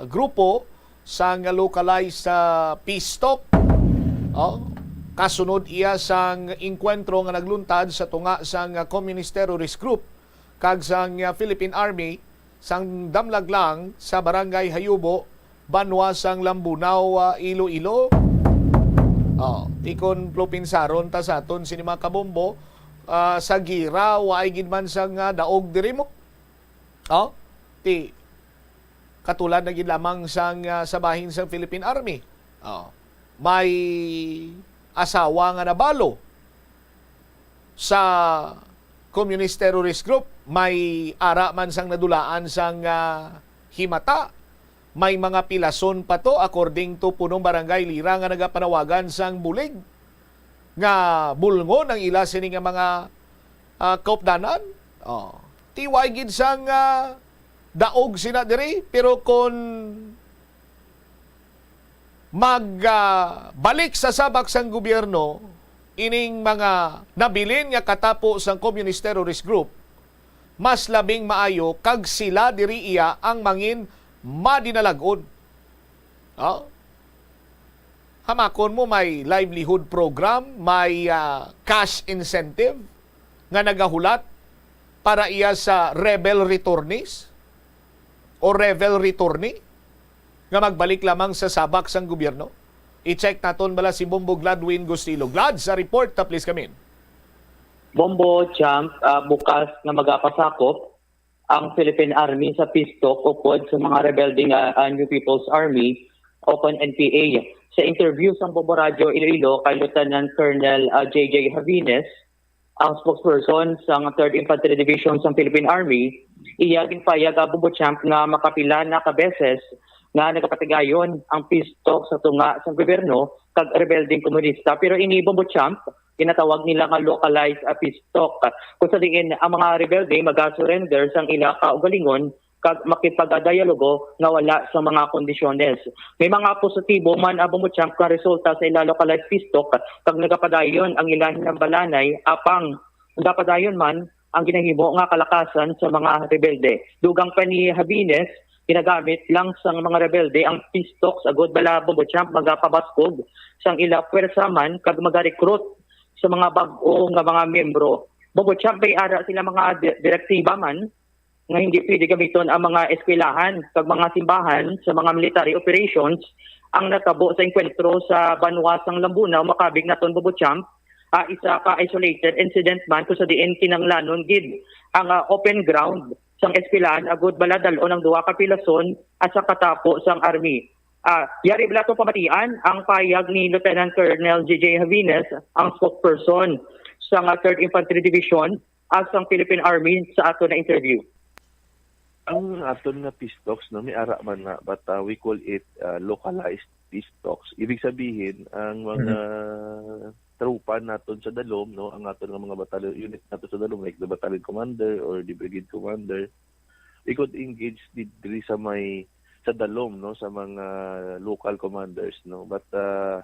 grupo sang localized ah, peace talk. Oh, kasunod iya sang engkwentro nga nagluntad sa tunga sang ah, Communist Terrorist Group kag sang ah, Philippine Army sang Damlaglang sa Barangay Hayubo, banwa sang Lambunao, ah, Iloilo. Oh, ti kon plupinsaron ta sa aton sini mga kabombo, ah, sa gira, waay gid man sang ah, daog diri mo. Oh, ti katulad na gid lamang sang ah, sa bahin sang Philippine Army. Oh, may asawa nga nabalo sa Communist Terrorist Group, may ara man sang nadulaan sang ah, himata, may mga pilason pa to, according to punong barangay Lira nga nagapanawagan sang bulig nga bulngon ang ila sini nga mga ah, kaupdanan. Oh. Ti waay gid sang ah, daog sina diri, pero kon mag ah, balik sa sabak sang gobyerno ining mga nabilin nga katapo sang Communist Terrorist Group, mas labing maayo kag sila diri iya ang mangin madinalag-on. Oh? Hamakon mo may livelihood program, may ah, cash incentive nga nagahulat para iya sa rebel returnees o rebel returnee nga magbalik lamang sa sabak sang gobyerno. I-check naton bala si Bombo Gladwin Gustilo. Glad, sa report ta, please come in. Bombo Champ, ah, bukas nga magapasakop ang Philippine Army sa peace talk upod sa mga rebelde nga ah, New People's Army o kon N P A. Sa interview sang Bombo Radyo Iloilo kay Lieutenant Colonel ah, J J Javines, ang spokesperson sang Third Infantry Division sang Philippine Army, iya ginpayag ang Bombo Champ nga makapila na ka beses nga nagapatigayon ang peace talk sa tunga sang gobyerno kag rebeldeng komunista. Pero ini, Bombo Champ, ginatawag nila nga localized ah, peace talk, kung sa diin ang mga rebelde magasurrender sang ila kaugalingon kag makipagdialogo nga wala sa mga kondisyones. May mga positibo man ang Bombo Champ nga resulta sa ila localized peace talk kag nagapadayon ang ila hinambalanay, apang nagapadayon man ang ginahimo nga kalakasan sa mga rebelde. Dugang pa ni Javines, ginagamit lang sang mga rebelde ang peace talks agod bala, Bombo Champ, magapabaskog sang ila pwersa man kag magarecruit sa mga bag-o nga mga miyembro. Bombo Champ, may ara sila mga di- direktiba man nga hindi pwede gamiton ang mga eskwelahan kag mga simbahan sa mga military operations ang natabo sa engkwentro sa banwa sang Lambunao, makabig naton, Bombo Champ, ah, isa ka isolated incident man kung sa diin kinahanglanon gid ang ah, open ground sang eskwelahan agud bala dal-on ang duha ka pilason at sa katapo sang army. Ah, yari bala to pamatian ang payag ni Lieutenant Colonel J J Javines, ang spokesperson sang ah, Third Infantry Division, as ang Philippine Army sa aton na interview. Ang aton nga peace talks, no, may ara man na, but uh, we call it uh, localized peace talks. Ibig sabihin, ang mga tropa naton sa Dalom, no, ang aton nga mga battalion unit nato sa Dalom, like the battalion commander or the brigade commander, we could engage di- diri sa may sa Dalom, no, sa mga local commanders, no. But uh,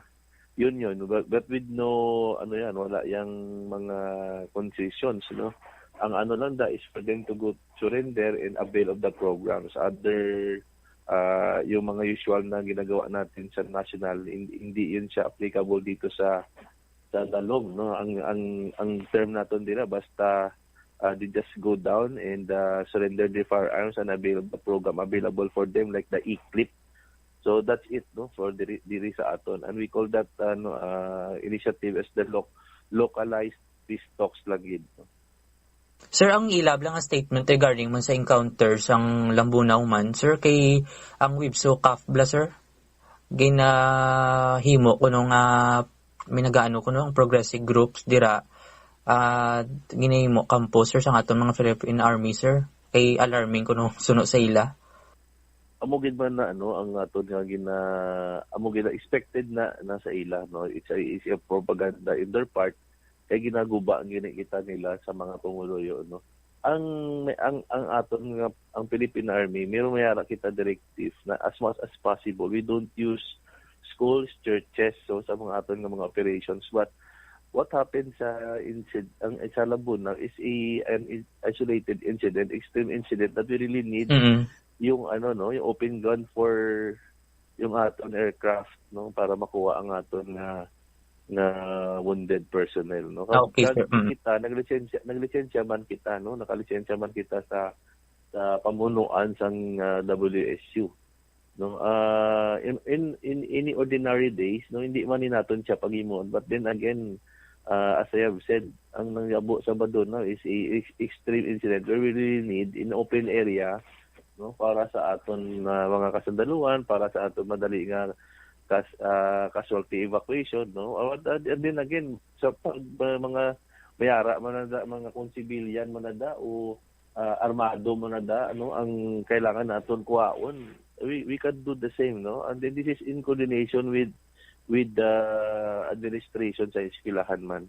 yun yun, but, but with no, ano yan, wala yang mga concessions, no. Ang ano lang da is for them to go surrender and avail of the programs. Other, uh, yung mga usual na ginagawa natin sa national, hindi, hindi yun siya applicable dito sa sa Dalom, no. Ang ang ang term naton dira, basta uh, they just go down and uh, surrender their firearms and avail of the program available for them, like the E-clip. So that's it, no, for diri, diri sa aton. And we call that, ano, uh, initiative as the loc- localized peace talks lang gid, no? Sir, ang ila bala nga statement regarding man sa encounter sang Lambunao man, sir, kay ang WIPSO CAF bala, sir? ginahimo kuno nga may nagaano kuno ang progressive groups dira, ah, ginahimo kampo, sir, sa aton mga Philippine Army, sir. Kay alarming kuno suno sa ila. Amo gid man na, ano, ang aton nga gina-, amo gid na expected na, na sa ila, no? It's a, it's a propaganda in their part. Kay ginaguba ang gini kita nila sa mga pumuluyo, no? Ang, ang, ang aton nga, ang Philippine Army, may mayara kita directive na as much as possible, we don't use schools, churches, so sa mga aton nga mga operations. But what happened sa incid-, ang sa Labuna is a, an i-, isolated incident, extreme incident that we really need Mm. yung ano, no, yung open gun for yung aton aircraft, no, para makuha ang aton nga, nga wounded personnel, no. Ah, okay, Kag sir. Mm. Kita, naglisensya, naglisensya man kita, no, nakalisensya man kita sa, sa pamunuan sang, ah, W S U, no. Ah, in, in, in any ordinary days, no, hindi man ni naton siya paghimuon. But then again, ah, as I have said, ang nangyabo sa Baduna is a ex-, extreme incident where we really need in open area, no, para sa aton, ah, mga kasundaluhan, para sa aton madali nga kas-, ah, casualty evacuation, no. Ah, and, and then again, sa pag, ah, mga mayara man na da, mga kung civilian man na da, o, ah, armado man na da, ano, ang kailangan naton kuhaon, we, we can do the same, no. And then this is in coordination with, with the administration sa eskwelahan man.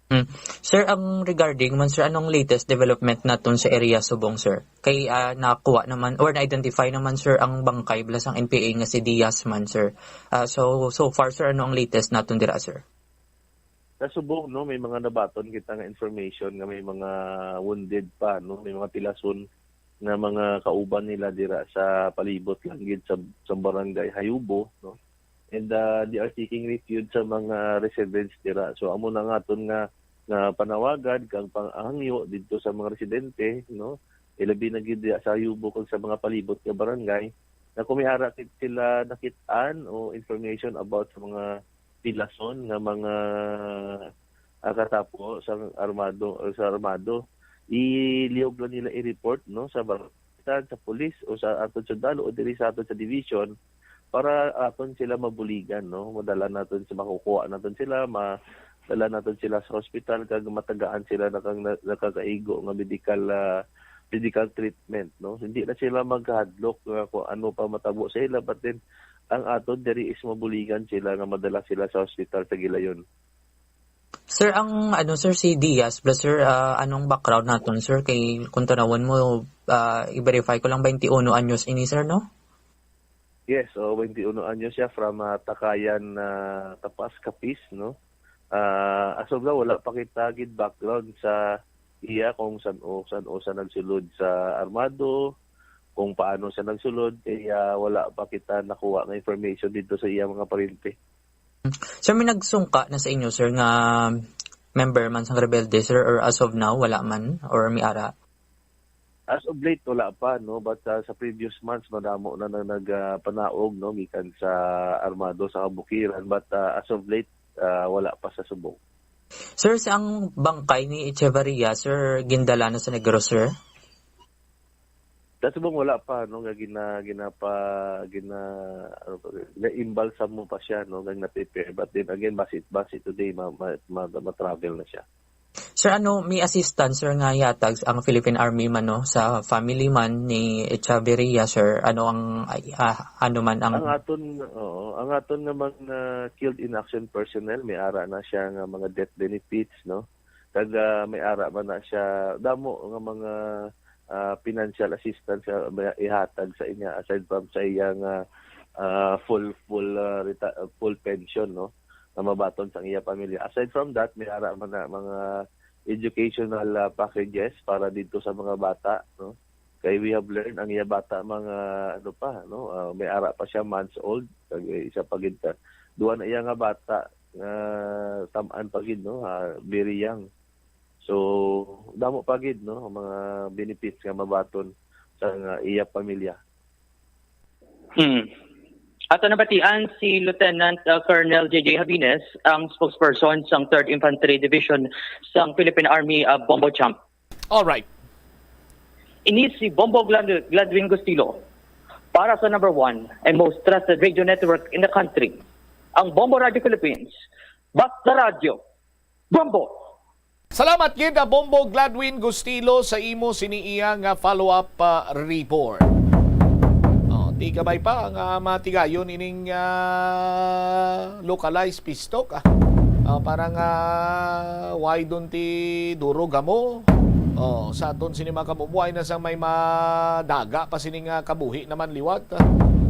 Hmm. Sir, ang regarding man, sir, anong latest development naton sa area subong, sir? Kay, ah, nakuha naman or na-identify naman, sir, ang bangkay bala sang N P A nga si Diaz man, sir. Ah, so, so far, sir, ano ang latest naton dira, sir? Sa subong, no, may mga nabaton kita nga information nga may mga wounded pa, no, may mga pilason nga mga kauban nila dira sa palibot lang gid sa, sa barangay Hayubo, no? And, ah, they are seeking refuge sa mga residents dira. So, amo na nga aton nga, nga panawagan kag panghangyo didto sa mga residente, no? Ilabi na gid diha sa Hayubo kag sa mga palibot nga barangay, na kung may ara kit-, sila nakit-an o information about sa mga pilason nga mga, ah, katapo sa armado, sa armado, ilihog lang nila i-report, no, sa barangay, sa pulis o sa aton sundalo o diri sa aton sa division para aton sila mabuligan, no? Madala naton sa, makukuha naton sila, madala naton sila sa hospital kag matagaan sila na kang na-, nakakaigo nga medical, ah, medical treatment, no? Hindi na sila maghadlok nga kung ano pa matabo sa ila, but then ang aton diri is mabuligan sila nga madala sila sa hospital sa gilayon. Sir, ang ano, sir, si Diaz, bala, sir, ah, anong background naton, sir? Kay kung tanawon mo, ah, i-verify ko lang, twenty-one anyos ini, sir, no? Yes, oh, twenty-one anyos siya from, ah, Takayan, ah, Tapas, Capiz, no? Ah, as of now, wala pa kita gid background sa iya kung san-o, san-o sa nagsulod sa armado, kung paano siya nagsulod, kay, ah, wala pa kita nakuha nga information dito sa iya mga paryente. Sir, may nagsungka na sa inyo, sir, nga member man sang rebelde, sir, or as of now, wala man, or may ara? As of late, wala pa, no? But, ah, sa previous months, madamo na, na nag, ah, panaog, no, gikan sa armado sa kabukiran. But, ah, as of late, ah, wala pa sa subong. Sir, sa ang bangkay ni Echevarria, sir, gindala na sa Negros, sir? Sa subong wala pa, no, nga gina-, ginapa-, gina-, ano pa, gina-imbalsamo pa siya, no, nga na-prepare. But then again, basi, basi today, ma-, ma-, ma-, ma-travel na siya. Sir, ano, may assistance, sir, nga yatag ang Philippine Army man, no, sa family man ni Echeverria, sir? Ano ang, ay, ah, ano man ang Ang aton, oo, ang aton nga mga killed in action personnel, may ara na siya nga mga death benefits, no? Kag, ah, may ara man na siya, damo nga mga, ah, financial assistance nga may ihatag sa iya aside from sa iya nga, ah, full, full, ah, reta-, full pension, no? Nga mabaton sa iya pamilya. Aside from that, may ara man na mga educational, ah, packages para dito sa mga bata, no? Kay we have learned, ang iya bata mga, ano pa, no? Ah, may ara pa siya months old, kag isa pa gid ka. Duha na iya nga bata nga tam-an pa gid, no? Ah, very young. So, damo pa gid, no, ang mga benefits nga mabaton sa nga iya pamilya. Hmm. Ato nabatian si Lieutenant, uh, Colonel J J Habines, ang spokesperson sang Third Infantry Division sang Philippine Army, uh, Bombo Champ. All right. Ini si Bombo Glad-, Gladwin Gustilo. Para sa number one and most trusted radio network in the country, ang Bombo Radio Philippines. Basta Radyo, Bombo! Salamat gid, ah, Bombo Gladwin Gustilo, sa imo sini iya nga follow-up, ah, report. Oh, di kabay pa nga matigayon ining, ah, localized pistok, ah. Ah, parang, ah, why don't ti duro gamo? Oh, sa aton sini mga kabubuhay na sang may madaga pa sini nga kabuhi naman liwat, ah.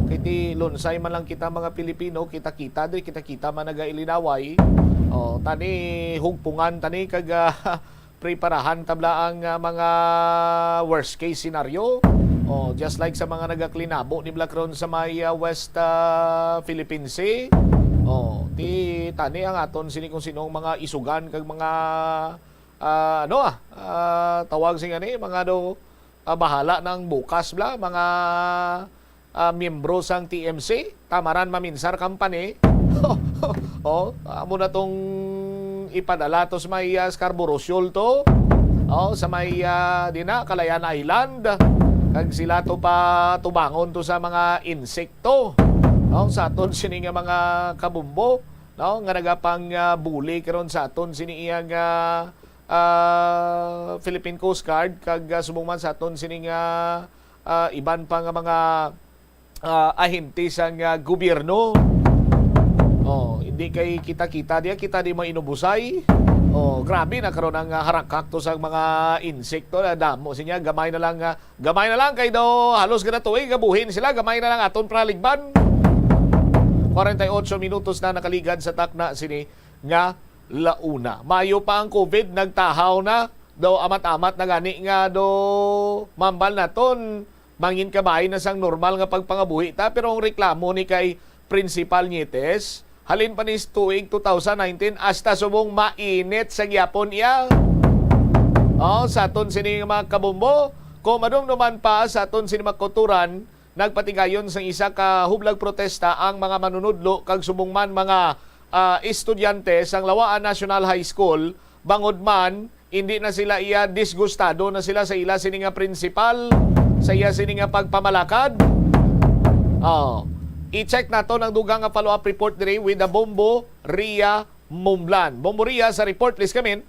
Kay ti lunsay man lang kita mga Pilipino, kita-kita diri, kita-kita man nagailinaway. Oh, tani hugpungan tani kag, ah, preparahan tabla ang, ah, mga worst case scenario. Oh, just like sa mga nagaklinabo ni Black Ron sa may, ah, West, ah, Philippine Sea. Oh, ti tani ang aton sini kung sinong mga isugan kag mga, ah, ano, ah, ah, tawag sing ani, mga do, ah, bahala nang bukas bla, mga, ah, miyembro sang T M C, Tamaran Maminsar Company. Oh, amo na tong ipadala to sa may, ah, Scarborough Shoal to. Oh, sa may, ah, di na, Calayan Island. Kag sila to pa tubangon to sa mga insekto. No, sa aton sini nga mga kabumbo, no, nga nagapang, ah, buli karon sa aton sini iya nga, ah, Philippine Coast Guard kag, ah, subong man sa aton sini nga, ah, iban pa nga mga, ah, ahente sang, ah, gobyerno. Oh, hindi kay kita-kita diya, kita di mainubusay. Oh, grabe na karon ang, ah, harakak to sa mga insekto na damo sinya, gamay na lang, ah, gamay na lang kay do halos gana tuig gabuhin sila, gamay na lang aton praligban. Forty-eight minutos na nakaligad sa takna sini nga launa. Mayo pa ang COVID, nagtahaw na. Do amat-amat na gani nga do mambal naton, mangin kabay na sang normal nga pagpangabuhi ta, pero ang reklamo ni kay Principal Nietes, halin pa ni tuig two thousand nineteen, hasta subong mainit sa gyapon iya. Oh, sa aton sini nga mga kabumbo, kung madumduman pa sa aton sini mga kauturan, nagpatigayon sang isa ka hublag protesta ang mga manunudlo kag subong man mga, ah, estudyante sang Lawaan National High School, bangod man hindi na sila iya, disgustado na sila sa ila sini nga prinsipal, sa iya sini nga pagpamalakad. Oh. I-check nato ang dugang nga follow-up report diri with the Bombo Ria Mumlan. Bombo Ria, sa report, please come in.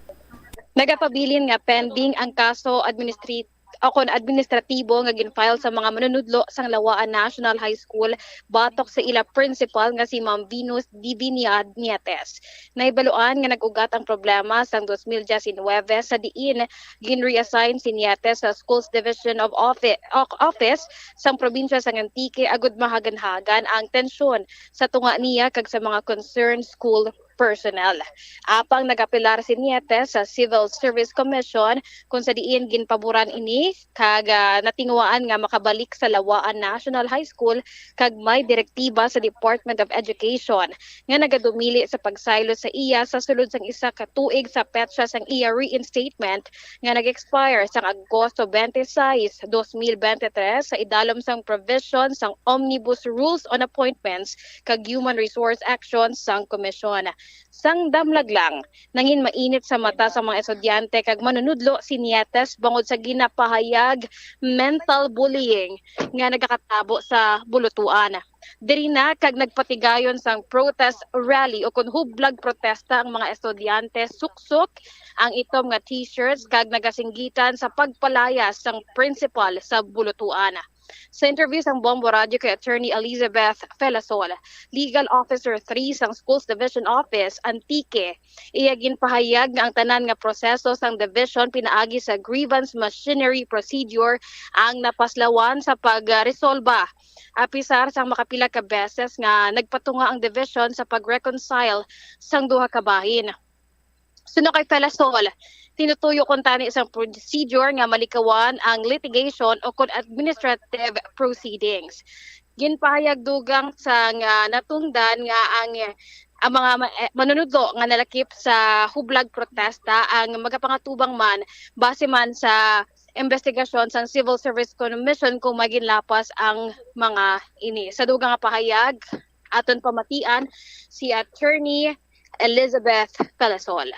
Nagapabilin nga pending ang kaso administri-, o kon administratibo nga gin-file sa mga manunudlo sang Lawaan National High School batok sa ila principal nga si Ma'am Venus Divinidad Nietes. Nahibaluan nga nag-ugat ang problema sang dos mil diecinuebe, sa diin gin-reassign si Nietes sa Schools Division of Offi-, o-, Office sang probinsya sang Antique agud mahaganhagan ang tensyon sa tunga niya kag sa mga concerned school personnel. Apang nagapelar si Nietes sa Civil Service Commission, kung sa diin ginpaboran ini kag, ah, natinguhaan nga makabalik sa Lawaan National High School kag may direktiba sa Department of Education nga nagadumili sa pagsaylo sa iya sa sulod sang isa ka tuig sa petsa sang iya reinstatement nga nag-expire sang Agosto twenty-six, dos mil bente tres, sa idalom sang provision sang Omnibus Rules on Appointments kag Human Resource Actions sang Komisyon. Sang damlag lang, nangin mainit sa mata sa mga estudyante kag manunudlo si Nietes bangod sa ginapahayag mental bullying nga nagakatabo sa bulutuan. Diri na kag nagpatigayon sang protest rally o kon hublag protesta ang mga estudyante, suksok ang itom nga t-shirts kag nagasinggitan sa pagpalayas sang principal sa bulutuan. Sa interview sang Bombo Radyo kay Attorney Elizabeth Felasol, Legal Officer three sang Schools Division Office, Antique, iya ginpahayag nga ang tanan nga proseso sang division pinaagi sa grievance machinery procedure ang napaslawan sa pagresolba. Apisar sang makapila ka beses nga nagpatunga ang division sa pag-reconcile sang duha ka bahin. Suno kay Felasol, tinutuyo kuntani sang procedure nga malikawan ang litigation o kon administrative proceedings. Ginpahayag dugang sang, ah, natungdan nga ang, ang mga ma-, eh, manunudlo nga nalakip sa hublag protesta ang magapangatubang man base man sa investigasyon sang Civil Service Commission kung may ginlapas ang mga ini. Sa dugang nga pahayag, aton pamatian si Attorney Elizabeth Felasol.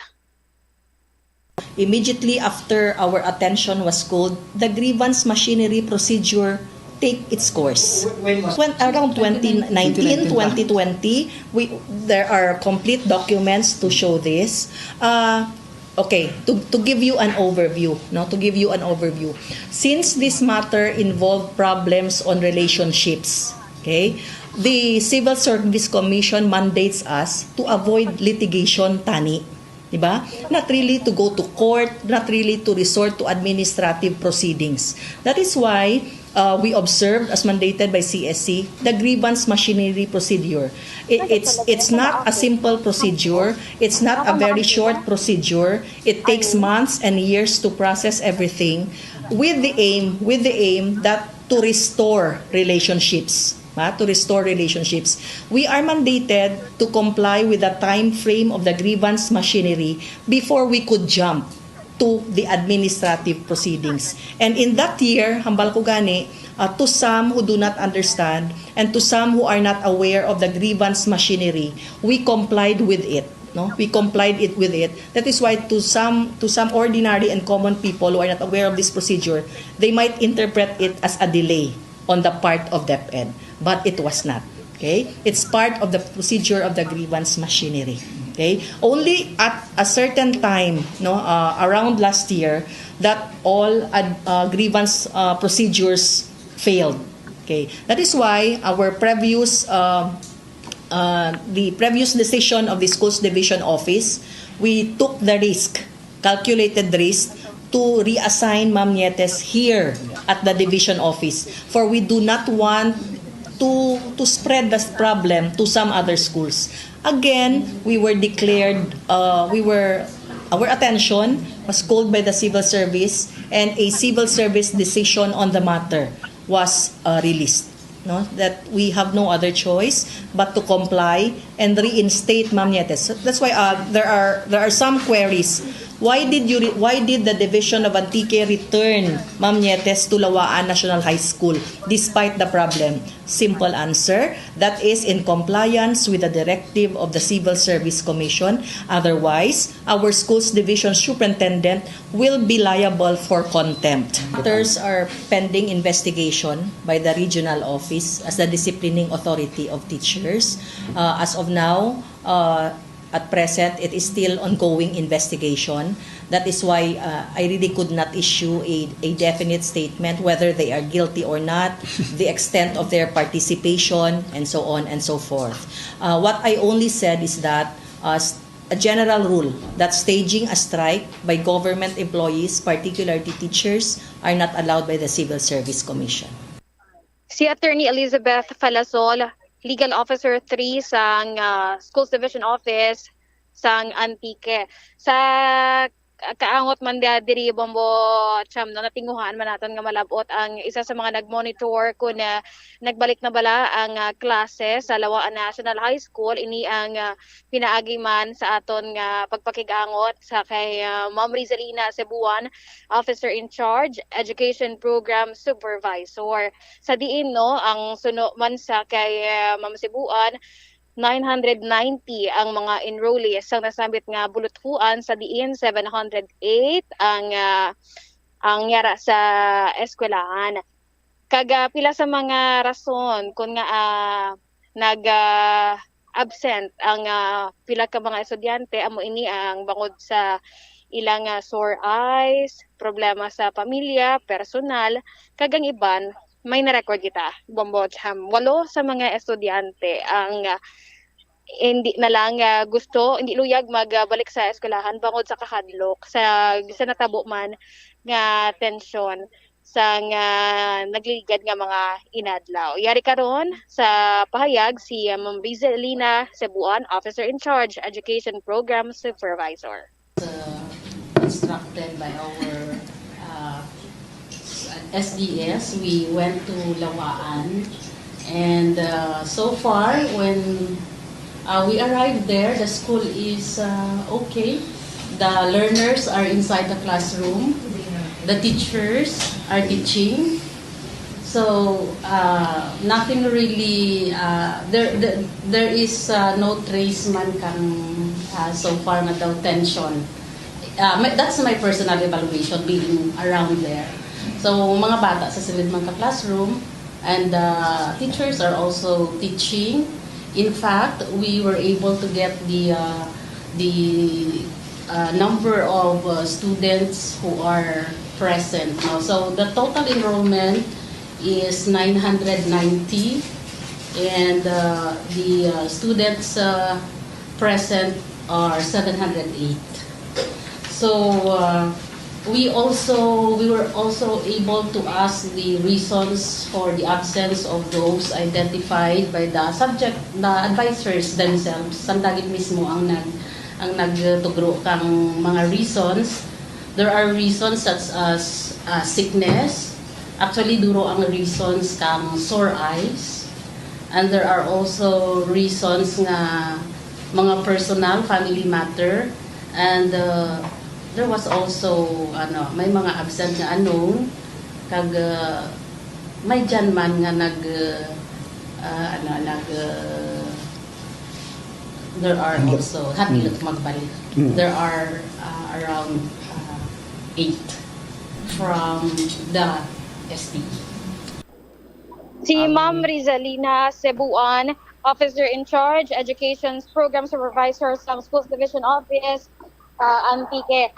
Immediately after our attention was called, the grievance machinery procedure take its course. When, around twenty nineteen, twenty twenty, we, there are complete documents to show this. Uh, okay, to, to give you an overview, no, to give you an overview. Since this matter involved problems on relationships, okay, the Civil Service Commission mandates us to avoid litigation, tani. Di ba? Not really to go to court, not really to resort to administrative proceedings. That is why uh, we observed, as mandated by C S C, the grievance machinery procedure. It, it's it's not a simple procedure. It's not a very short procedure. It takes months and years to process everything, with the aim with the aim that to restore relationships. Ha? To restore relationships. We are mandated to comply with the time frame of the grievance machinery before we could jump to the administrative proceedings. And in that year, hambal ko gani, uh, to some who do not understand and to some who are not aware of the grievance machinery, we complied with it. No, we complied it with it. That is why to some to some ordinary and common people who are not aware of this procedure, they might interpret it as a delay on the part of DepEd, but it was not. Okay? It's part of the procedure of the grievance machinery. Okay? Only at a certain time, no, uh, around last year, that all ad- uh, grievance uh, procedures failed. Okay? That is why our previous uh, uh, the previous decision of the schools division office, we took the risk, calculated risk, to reassign Ma'am Nietes here at the division office, for we do not want to to spread the problem to some other schools. Again, we were declared, uh, we were, our attention was called by the civil service, and a civil service decision on the matter was uh, released. No, that we have no other choice but to comply and reinstate Ma'am Nietes. So that's why uh, there are there are some queries. Why did you re- why did the Division of Antique return Ma'am Nietes to Lawaan National High School despite the problem? Simple answer, that is in compliance with the directive of the Civil Service Commission. Otherwise, our schools division superintendent will be liable for contempt. Matters are pending investigation by the regional office as the disciplining authority of teachers. Uh, as of now, uh, at present, it is still ongoing investigation. That is why uh, I really could not issue a, a definite statement whether they are guilty or not, the extent of their participation, and so on and so forth. Uh, what I only said is that uh, a general rule that staging a strike by government employees, particularly teachers, are not allowed by the Civil Service Commission. Si Attorney Elizabeth Falasol, Legal Officer three sang ah, Schools Division Office sang Antique. Sa ka- kaangot man dia diri, Bombo Cham, no, natinguhaan man naton nga malab-ot ang isa sa mga nag-monitor kung ah, nagbalik na bala ang ah, klase sa Lawaan National High School. Ini ang ah, pinaagi man sa aton nga pagpakig-angot sa kay ah, Ma'am Rizalina Cebuan, Officer in Charge, Education Program Supervisor. Sa diin, no, ang suno man sa kay ah, Ma'am Cebuan, nine hundred ninety ang mga enrollees sang nasambit nga buluthuan, sa diin seven hundred eight ang ah, ang yara sa eskwelahan. Kag ah, pila sa mga rason kon nga ah, nag ah, absent ang ah, pila ka mga estudyante, amo ini ang bangod sa ilang ah, sore eyes, problema sa pamilya, personal, kag ang iban may na-record kita, Bombo Cham. Walo sa mga estudyante ang ah, hindi na lang ah, gusto, hindi luyag magbalik sa eskwelahan bangod sa kahadlok sa, sa natabo man nga tensyon sang ah, nagligad nga mga inadlaw. Yari karon sa pahayag si ah, Ma'am Rizalina Cebuan, Officer in Charge, Education Program Supervisor. uh, instructed by our uh, S D S, we went to Lawaan. And uh, so far, when uh, we arrived there, the school is uh, okay. The learners are inside the classroom. The teachers are teaching. So, uh, nothing really, uh, there, there, there is uh, no trace man kang uh, so far nga daw tension. Uh, my, that's my personal evaluation being around there. So, mga bata sa silid man ka classroom, And uh, teachers are also teaching. In fact, we were able to get the uh, the uh, number of uh, students who are present. No? So the total enrollment is nine hundred ninety, and uh, the uh, students uh, present are seven hundred eight. So uh, we also we were also able to ask the reasons for the absence of those identified by the subject, the advisors themselves. Sanda gid mismo ang nag ang nagtugro kang mga reasons. There are reasons such as uh, sickness. Actually, duro ang reasons kang sore eyes. And there are also reasons nga mga personal, family matter. And uh, there was also, ano, may mga absent nga unknown. Kag uh, may dyan man nga nag, uh, uh, ano, nag, uh, there are also, hati magbalik. There are uh, around uh, eight from the S T E. Si Ma'am Rizalina Cebuan, Officer in Charge, Education Program Supervisor sa Schools Division Office, uh, Antique.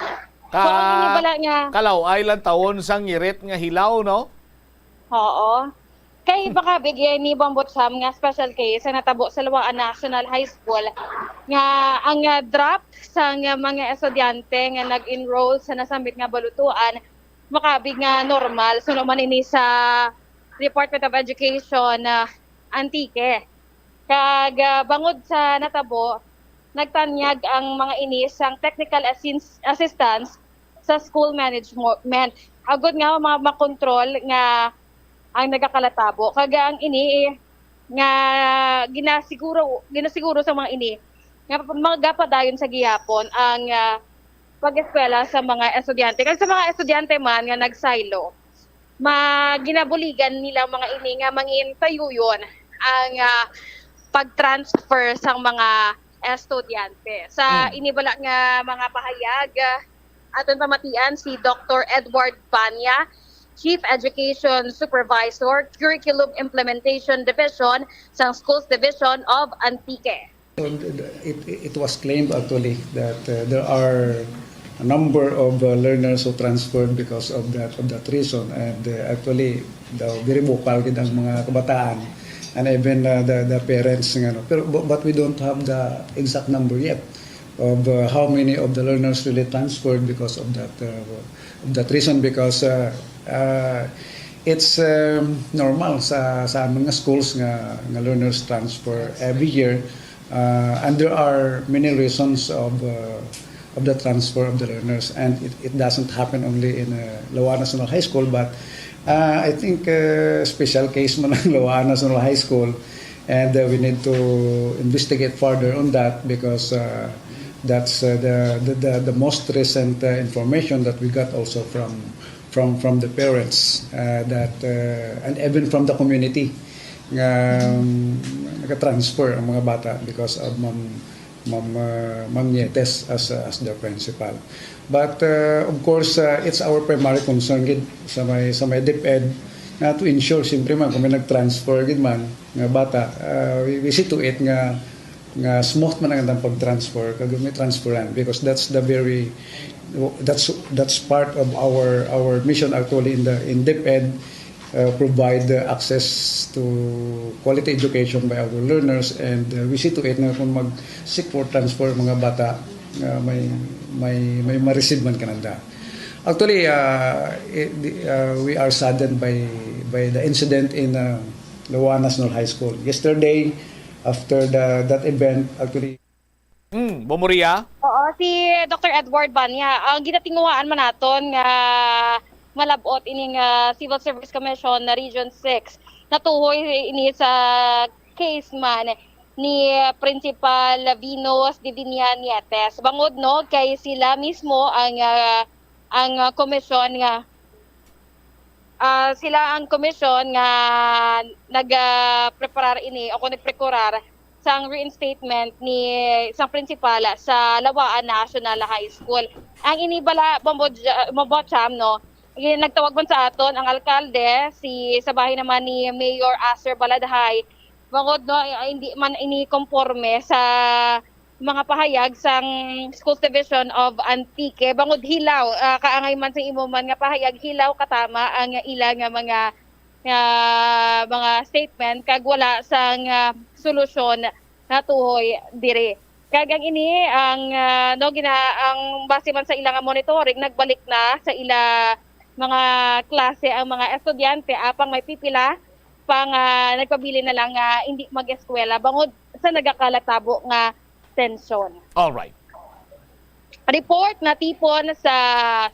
Ka, so, ano bala nga? Kalaw-ay lang tawon sang ngirit nga hilaw, no? Oo. Kay baka bigyan ni Bombo Cham nga special case ang natabo sa Luwaan National High School nga ang uh, drop sang uh, mga estudyante nga nag-enroll sa nasambit nga balutuan makabig nga normal suno man ini sa Department of Education uh, Antique. Kag uh, bangod sa natabo, nagtanyag ang mga ini sang technical assistance sa school management agud nga makontrol nga ang nagakalatabo. Kag ang ini nga ginasiguro ginasiguro sa mga ini nga magapadayon sa gihapon ang uh, pag-eskwela sa mga estudyante. Kag sa mga estudyante man nga nagsaylo, maginabuligan nila mga ini nga mangin tayuyon ang uh, pag-transfer sang mga estudyante. Sa hmm. ini bala nga mga pahayag, uh, aton pamatian si Doctor Edward Banya, Chief Education Supervisor, Curriculum Implementation Division sang Schools Division of Antique. It, it was claimed actually that uh, there are a number of uh, learners who transferred because of that of that reason, and uh, actually daw very vocal gid ang mga kabataan and even uh, the, the parents nga no. Pero but we don't have the exact number yet of uh, how many of the learners really transferred because of that uh, of that reason, because uh, uh, it's um, normal sa sa mga schools nga nga learners transfer every year, uh, and there are many reasons of uh, of the transfer of the learners, and it, it doesn't happen only in uh, Laua National High School, but uh, I think uh, special case man ang Laua National High School, and uh, we need to investigate further on that because uh, that's uh, the, the, the the most recent uh, information that we got also from from from the parents uh, that uh, and even from the community nga um, naka-transfer ang mga bata because of Ma'am Ma'am uh, Ma'am Nietes as uh, as their principal. But uh, of course, uh, it's our primary concern gid sa may sa may DepEd na to ensure, siyempre man, kung may nag-transfer gid man nga bata, uh, we, we see to it nga nga smooth man ang atong pag-transfer kag may transferan, because that's the very that's that's part of our our mission actually in the in DepEd, uh, provide the access to quality education by our learners, and uh, we see to it nga kung mag-seek for transfer mga bata, uh, may may may ma-receive man kananda. Actually, uh, it, uh, we are saddened by by the incident in uh, Laua National High School yesterday. After the that event, actually. Mm, Bomoria? Oo, si Doctor Edward Banya. Ang ginatinguhaan man naton nga malabot ining uh, Civil Service Commission na Region six. Natuhoy ini sa case man ni Principal Venus Divinia Nietes. Bangod no kay sila mismo ang uh, ang uh, komisyon nga uh, sila ang komisyon nga nag-preparar uh, ini o kung nagprekurar sang reinstatement ni sang principal sa Lawaan National High School. Ang ini bala Bombo Bombo Cham no, Nagtawag man sa aton ang alkalde, si, sa bahin naman ni Mayor Aster Baladhay, bangod, no, ay, hindi man ini komporme sa mga pahayag sang Schools Division of Antique, bangod hilaw, ah, kaangay man sa imo man nga pahayag, hilaw katama ang ila nga mga, nga mga statement kag wala sang, ah, solusyon nga tuhoy diri. Kag ang ini ang, ah, no, gina-, ang base man sa ila nga monitoring, nagbalik na sa ila mga klase ang mga estudyante, apang may pipila pa nga nagpabilin na lang nga hindi mag-eskwela bangod sa nagakalatabo nga tensyon. All right. Report natipon sa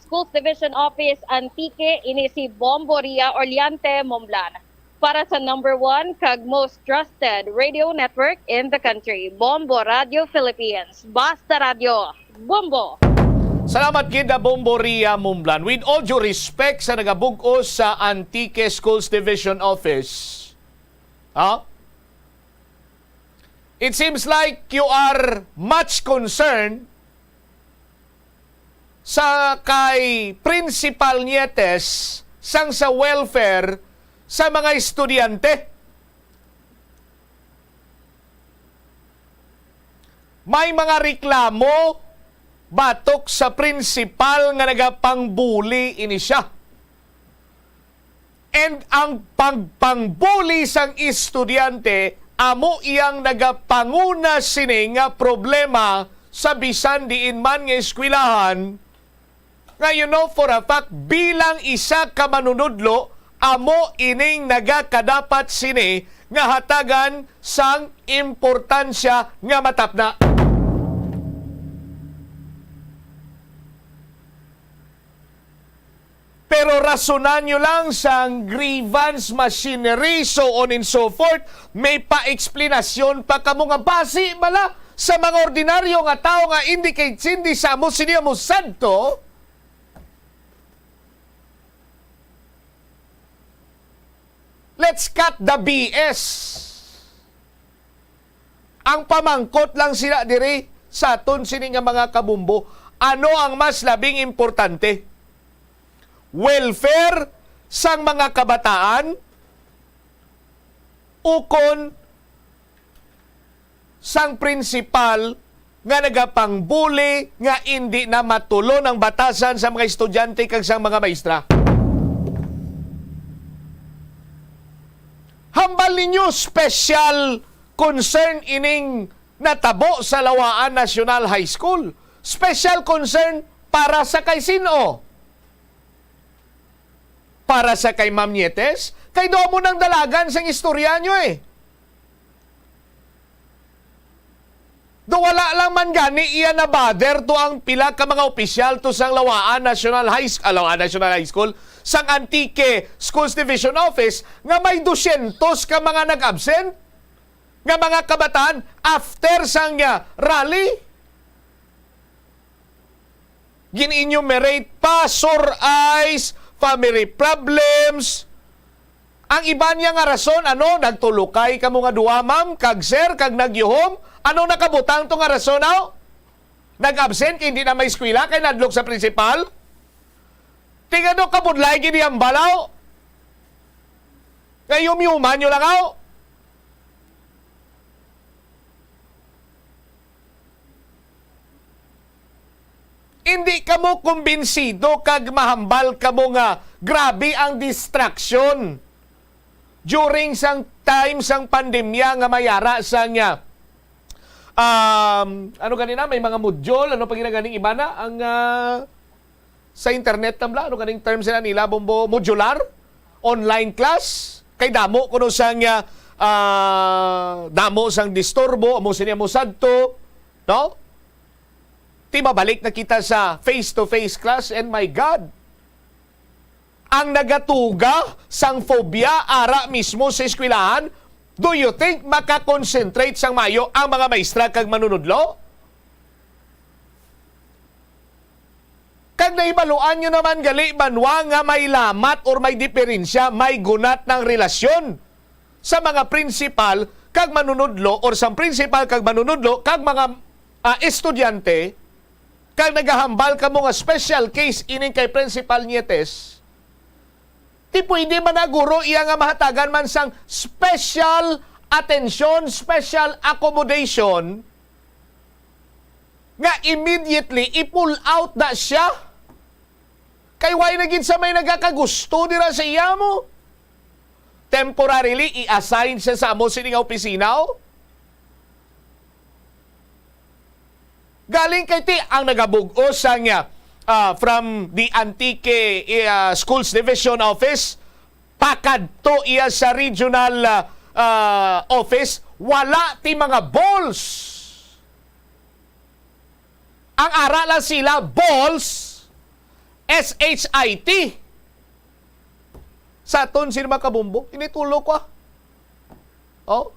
Schools Division Office Antique, ini si Bombo Ria Orleante Momblan para sa number one kag most trusted radio network in the country, Bombo Radio Philippines. Basta Radio, Bombo! Salamat gid, ah, Bombo Ria Mumblan. With all due respect sa nagabug-os sa Antique Schools Division Office, ha? It seems like you are much concerned sa kay Principal Nietes sang sa welfare sa mga estudyante. May mga reklamo batok sa principal nga nagapang-bully ini siya. And ang pagpang-bully sang estudyante amo iyang nagapanguna sini nga problema sa bisan diin man nga eskwelahan, nga you know for a fact, bilang isa ka manunudlo, amo ining nagakadapat sini nga hatagan sang importansya nga matapna. Pero rasunan nyo lang sang grievance machinery, so on and so forth, may pa-eksplanasyon pa kamo nga basi bala sa mga ordinaryo nga tawo nga indi kay sindi sa amo sini amo sadto. Let's cut the B S. Ang pamangkot lang sila diri sa aton sini nga mga kabumbo, ano ang mas labing importante? Welfare sang mga kabataan ukon sang prinsipal nga nagapang-bully nga indi na matulon ang batasan sa mga estudyante kag sang mga maestra? Hambal ninyo, special concern ining natabo sa Lawaan National High School. Special concern para sa kay sin-o? Para sa kay Ma'am Nietes? Kay do amo nang dalagan sang istorya nyo eh. Do wala lang man gani iya na-bother to ang pila ka mga opisyal to sang Lawaan National High School, Lawaan National High School, sang Antique Schools Division Office nga may dosyentos ka mga nag-absent nga mga kabataan after sang, ah, rally. Gin-enumerate pa, sore eyes, family problems. Ang iban niya nga rason, ano, nagtulukay kamo nga duha, ma'am, kag sir, kag nagyuhom? Ano nakabutang to nga rason, aw? Nag-absent kay hindi na may eskwela kay nadlok sa principal? Tingado kabudlay gid iyang balaw. Kay yumyuman nyo lang, aw? Hindi kamo kumbinsido kag mahambal kamo nga grabe ang distraction during sang time sang pandemya nga may ara sang, ah, um, ano gani na, may mga module, ano pa ginaganing iba na, ang, ah, sa internet na bla, ano ganing term sila nila, Bombo? Modular? Online class? Kay damo kuno sang, ah, damo sang disturbo, amo sini, amo sadto, no? Ti mabalik na kita sa face-to-face class, and my God, ang nagatuga sang phobia ara mismo sa eskwelahan, do you think makakonsentrate sang mayo ang mga maestra kag manunudlo? Kag nahibaluan nyo naman gali, banwa, nga may lamat or may diferensya, may gunat ng relasyon sa mga principal kag manunudlo or sang principal kag manunudlo kag mga, ah, estudyante, kag nagahambal kamo nga special case ining kay Principal Nietes, Ti pwede man na, guro, iya nga mahatagan man sang special attention, special accommodation, nga immediately i-pull out na siya? Kay why na gid sa may nagakagusto dira sa iya mo? Temporarily, i-assign siya sa amo sini nga opisina, oh? Galing kay ti ang nagabug-os sang, ah, from the Antique, ah, Schools Division Office, pakadto iya sa regional, ah, ah, office, wala ti mga balls. Ang ara lang sila, balls, S H I T. Sa aton, sino makabumbo? Initulo ko, ah. Oh.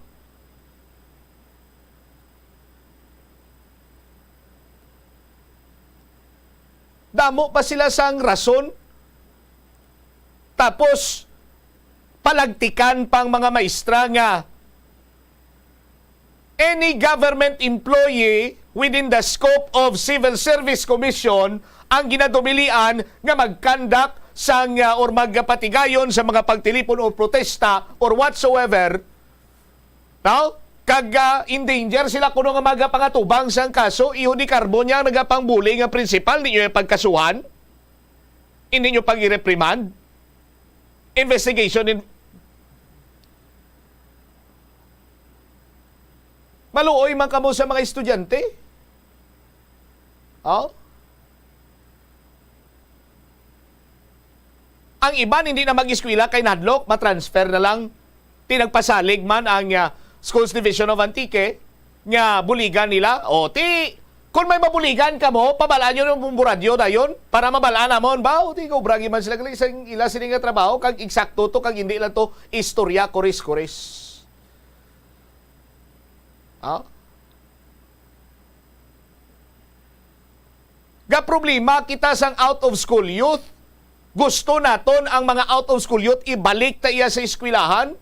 Damo pa sila sang rason. Tapos, palagtikan pang mga maestra nga any government employee within the scope of Civil Service Commission ang ginadumilian nga mag-conduct sang, ah, or magpatigayon sa mga pagtilipon o protesta or whatsoever, no? Kag, ah, in danger sila kuno nga magapangatubang sang kaso, iho ni Carbon niya ang nagapangbuli nga prinsipal, ninyo yung pagkasuhan, hindi nyo pag-reprimand, investigation in Maluoy man kamo sa mga estudyante. Oh? Ang iban hindi na mag-eskwela kay nahadlok, matransfer na lang. Ti nagpasalig man ang, ah, Schools Division of Antique nga buligan nila. O, ti, kung may mabuligan kamo, pabal-an nyo ng bumburadio dayon para mabal-an namon ba? O, ti, kaubragi man sila gali sa ila sini nga trabaho, kag eksakto to, kag hindi lang to istorya, kuris-kuris. Ah? Ga problema kita sang out of school youth. Gusto naton ang mga out of school youth ibalik ta iya sa eskwelahan.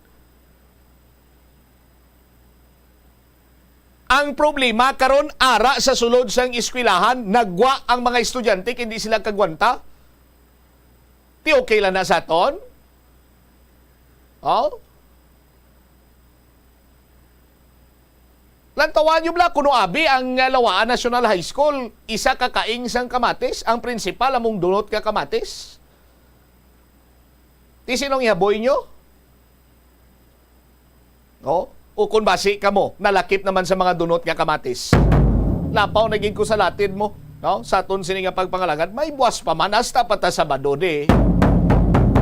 Ang problema karon, ara sa sulod sang eskwelahan, nagwa ang mga estudyante kay hindi sila kagwanta. Ti okay lang na sa aton? Oh? Lantawan niyo bala kuno abi ang, ah, Lawaan National High School, isa ka kaing sang kamatis, ang principal among dunot nga kamatis. Ti sinong ihaboy niyo? Oh? O kung basi kamo, nalakip naman sa mga dunot nga kamatis. Lapaw na gid ko sa latid mo, no? Sa aton sini nga pagpangalagad, may buwas pa man, hasta pa ta Sabado di.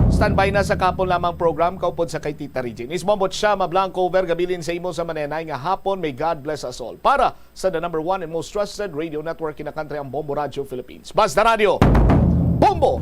Standby na sa kapon lamang program, kaupod sa kay Tita Regine. Ismo mo siya, mablang cover, gabilin sa imo sa manenay nga hapon. May God bless us all. Para sa the number one and most trusted radio network in the country, ang Bombo Radio Philippines. Basta Radio, Bombo!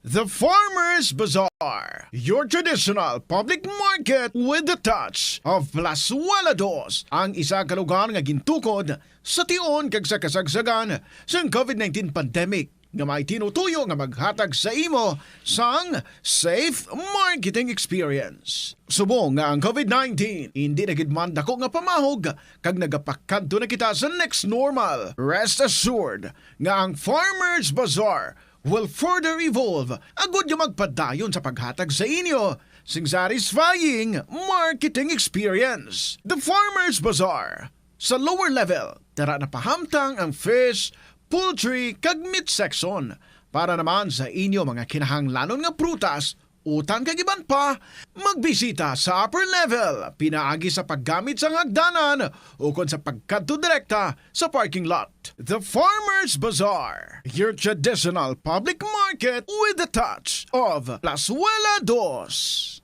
The Farmers Bazaar, your traditional public market with the touch of Plazuela Dos, ang isa ka lugar nga gintukod sa tion kag sa kasagsagan sang covid nineteen pandemic, nga may tinutuyo nga maghatag sa imo sang safe marketing experience. Subong nga ang covid nineteen hindi na gid man dako nga pamahog kag nagapakadto na kita sa next normal, rest assured nga ang Farmers Bazaar will further evolve agud nga magpadayon sa paghatag sa inyo sing satisfying marketing experience. The Farmers Bazaar. Sa lower level, tara na pahamtang ang fish, poultry, kag meat section. Para naman sa inyo mga kinahanglanon nga prutas, utan kag iban pa, magbisita sa upper level pinaagi sa paggamit sang hagdanan ukon sa pagkadto direkta sa parking lot. The Farmers Bazaar, your traditional public market with the touch of Plazuela Dos.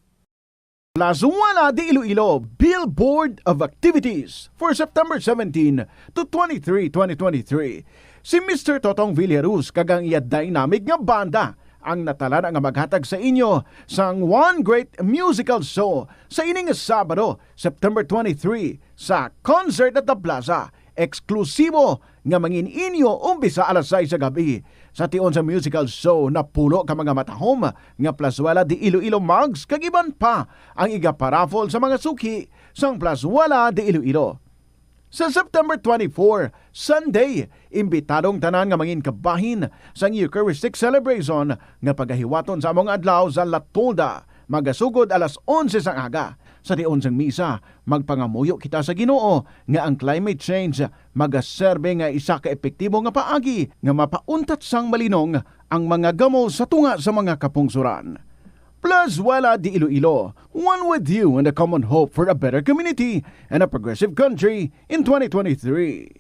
Plazuela de Iloilo, Billboard of Activities for September seventeen to twenty-three, twenty twenty-three. Si Mister Totong Villaruz kag ang iya dynamic nga banda ang natalana nga maghatag sa inyo sang one great musical show sa ining Sabado, September twenty-three, sa Concert at the Plaza. Eksklusibo nga mangin-inyo umpisa alas sais sa gabi. Sa tion sa musical show, napulo ka mga matahom nga Plazuela de Iloilo mugs kag iban pa ang igaparaffle sa mga suki sang Plazuela de Iloilo. Sa September twenty-four, Sunday, imbitado ang tanan nga mangin kabahin sang Eucharistic Celebration nga pagahiwaton sa among adlaw sa La Tolda. Magasugod alas onse sang aga. Sa tion sang misa, magpangamuyo kita sa Ginoo nga ang climate change magaserbe nga isa ka epektibo nga paagi nga mapauntat sang malinong ang mga gamo sa tunga sa mga kapungsoran. Plazuela de Iloilo, one with you in the common hope for a better community and a progressive country in twenty twenty-three.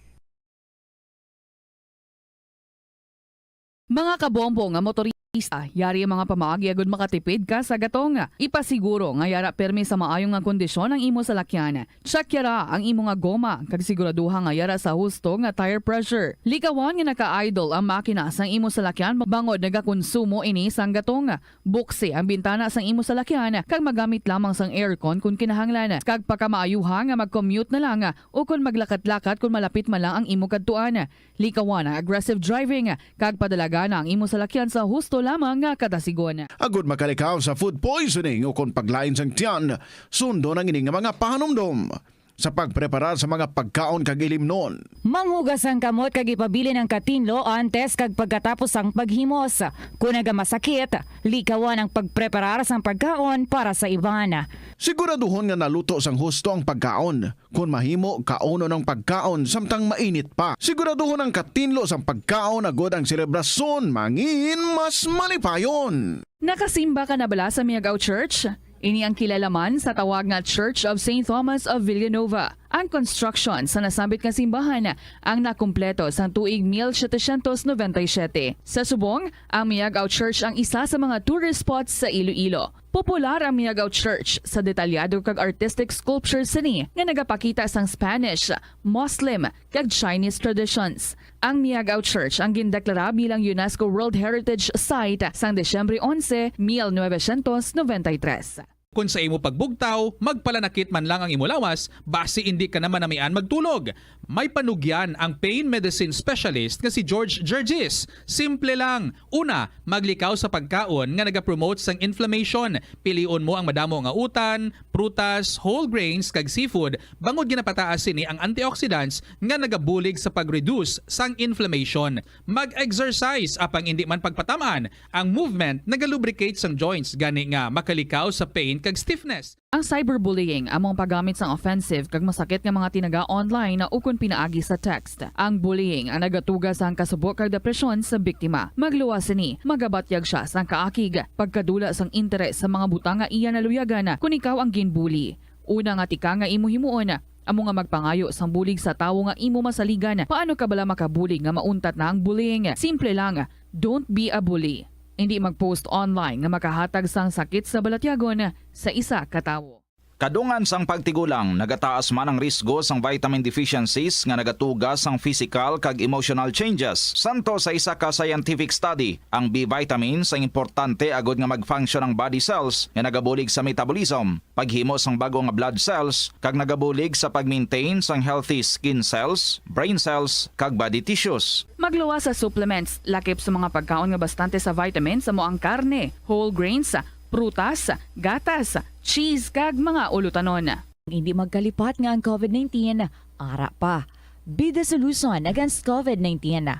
Mga kabombo nga motorista, yari ang mga pamaagi agud makatipid ka sa gatong. Ipasiguro nga yara permi sa maayo nga kondisyon ang imo salakyan. Check yara ang imo nga goma kag siguraduha nga yara sa husto nga tire pressure. Likawan nga naka-idle ang makina sang imo salakyan bangod nagakonsumo ini sang gatong. Buksi ang bintana sang imo salakyan kag magamit lamang sang aircon kon kinahanglan, kag pakamaayuha nga mag-commute na lang ukon maglakat-lakat kon malapit man lang ang imo kadtuan. Likawan ang aggressive driving kag padalagana ang imo salakyan sa husto lamang nga kadasigon. Agud makalikaw sa food poisoning ukon paglain sang tiyan, sundon ang ini nga mga pahanumdom sa pagpreparar sa mga pagkaon kag ilimnon. Manghugas ang kamot kag ipabilin ang katinlo antes kag pagkatapos sang paghimos. Kon nagamasakit, likawan ang pagpreparar sang pagkaon para sa iban. Siguraduhon nga naluto sang husto ang pagkaon. Kon mahimo, kaunon ang pagkaon samtang mainit pa. Siguraduhon ang katinlo sang pagkaon agod ang selebrasyon mangin mas malipayon. Nakasimba ka na bala sa Miagao Church? Ini ang kilala man sa tawag nga Church of Saint Thomas of Villanova. Ang construction sa nasambit nga simbahan ang nakumpleto sang tuig mil setecientos noventa y siete. Sa subong, ang Miagao Church ang isa sa mga tourist spots sa Iloilo. Popular ang Miagao Church sa detalyado kag artistic sculptures sini nga nagapakita sang Spanish, Muslim, kag Chinese traditions. Ang Miagao Church ang gindeklara bilang UNESCO World Heritage Site sang Disyembre onse, mil novecientos noventa y tres. Kon sa imo pagbugtaw, magpalanakit man lang ang imo lawas, basi indi ka na manamian magtulog. May panugyan ang pain medicine specialist nga si George Gergis. Simple lang. Una, maglikaw sa pagkaon nga nagapromote sang inflammation. Pilion mo ang madamo nga utan, prutas, whole grains, kag seafood, bangod ginapataas sini ang antioxidants nga nagabulig sa pag-reduce sang inflammation. Mag-exercise, apang indi man pagpatam-an, ang movement nagalubricate sang joints, gani nga makalikaw sa pain kag stiffness. Ang cyberbullying amo ang paggamit sang offensive kag masakit nga mga tinaga online ukon pinaagi sa text. Ang bullying ang nagatuga sang kasubo kag depresyon sa biktima. Magluwas sini, magabatyag sia sang kaakig, pagkadula sang interes sa mga butang nga iya naluyagan kon ikaw ang ginbully. Una nga tika nga imo himuon amo nga magpangayo sang bulig sa tawo nga imo masaligan. Paano ka bala makabulig nga mauntat na ang bullying? Simple lang, don't be a bully. Indi mag-post online nga makahatag sang sakit sa balatyagon sa isa ka tawo. Kadungan sang pagtigulang, nagataas man ang risgo sang vitamin deficiencies nga nagatuga sang physical kag emotional changes. Santo sa isa ka scientific study, ang B vitamins ang importante agod nga mag-function ang body cells nga nagabulig sa metabolism, paghimo sang bag-o nga blood cells, kag nagabulig sa pag-maintain sang healthy skin cells, brain cells, kag body tissues. Magluwas sa supplements, lakip sa mga pagkaon nga bastante sa vitamins amo ang karne, whole grains, prutas, gatas, cheese, kag mga ulutanon. Hindi magkalipat nga ang COVID nineteen ara pa. Be the solution against COVID nineteen.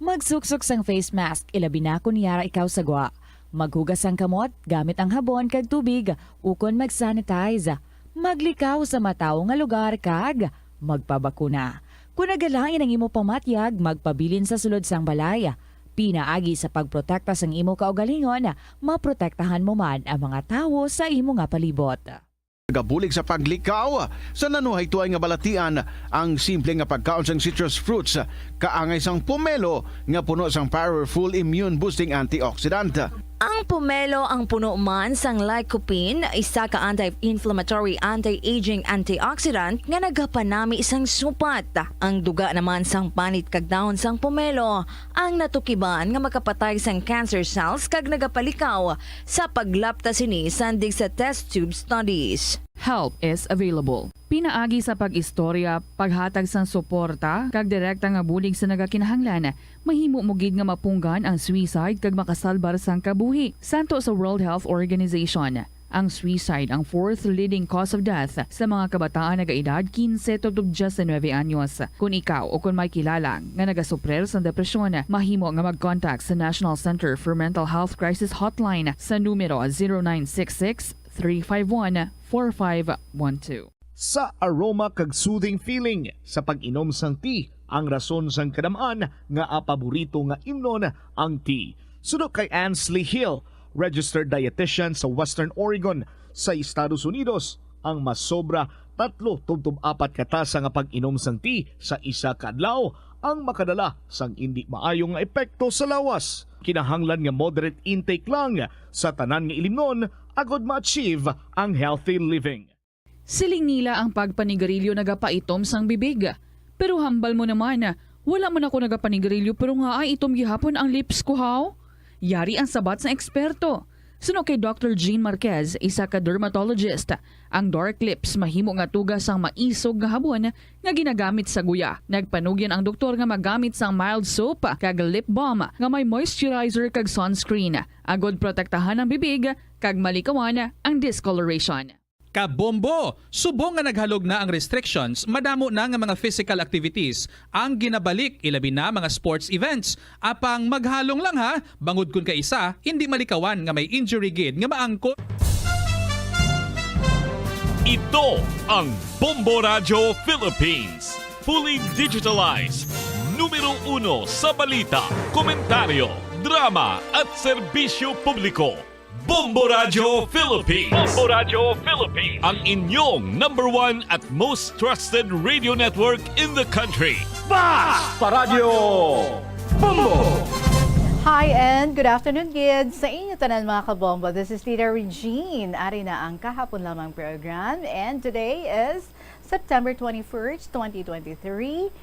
Magsuksok sang face mask, ilabi na kon yara ikaw sa gwa. Maghugas sang kamot gamit ang habon kag tubig, ukon mag-sanitize. Maglikaw sa matawo nga lugar kag magpabakuna. Kon nagalain ang imo pamatyag, magpabilin sa sulod sang balay. Pinaagi sa pagprotekta sang imo kaugalingon, maprotektahan mo man ang mga tawo sa imo nga palibot. Nagabulig sa paglikaw sa nanuhaytoay nga balatian ang simple nga pagkaon sang citrus fruits, kaangay sang pomelo nga puno sang powerful immune-boosting antioxidant. Ang pomelo ang puno man sang lycopene, isa ka anti-inflammatory, anti-aging antioxidant nga nagapanami sang supat. Ang duga naman sang panit kag dahon sang pomelo ang natukiban nga makapatay sang cancer cells kag nagapalikaw sa paglapta sini sandig sa test tube studies. Help is available. Pinaagi sa pag-istorya, paghatag sang suporta, kag direkta nga bulig sa nagakinahanglan, mahimo mo gid nga mapunggan ang suicide kag makasalbar sang kabuhi. Santo sa World Health Organization, Ang suicide ang fourth leading cause of death sa mga kabataan nagaedad quince tubtob diecinuebe anyos. Kon ikaw o kon may kilala nga nagasuprer sang depresyon, mahimo nga mag-contact sa National Center for Mental Health Crisis Hotline sa numero zero nine six six, three five one, four five one two. Sa aroma kag soothing feeling sa pag-inom sang tea, ang rason sang kadam-an nga paborito nga imnon ang tea. Suno kay Ansley Hill, registered dietitian sa Western Oregon sa Estados Unidos, ang masobra tatlo tubtob apat ka tasa nga pag-inom sang tea sa isa ka adlaw ang makadala sang indi maayo nga epekto sa lawas. Kinahanglan nga moderate intake lang sa tanan nga ilimnon agod ma-achieve ang healthy living. Siling nila ang pagpanigarilyo nagapaitom sang bibig. Pero hambal mo naman, wala man ako nagapanigarilyo pero nga ay itom gihapon ang lips ko, haw? Yari ang sabat sang eksperto. Suno kay Doctor Jean Marquez, isa ka dermatologist, ang dark lips mahimo nga tuga sang maisog nga habon nga ginagamit sa guya. Nagpanugyan ang doktor nga magamit sang mild soap kag lip balm nga may moisturizer kag sunscreen, agod protektahan ang bibig kag malikawan ang discoloration. Kabombo! Subong nga naghalog na ang restrictions, madamo na nga mga physical activities ang ginabalik, ilabi na mga sports events. Apang maghalong lang ha, bangod kun kaisa, indi malikawan nga may injury gid nga maangkon. Ito ang Bombo Radyo Philippines. Fully digitalized. Numero uno sa balita, komentaryo, drama at serbisyo publiko. Bombo Radyo Philippines. Bombo Radyo Philippines. Ang inyong number one at most trusted radio network in the country. Basta Radyo Bombo! Hi and good afternoon gid sa inyo tanan, mga kabombo. This is Tita Regine. Ari na ang kahapon lamang program, and today is September twenty-first, twenty twenty-three.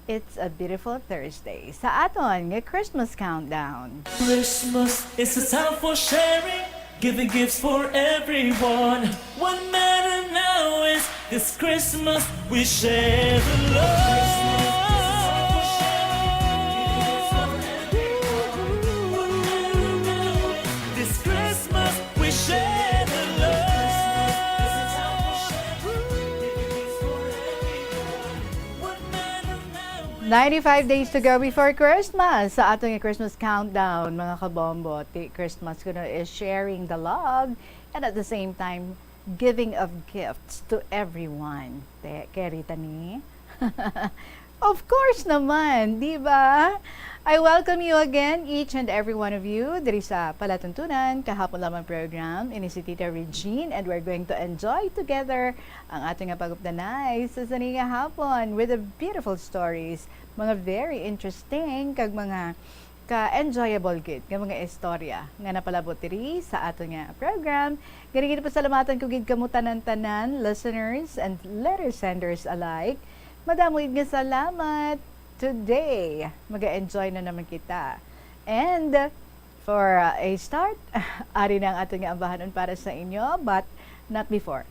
It's a beautiful Thursday. Sa aton nga Christmas countdown. Christmas is a time for sharing, giving gifts for everyone. What matter now is this Christmas we share the love. This Christmas we share the love. Ninety-five days to go before Christmas. Sa aton nga Christmas countdown, mga kabombo, ti Christmas kuno is sharing the love and at the same time, giving of gifts to everyone. Te, keri tani? Of course naman, di ba? I welcome you again, each and every one of you, diri sa Palatuntunan, kahapon lamang program. Ini si Tita Regine, and we're going to enjoy together ang aton nga pag-updanay sa sini nga hapon with the beautiful stories, mga very interesting kag mga ka-enjoyable gid nga mga istorya nga napalabot diri sa aton nga program. Gani gid, pasalamatan ko gid kamo tanan-tanan, listeners and letter senders alike. Madamo gid nga salamat. Today, maga-enjoy na naman kita. And for, uh, a start, ari na ang aton nga ambahanon para sa inyo, but not before.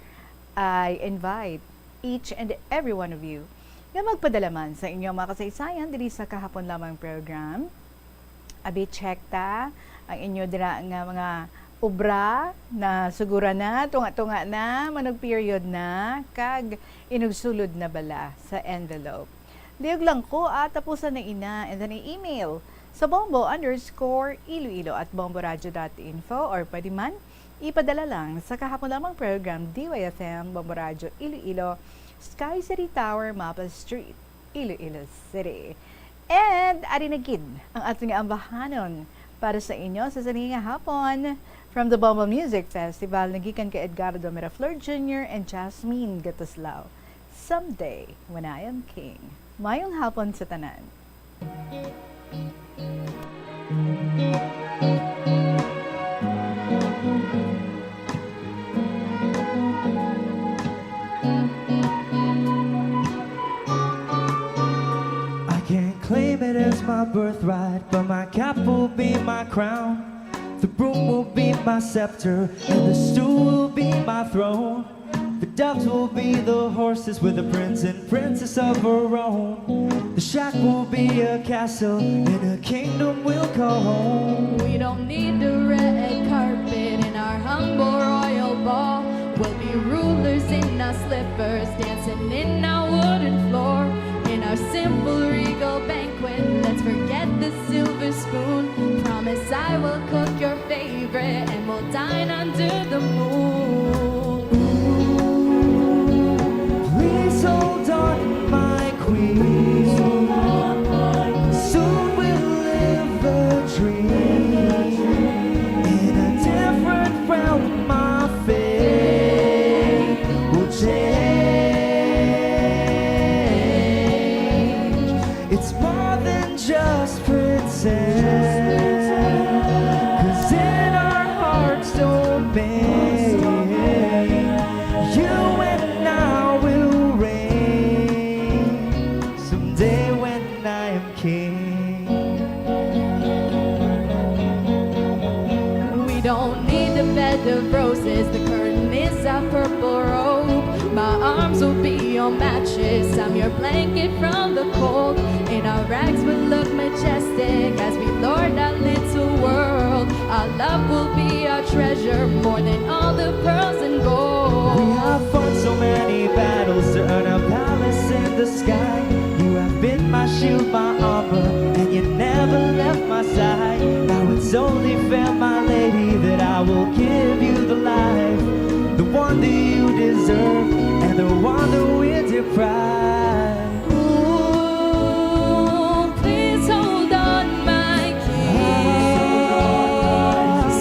I invite each and every one of you nga magpadala man sa inyong mga kasaysayan diri sa kahapon lamang program. Abi, check ta ang inyo dira nga mga obra, na sugura na, tunga-tunga na, manug-period na, kag inugsulod na bala sa envelope. Liog lang ko, ah, tapusan na ina, and then i-email sa bombo underscore iloilo at bomboradio dot info, or pwede man ipadala lang sa kahapon lamang program, D Y F M, Bombo Radio Iloilo, Sky City Tower, Maple Street, Iloilo City. And ari na gid ang aton nga ambahanon para sa inyo sa sini nga hapon. From the Bombo Music Festival, nagikan kay Edgardo Miraflor Junior and Jasmine Gatuslao, Someday When I Am King. Mayong hapon sa tanan. I can't claim it as my birthright, but my cap will be my crown. The broom will be my scepter, and the stool will be my throne. The doves will be the horses with the prince and princess of our own. The shack will be a castle, and a kingdom will call home. We don't need the red carpet in our humble royal Slippers dancing in our wooden floor. In our simple regal banquet, let's forget the silver spoon. Promise I will cook your favorite and we'll dine under the moon. Ooh, please hold on, my queen. Soon we'll live the dream. In a different realm, my fate will change. It's more than just pretend. 'Cause in our hearts domain, you and I will reign. Someday when I am king. We don't need a bed of roses, the curtain is a purple robe. My arms will be your mattress, I'm your blanket from the cold. In our rags we look majestic as we lord our little world. Our love will be our treasure, more than all the pearls and gold. We have fought so many battles to earn a palace in the sky. You have been my shield, my armor, and you never left my side. Now it's only fair, my lady, that I will give you the life, the one that you deserve, and the one that we deprive. Ooh, please hold on, my king.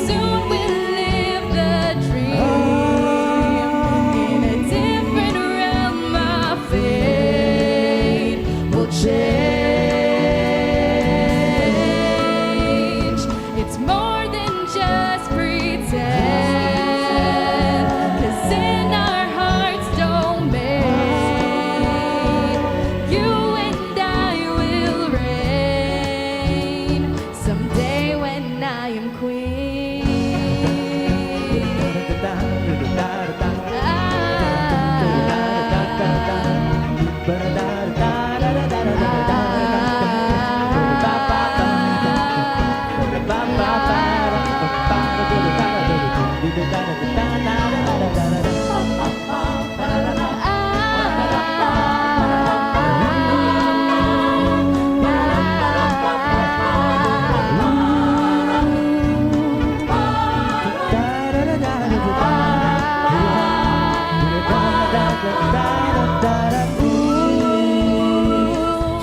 Soon we'll live the dream. In a different realm, our fate will change. It's more than just pretend. 'Cause in our hearts domain, you and I will reign. Someday when I am queen.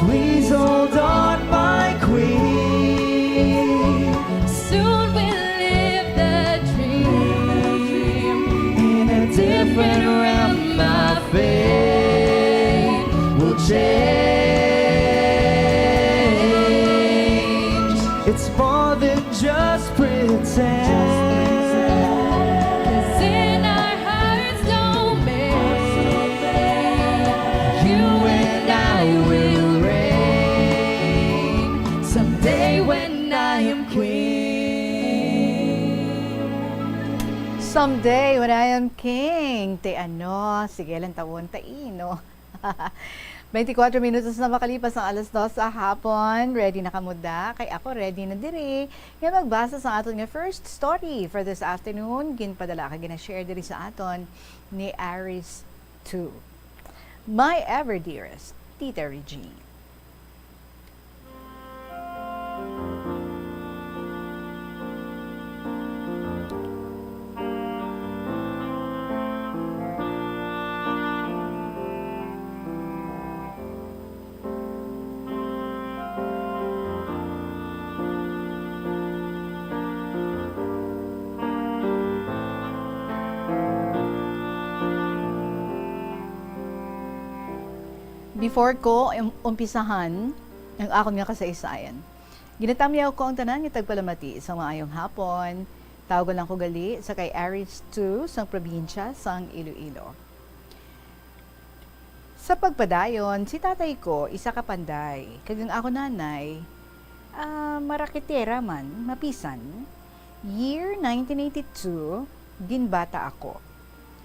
Please hold on, my queen. Soon we'll live the dream. In a different realm, my fate will change. It's more than just pretend. 'Cause in our hearts domain, you and I will reign. Someday when I am queen. Someday when I am king. Te ano, sige lang tawon, taino. Twenty-four minutos na makalipas ang alas dos sa hapon. Ready na kamo da? Kay ako ready na diri nga magbasa sa aton nga first story for this afternoon. Ginpadala kag gina-share diri sa aton ni Aris two. My ever dearest, Tita Regine. Before ko um-, umpisahan ang akon nga kasaysayan, ginatamyaw ko ang tanan nga tagpalamati sa maayong hapon. Tawgon lang ko gali sa kay Aris two sang probinsya sang Iloilo. Sa pagpadayon, si tatay ko isa ka panday, kag ang akon nanay, ah, maraketera man, mapisan. Year nineteen eighty-two, ginbata ako.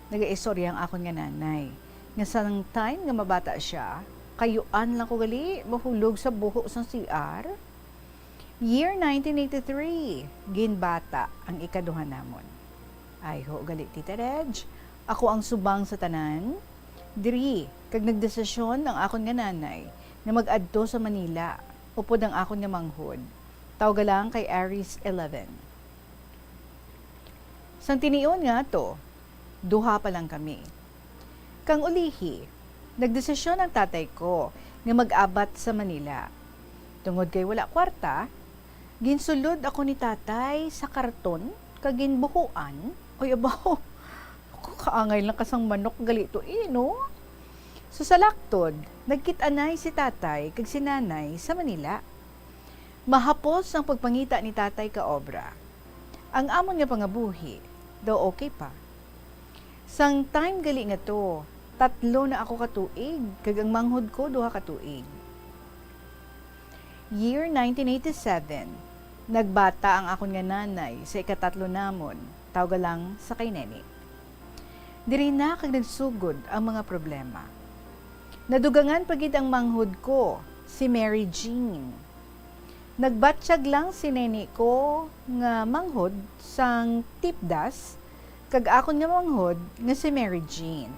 Nagaistorya ang akon nga nanay nga sang time nga mabata siya, kayuan lang ko gali mahulog sa buho sang C R. Year nineteen eighty-three, ginbata ang ikaduha namon. Ay ho gali, Tita Reg, Ako ang subang sa tanan. Diri, kag nagdesisyon ang akon nga nanay nga mag-adto sa Manila upod ang akon nga manghod. Tawga lang kay Aries eleven. Sang tinion nga ato, duha pa lang kami. Kang ulihi, nagdesisyon ang tatay ko nga mag-abat sa Manila. Tungod kay wala kwarta, ginsulod ako ni tatay sa karton kag ginbuhuan. Oy, abaw, ako kaangay lang ka sang manok gali to, eh, no? So, sa laktod, nagkit-anay si tatay kag si nanay sa Manila. Mahapos ang pagpangita ni tatay ka obra. Ang amon nga pangabuhi, daw okay pa. Sang time gali nga to, tatlo na ako ka tuig, kag ang manghod ko duha ka tuig. Year nineteen eighty-seven, nagbata ang akon nga nanay sa ikatatlo namon, tawga lang sa kay Neni. Diri na kag nagsugod ang mga problema. Nadugangan pa gid ang manghod ko, si Mary Jean. Nagbatyag lang si Neni ko nga manghod sang Tipdas, kag akon nga manghod nga si Mary Jean.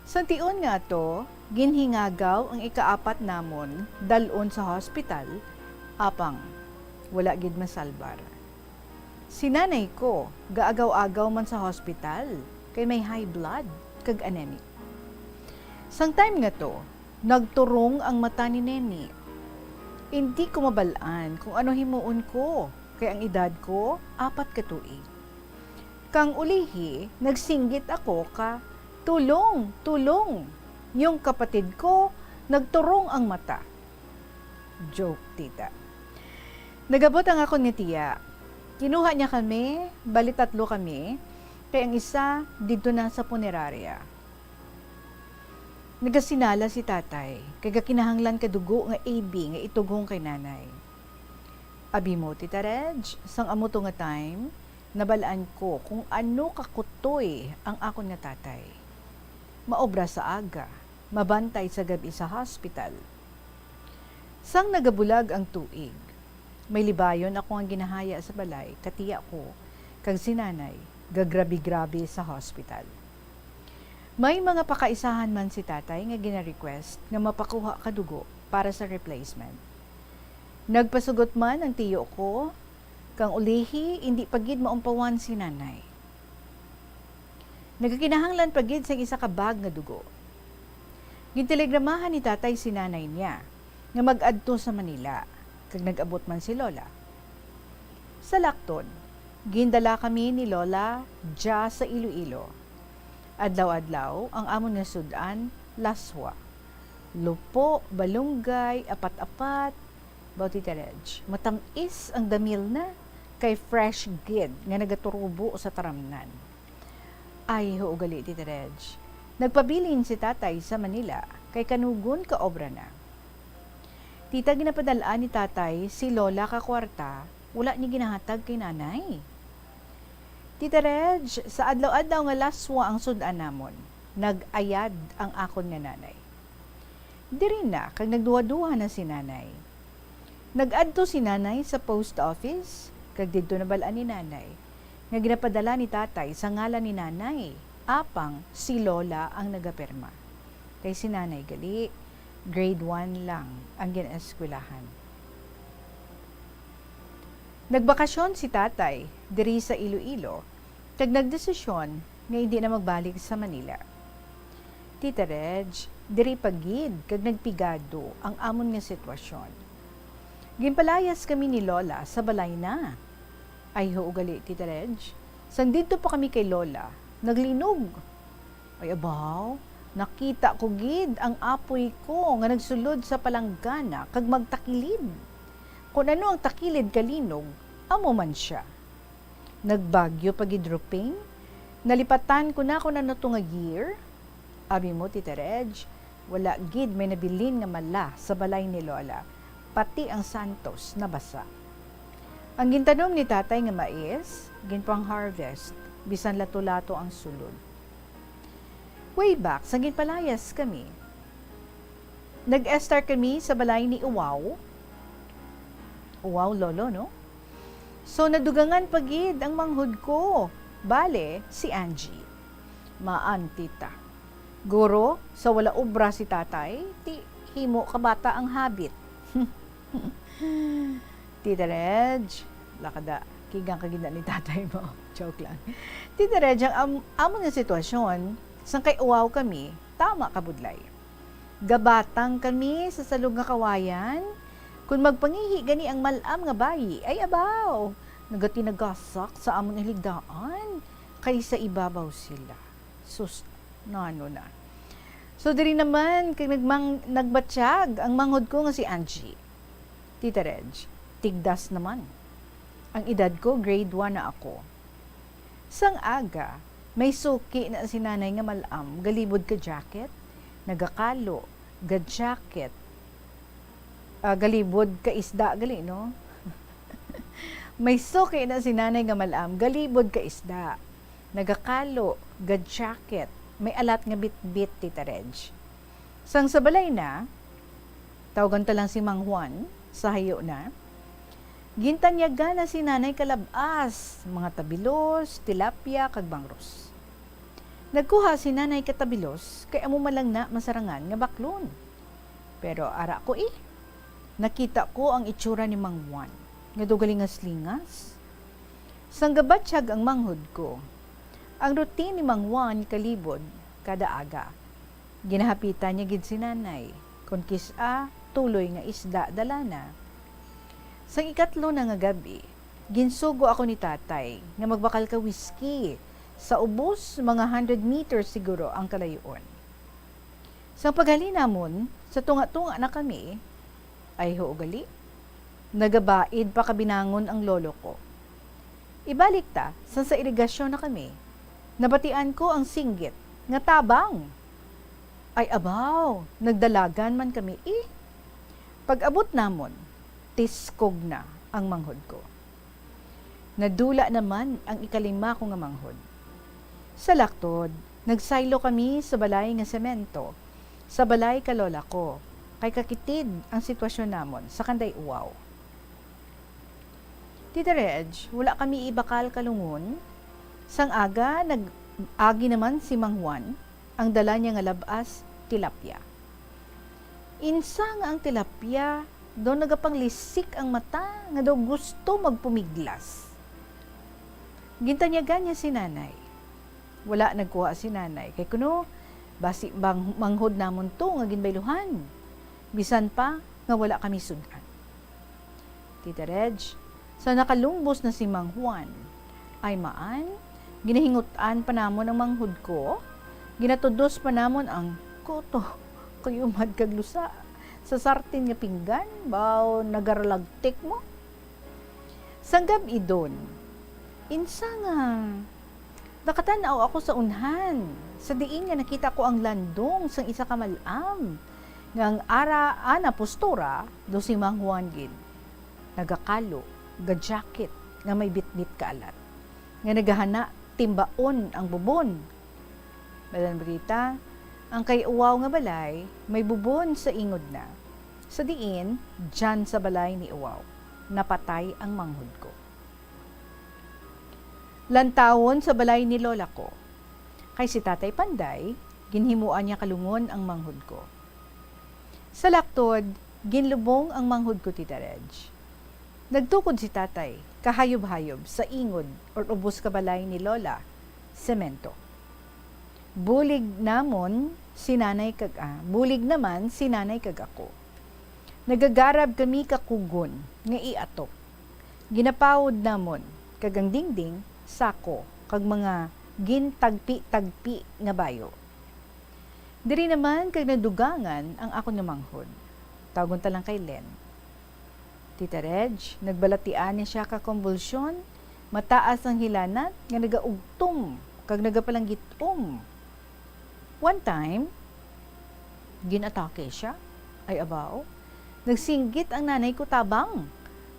Sa tion nga ato, ginhingagaw ang ikaapat namon dal-on sa hospital, apang wala gid masalbar. Si nanay ko gaagaw-agaw man sa hospital kay may high blood kag anemic. Sang time nga to, nagturong ang mata ni Neni. Indi ko mabal-an kung ano himuon ko, kay ang edad ko apat ka tuig. Kang ulihi, nagsinggit ako ka, "Tulong! Tulong! Yung kapatid ko, nagturong ang mata." Joke, tita. Nagabot ang akon nga tiya. Kinuha niya kami, bali tatlo kami, kay ang isa didto na sa punerarya. Nagasinala si tatay, kay gakinahanglan ka dugo nga A B nga itughong kay nanay. Abi mo, Tita Reg, sang amo to nga time, nabal-an ko kung ano kakutoy ang akon nga tatay. Maobra sa aga, mabantay sa gab-i sa hospital. Sang nagabulag ang tuig, may libayon ako nga ginahaya sa balay, katiya ko, kag si nanay, gagrabi-grabi sa hospital. May mga pakaisahan man si tatay nga gina-request nga mapakuha ka dugo para sa replacement. Nagpasugot man ang tiyo ko, kang ulihi, indi pa gid maumpawan si nanay. Nagakinahanglan pa gid sang isa ka bag nga dugo. Gintelegramahan ni tatay si nanay niya nga mag-adto sa Manila, kag nag-abot man si Lola. Sa laktod, gindala kami ni Lola dya sa Iloilo. Adlaw-adlaw ang amon nga sud-an, laswa. Lupo, balunggay, apat-apat, baw, Tita Reg, matam-is ang damil na, kay fresh gid nga nagaturubo sa taramnan. Ay, huo gali, Tita Reg. Nagpabilin si tatay sa Manila, kay kanugon ka obra na. Tita, ginapadal-an ni tatay si Lola ka kwarta, wala niya ginahatag kay nanay. Tita Reg, sa adlaw-adlaw nga laswa ang sud-an namon, nag-ayad ang akon nga nanay. Diri na, kag nagduha-duha na si nanay. Nag-adto si nanay sa post office, kag didto nabal-an ni nanay nga ginapadala ni tatay sa ngalan ni nanay, apang si Lola ang nagapirma. Kay si nanay gali, grade one lang ang gin-eskwelahan. Nagbakasyon si tatay diri sa Iloilo, kag nagdesisyon nga indi na magbalik sa Manila. Tita Reg, diri pa gid kag nagpigado ang amon nga sitwasyon. Ginpalayas kami ni Lola sa balay na. Ay, huo gali, Tita Reg. Sang didto pa kami kay Lola, naglinog. Ay, abaw, nakita ko gid ang apoy ko nga nagsulod sa palanggana kag magtakilid. Kon ano ang takilid ka linog, amo man sia. Nagbagyo pa gid, Ruping? Nalipatan ko na kon ano to nga year? Abi mo, Tita Reg, wala gid may nabilin nga mala sa balay ni Lola, pati ang santos nabasa. Ang gintanom ni Tatay nga mais, ginpang-harvest, bisan lato-lato ang sulod. Way back, sa ginpalayas kami, nag-estar kami sa balay ni Uwaw. Uwaw, lolo, no? So, nadugangan pa gid ang manghod ko. Bale, si Angie. Maan, tita. Guro, sa wala obra si tatay, ti himo ka bata ang habit. Tita Reg, lakada, kigang ka gid na ni tatay mo. Joke lang. Tita Reg, ang am-, amon nga sitwasyon, sang kay uwaw kami, tama ka budlay. Gabatang kami sa salog nga kawayan. Kon magpangihi gani ang mal-am nga bayi, ay abaw, nagatinagasak sa amon hiligdaan, kay sa ibabaw sila. Sus, nano na. So, diri naman, kay nagmang-, nagbatyag ang manghod ko nga si Angie. Tita Reg, tigdas naman. Ang edad ko, grade one na ako. Sang aga, may suki na si nanay nga mal-am, galibod ka jacket, nagakalo, ga jacket, ah, galibod ka isda, gali, no? May suki na si nanay nga mal-am, galibod ka isda, nagakalo, ga jacket, may alat nga bitbit, Tita Reg. Sang sa balay na, tawgan ta lang si Mang Juan, sa hayo na, gintanyagan na si nanay kalab-as, mga tabilos, tilapia, kag bangros. Nagkuha si nanay ka tabilos, kay amo man lang na masarangan nga baklon. Pero ara ko, eh, nakita ko ang itsura ni Mang Juan, nga daw galingas-lingas. Sang gabatyag ang manghod ko, ang routine ni Mang Juan kalibod kada aga. Ginahapitan niya gid si nanay, kon kis-a, tuloy nga isda dala na. Sang ikatlo na nga gab-i, ginsugo ako ni tatay nga magbakal ka whisky. Sa ubos, mga hundred meters siguro ang kalayoon. Sang paghalin namon, sa tunga-tunga na kami, ay huo gali, nagabaid pa kabinangon ang lolo ko. Ibalik ta, sang sa irigasyon na kami, nabatian ko ang singgit nga tabang. Ay abaw, nagdalagan man kami, eh. Pag-abot namon, tiskog na ang manghod ko. Nadula naman ang ikalima ko nga manghod. Sa laktod, nagsaylo kami sa balay nga semento, sa balay ka lola ko, kay kakitid ang sitwasyon namon sa kanday uwaw. Tita Reg, wala kami ibakal kalungon. Sang aga, nag-agi naman si Mang Juan, ang dala niya nga lab-as, tilapia. Insa nga ang tilapia, daw nagapanglisik ang mata, nga daw gusto magpumiglas. Gintanyagan niya si nanay. Wala nagkuha si nanay, kay kuno, basi bang manghod namon to nga ginbayluhan. Bisan pa nga wala kami sud-an. Tita Reg, sa nakalumbos na si Mang Juan, ay maan, ginahingut-an pa namon ang manghod ko, ginatudos pa namon ang kuto, kayumad kag lusa, sa sartin nga pinggan, baw nagaralagtik mo. Sang gab-i, Don, insa nga nakatan-aw ako sa unhan, sa diin nga nakita ko ang landong sang isa ka mal-am, nga ang ara ana postura daw si Mang Juan gid. Nagakalo, ga-jacket nga may bitbit ka alat, nga nagahana timbaon ang bubon. Madan Brita, ang kay Uwaw nga balay may bubon sa ingod na. Sa diin, diyan sa balay ni Uwaw, napatay ang manghod ko. Lantawon sa balay ni lola ko. Kay si Tatay Panday, ginhimuan niya kalungon ang manghod ko. Sa laktod, ginlubong ang manghod ko, Tita Reg. Nagtukod si Tatay, kahayub-hayub, sa ingod or ubos ka balay ni Lola, semento. Bulig namon si Nanay kag, ah, bulig naman si Nanay kag ako. Nagagarab kami ka kugon nga iatop. Ginapawod namon, kag ang dingding, sako, kag mga gintagpi-tagpi nga bayo. Diri naman kag nadugangan ang akon nga manghod. Tawgon ta lang kay Len. Tita Reg, nagbalatian ni siya ka kumbulsyon, mataas ang hilanat nga nagaugtom kag nagapalanggitom. One time, gin-atake siya. Ay abaw, nagsinggit ang nanay ko tabang,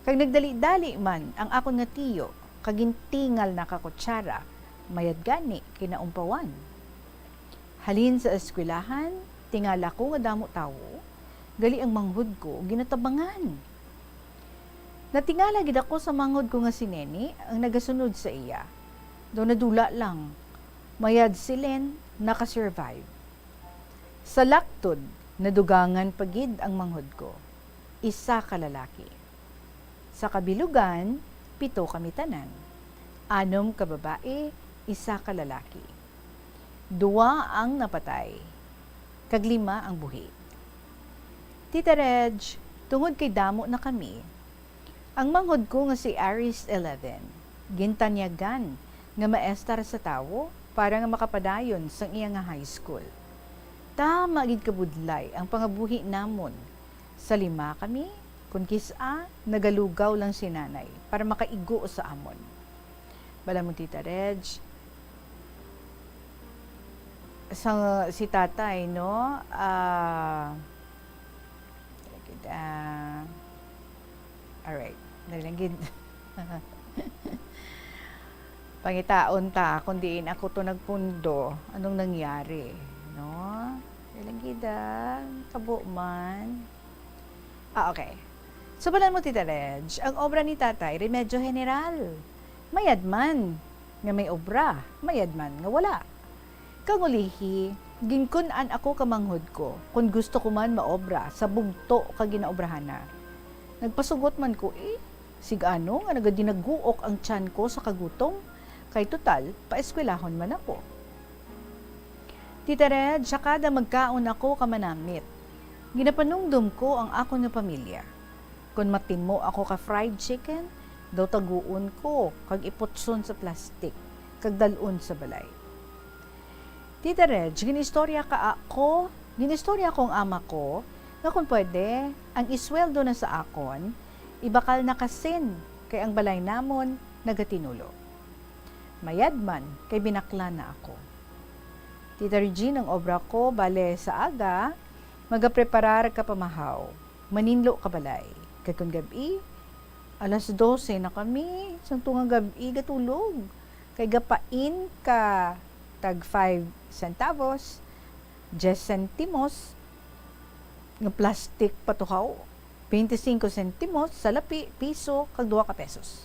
kag nagdali-dali man ang akon nga tiyo, kag gintingal na ka kutsara, mayad gani kinaumpawan. Halin sa eskwelahan, tingala ko nga damo tawo, gali ang manghod ko ginatabangan. Natingala gid ako sa manghod ko nga si Neni, ang nagasunod sa iya. Daw nadula lang. Mayad siling naka-survive. Sa laktod, nadugangan pa gid ang manghod ko, isa ka lalaki. Sa kabilugan, pito kami tanan, anom ka babayi, isa ka lalaki. Duwa ang napatay, kag lima ang buhi. Tita Reg, tungod kay damo na kami, ang manghod ko nga si Aris eleven, gintanyagan nga maestar sa tawo para nga makapadayon sang iya nga high school. Tama gid kabudlay ang pangabuhi namon. Sa lima kami, kun kis-a, nagalugaw lang si nanay para makaigo sa amon. Bala mo, Tita Reg, sa, si tatay, no? Ah, ah, alright. Dali lang gid. Pangitaon ta kung diin ako to nagpundo. Anong nangyari, no? Dali lang gid, ah. Kabo man. Ah, okay. So, balan mo, Tita Reg, ang obra ni Tatay, remedyo general. Mayad man nga may obra, mayad man nga wala. Kang ulihi, ginkun-an ako ka manghod ko kon gusto ko man maobra sa bugto ka ginaobrahana. Nagpasugot man ko, eh, sig-ano nga nagadinaguok ang tiyan ko sa kagutom, kay total, paeskwelahon man ako. Tita Reg, sa kada magkaon ako ka manamit, ginapanumdom ko ang akon nga pamilya. Kon matimo ako ka fried chicken, daw taguon ko kag iputson sa plastik kag dal-on sa balay. Tita Reg, ginistorya ka ako, ginistorya ko ang ama ko nga kon pwede, ang isweldo na sa akon, ibakal na kasin, kay ang balay namon nagatinulo. Mayad man, kay binaklan na ako. Tita Regine, ang obra ko, bale, sa aga, magapreparar ka pamahaw, maninlo ka balay. Kag kon gab-i, alas dose na kami, sang tunga gab-i, gatulog. Kay gapain ka tag five centavos, diyes sentimos, nga plastic patuhaw, bente singko sentimos, salapi, piso, kag duha ka pesos.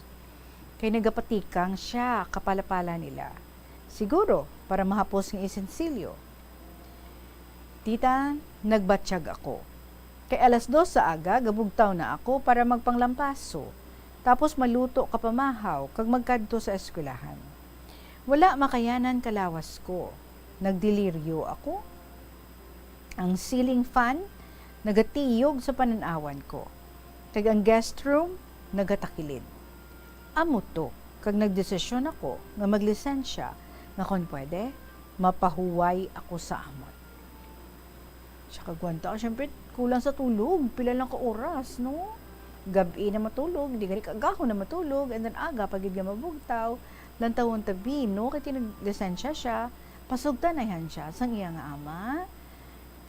Kay nagapatikang siya kapalapala nila. Siguro, para mahapos nga isensilyo. Tita, nagbatyag ako. Kay alas dos sa aga, gabugtaw na ako para magpanglampaso. Tapos maluto ka pamahaw kag magkadto sa eskwelahan. Wala makayanan ka lawas ko. Nagdeliryo ako. Ang ceiling fan nagatiyog sa panan-awan ko, kag ang guest room nagatakilid. Amo to, kag nagdesisyon ako nga maglisensya nga kon pwede, mapahuway ako sa amon. Siya kagwanta, syempre, kulang sa tulog. Pila lang ka oras, no? Gab-i na matulog, di gani kaagahon na matulog, and then aga pa gid nga mabugtaw, lantawon tabi, no? Kay tinaglisensya siya, pasugtanayhan siya sang iya nga ama.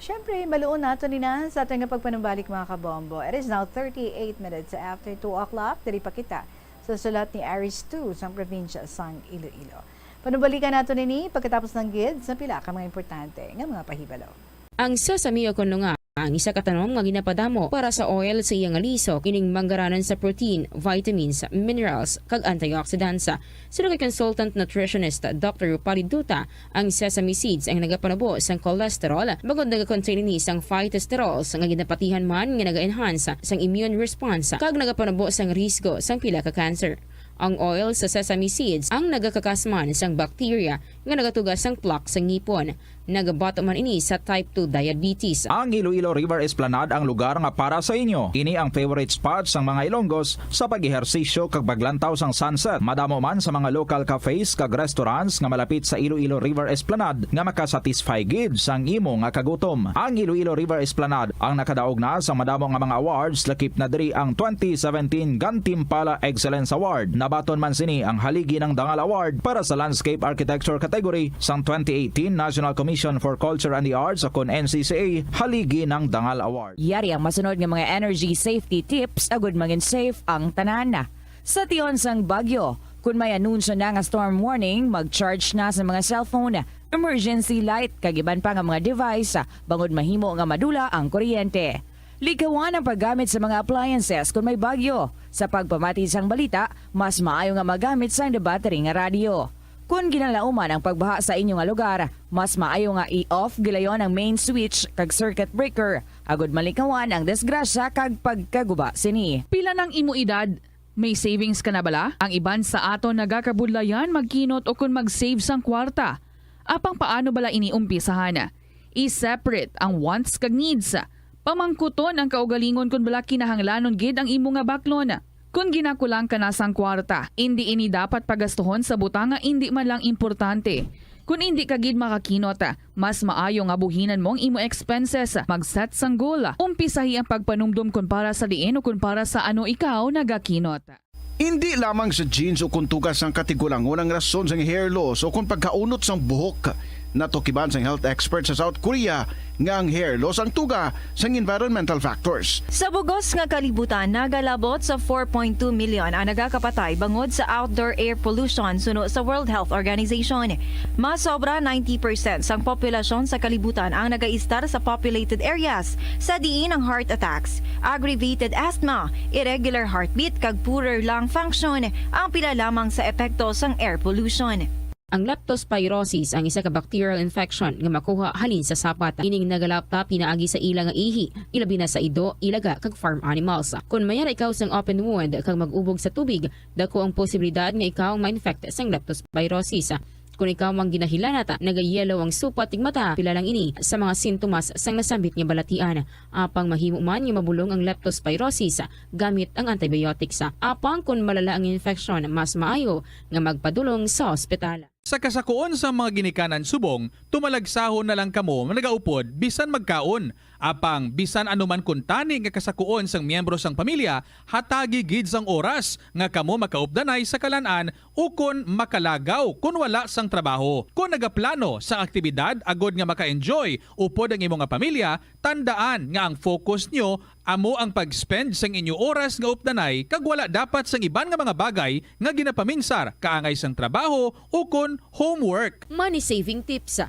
Syempre, maluon nato ni na sa aton nga pagpanumbalik, mga kabombo. It is now thirty-eight minutes after two o'clock. Diri pa kita sa sulat ni Aris two sang probinsya sang Iloilo. Panubalikan nato nini pagkatapos lang gid sa pila ka mga importante nga mga pahibalo. Ang sesame o kon lunga, ang isa ka tanom nga ginapadamo para sa oil sa iya nga liso, ining manggaranan sa protein, vitamins, minerals, kag antioxidants. Suno kay consultant nutritionist Doctor Rupali Duta, ang sesame seeds ang nagapanubo sang cholesterol, bangod nagakontain ini sang phytosterols nga ginapatihan man nga naga-enhance sang immune response kag nagapanubo sang risgo sang pila ka cancer. Ang oil sa sesame seeds ang nagakakas man sang bacteria nga nagatuga sang plaque sa ngipon. Nagabato man ini sa type two diabetes. Ang Iloilo River Esplanade ang lugar nga para sa inyo. Ini ang favorite spot sang mga Ilonggos sa pag-ehersisyo kag paglantaw sang sunset. Madamo man sa mga local cafes kag restaurants nga malapit sa Iloilo River Esplanade nga makasatisfy gid sang imo nga kagutom. Ang Iloilo River Esplanade ang nakadaog na sa madamo nga mga awards, lakip na diri ang twenty seventeen Gantimpala Excellence Award. Nabaton man sini ang Haligi ng Dangal Award para sa Landscape Architecture category sang twenty eighteen National Commission for Culture and the Arts, o kon N C C A, Haligi ng Dangal Award. Yari ang masunod nga mga energy safety tips agud mangin safe ang tanan. Sa tion sang bagyo, kun may anunsyo na nga storm warning, mag-charge na sa mga cellphone, emergency light, kag iban pa nga mga device, bangod mahimo nga madula ang kuryente. Likawan ang paggamit sa mga appliances kun may bagyo. Sa pagpamati sang balita, mas maayo nga magamit sang battery nga radyo. Kon ginalauman ang pagbaha sa inyo nga lugar, mas maayo nga i-off gilayon ang main switch kag circuit breaker agud malikawan ang disgrasya kag pagkaguba sini. Pila nang imo edad? May savings ka na bala? Ang iban sa aton nagakabudlayan magkinot ukon mag-save sang kwarta. Apang paano bala ini umpisahan? I-separate ang wants kag needs. Pamangkuton ang kaugalingon kon bala kinahanglanon gid ang imo nga baklon. Kon ginakulang ka na sang kwarta, indi ini dapat pagastuhon sa butang nga indi man lang importante. Kon indi ka gid makakinot, mas maayo nga buhinan mo ang imo expenses. Mag-set sang goal. Umpisahi ang pagpanumdom kon para sa diin o kon para sa ano ikaw nagakinot. Indi lamang sa genes o kon tuga sang katigulangon ang rason sang hair loss o kon pagkaunot sang buhok. Natukiban sang health expert sa South Korea nga ang hair loss ang tuga sang environmental factors. Sa bugos nga kalibutan, nagalabot sa four point two million ang nagakapatay bangod sa outdoor air pollution suno sa World Health Organization. Mas sobra ninety percent sang populasyon sa kalibutan ang nagaistar sa populated areas, sa diin ang heart attacks, aggravated asthma, irregular heartbeat, kag poorer lung function ang pila lamang sa epekto sang air pollution. Ang leptospirosis ang isa ka bacterial infection nga makuha halin sa sapat. Ining nagalapta pinaagi sa ila nga ihi, ilabi na sa ido, ilaga, kag farm animals. Kon mayara ikaw sang open wound kag mag-ubog sa tubig, dako ang posibilidad nga ikaw ma-infect sang leptospirosis. Kon ikaw mang ginahilanat, nagayelo ang supat tig mata, pila lang ini sa mga sintomas sang nasambit nga balatian. Apang mahimo man nga mabulong ang leptospirosis gamit ang antibiotics. Apang kon malala ang infeksyon, mas maayo nga magpadulong sa ospital. Sa kasakuon sang mga ginikanan subong, tumalagsahon na lang kamo nagaupod bisan magkaon. Apang bisan ano man kuntani nga kasakuon sang miyembro sang pamilya, hatagi gid sang oras nga kamo makaupdanay sa kalan-an ukon makalagaw kon wala sang trabaho. Kon nagaplano sang aktibidad agod nga maka-enjoy upod ang imo nga pamilya, tandaan nga ang focus nyo amo ang pag-spend sang inyo oras nga updanay kag wala dapat sang iban nga mga bagay nga ginapaminsar kaangay sang trabaho ukon homework. Money saving tips.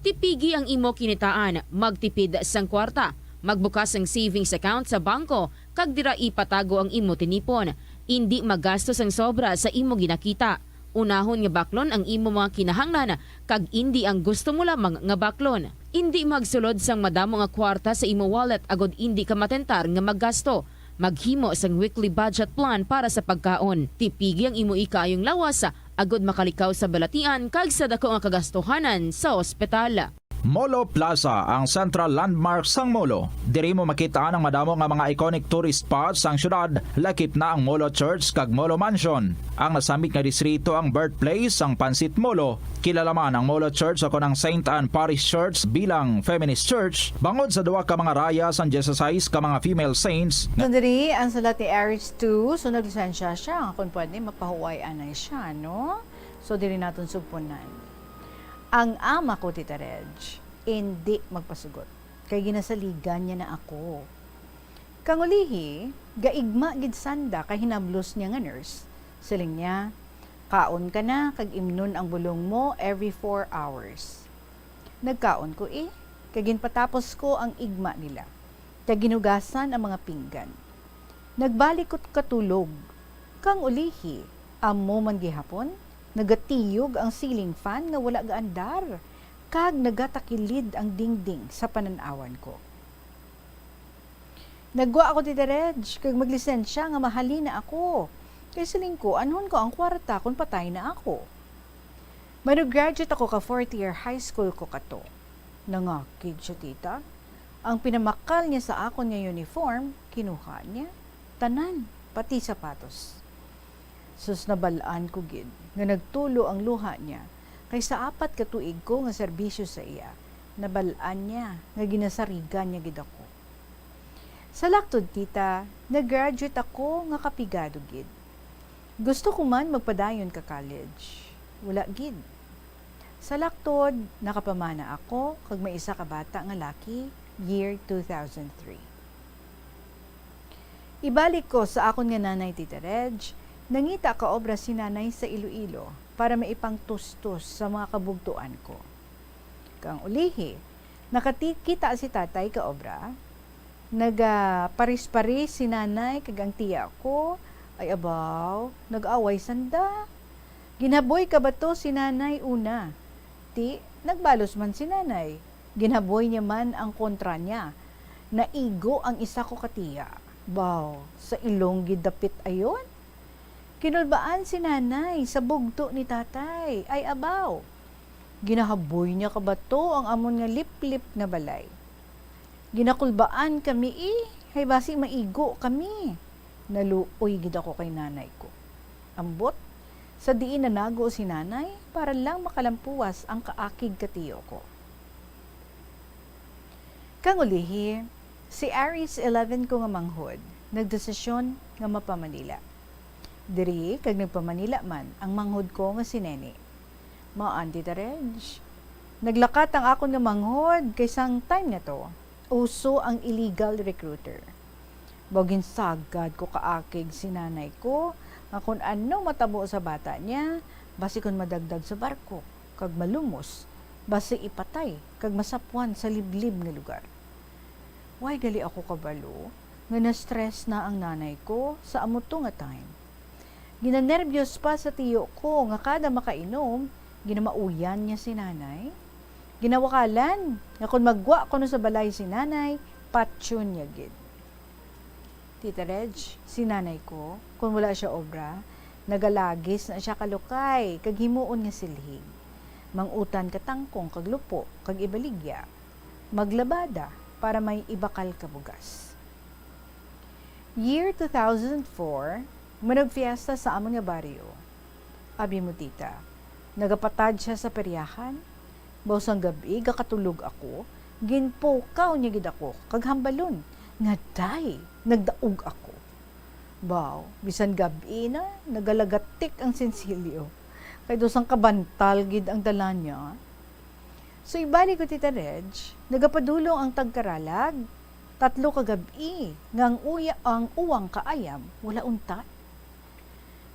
Tipigi ang imo kinitaan, magtipid sang kwarta, magbukas sang savings account sa bangko, kag dira ipatago ang imo tinipon. Indi magasto sang sobra sa imo ginakita. Unahon nga baklon ang imo mga kinahanglan kag indi ang gusto mo lamang nga baklon. Indi magsulod sang madamo nga kwarta sa imo wallet agod indi ka matentar nga maggasto. Maghimo sang weekly budget plan para sa pagkaon. Tipigi ang imo ikaayong lawas agod makalikaw sa balatian kag sa dako nga kagastuhanan sa ospital. Molo Plaza, ang central landmark sang Molo. Diri mo makita ang madamo nga mga iconic tourist spots sang syudad, lakip na ang Molo Church kag Molo Mansion. Ang nasambit nga distrito ang birthplace sang Pansit Molo. Kilala man ang Molo Church o kon ang Saint Anne Parish Church bilang feminist church, bangod sa duha ka mga raya sang dieciséis ka mga female saints nga Diri ang sulat ni Aris two, so naglisensya siya. Kung pwede, mapahuway anay siya, no? So, diri naton sugpunan. Ang ama ko, Tita Reg, indi magpasugot, kay ginasaligan niya na ako. Kang ulihi, gaigma gid sanda kay hinablos niya nga nurse. Siling niya, "Kaon ka na kag imnon ang bulong mo every four hours." Nagkaon ko, eh, kag ginpatapos ko ang igma nila, kag ginhugasan ang mga pinggan. Nagbalik ko katulog. Kang ulihi, amo man gihapon, nagatiyog ang ceiling fan nga wala gaandar, kag nagatakilid ang dingding sa panan-awan ko. Naggwa ako, Tita Reg, kag maglisensya nga mahalin na ako. Kay siling ko, anhon ko ang kwarta kon patay na ako? Mano-graduate ako ka fourth year high school ko kato. Nangakig siya, tita. Ang pinamakal niya sa akon nga uniform, kinuha niya. Tanan, pati sapatos. Sus, nabal-an ko gid nga nagtulo ang luha niya, kay sa apat ka tuig ko nga serbisyo sa iya, nabal-an niya nga ginasarigan niya gid ako. Sa laktod, tita, nag-graduate ako nga kapigado gid. Gusto ko man magpadayon ka college. Wala gid. Sa laktod, nakapamana ako kag may isa ka bata nga laki, year two thousand three. Ibalik ko sa akon nga nanay, Tita Reg, nangita ka obra si nanay sa Iloilo para maipangtustos sa mga kabugtuan ko. Kang ulihi, nakati-, kita si tatay ka obra, nagaparis-paris si nanay kag ang tiya ko, ay abaw, nag-away sanda. Ginhaboy ka ba to si nanay una? Ti, nagbalos man si nanay. Ginhaboy niya man ang kontra niya. Naigo ang isa ko ka tiya. Baw, sa ilong gid dapit ayon. Kinulbaan si nanay sa bugto ni tatay. Ay abaw. Ginahaboy niya ka ba to ang amon nga liplip nga balay? Ginakulbaan kami, eh, hay basi maigo kami. Naluoy gid ako kay nanay ko. Ambot, sa diin nanago si nanay para lang makalampuwas ang kaakig ka tiyo ko. Kang ulihi, si Aries eleven ko nga manghod nagdesisyon nga mapamanila. Diri kag nagpamanila man ang manghod ko nga si Neni. Maan, Tita Reg? Naglakat ang akon nga manghod kay sang time nga to, uso ang illegal recruiter. Baw ginsagad ko kaakig si nanay ko nga kon ano matabo sa bata niya, basi kon madagdag sa barko kag malumos, basi ipatay kag masapwan sa liblib nga lugar. Way gali ako kabalo nga na-stress na ang nanay ko sa amo to nga time. Ginanerbyos pa sa tiyo ko nga kada makainom, ginamauyan niya si nanay. Ginawakalan nga kon maggwa kuno sa balay si nanay, patyon niya gid. Tita Reg, si nanay ko, kon wala siya obra, nagalagis na siya kalukay kag himuon nga silhig. Mangutan ka tangkong kag lupo kag ibaligya. Maglabada para may ibakal ka bugas. Year two thousand four, managfiesta sa amon nga baryo. Abi mo, tita, nagapatad siya sa peryahan. Baw sang gab-i, gakatulog ako, ginpukaw niya gid ako, kag hambalon, nga day, nagdaog ako. Baw, bisan gab-i na, nagalagatik ang sinsilyo, kay daw sang kabantal gid ang dala niya. So, ibalik ko, Tita Reg, nagapadulong ang tagkaralag, tatlo ka gab-i, nga ang uya-, ang uwang kaayam, wala untat.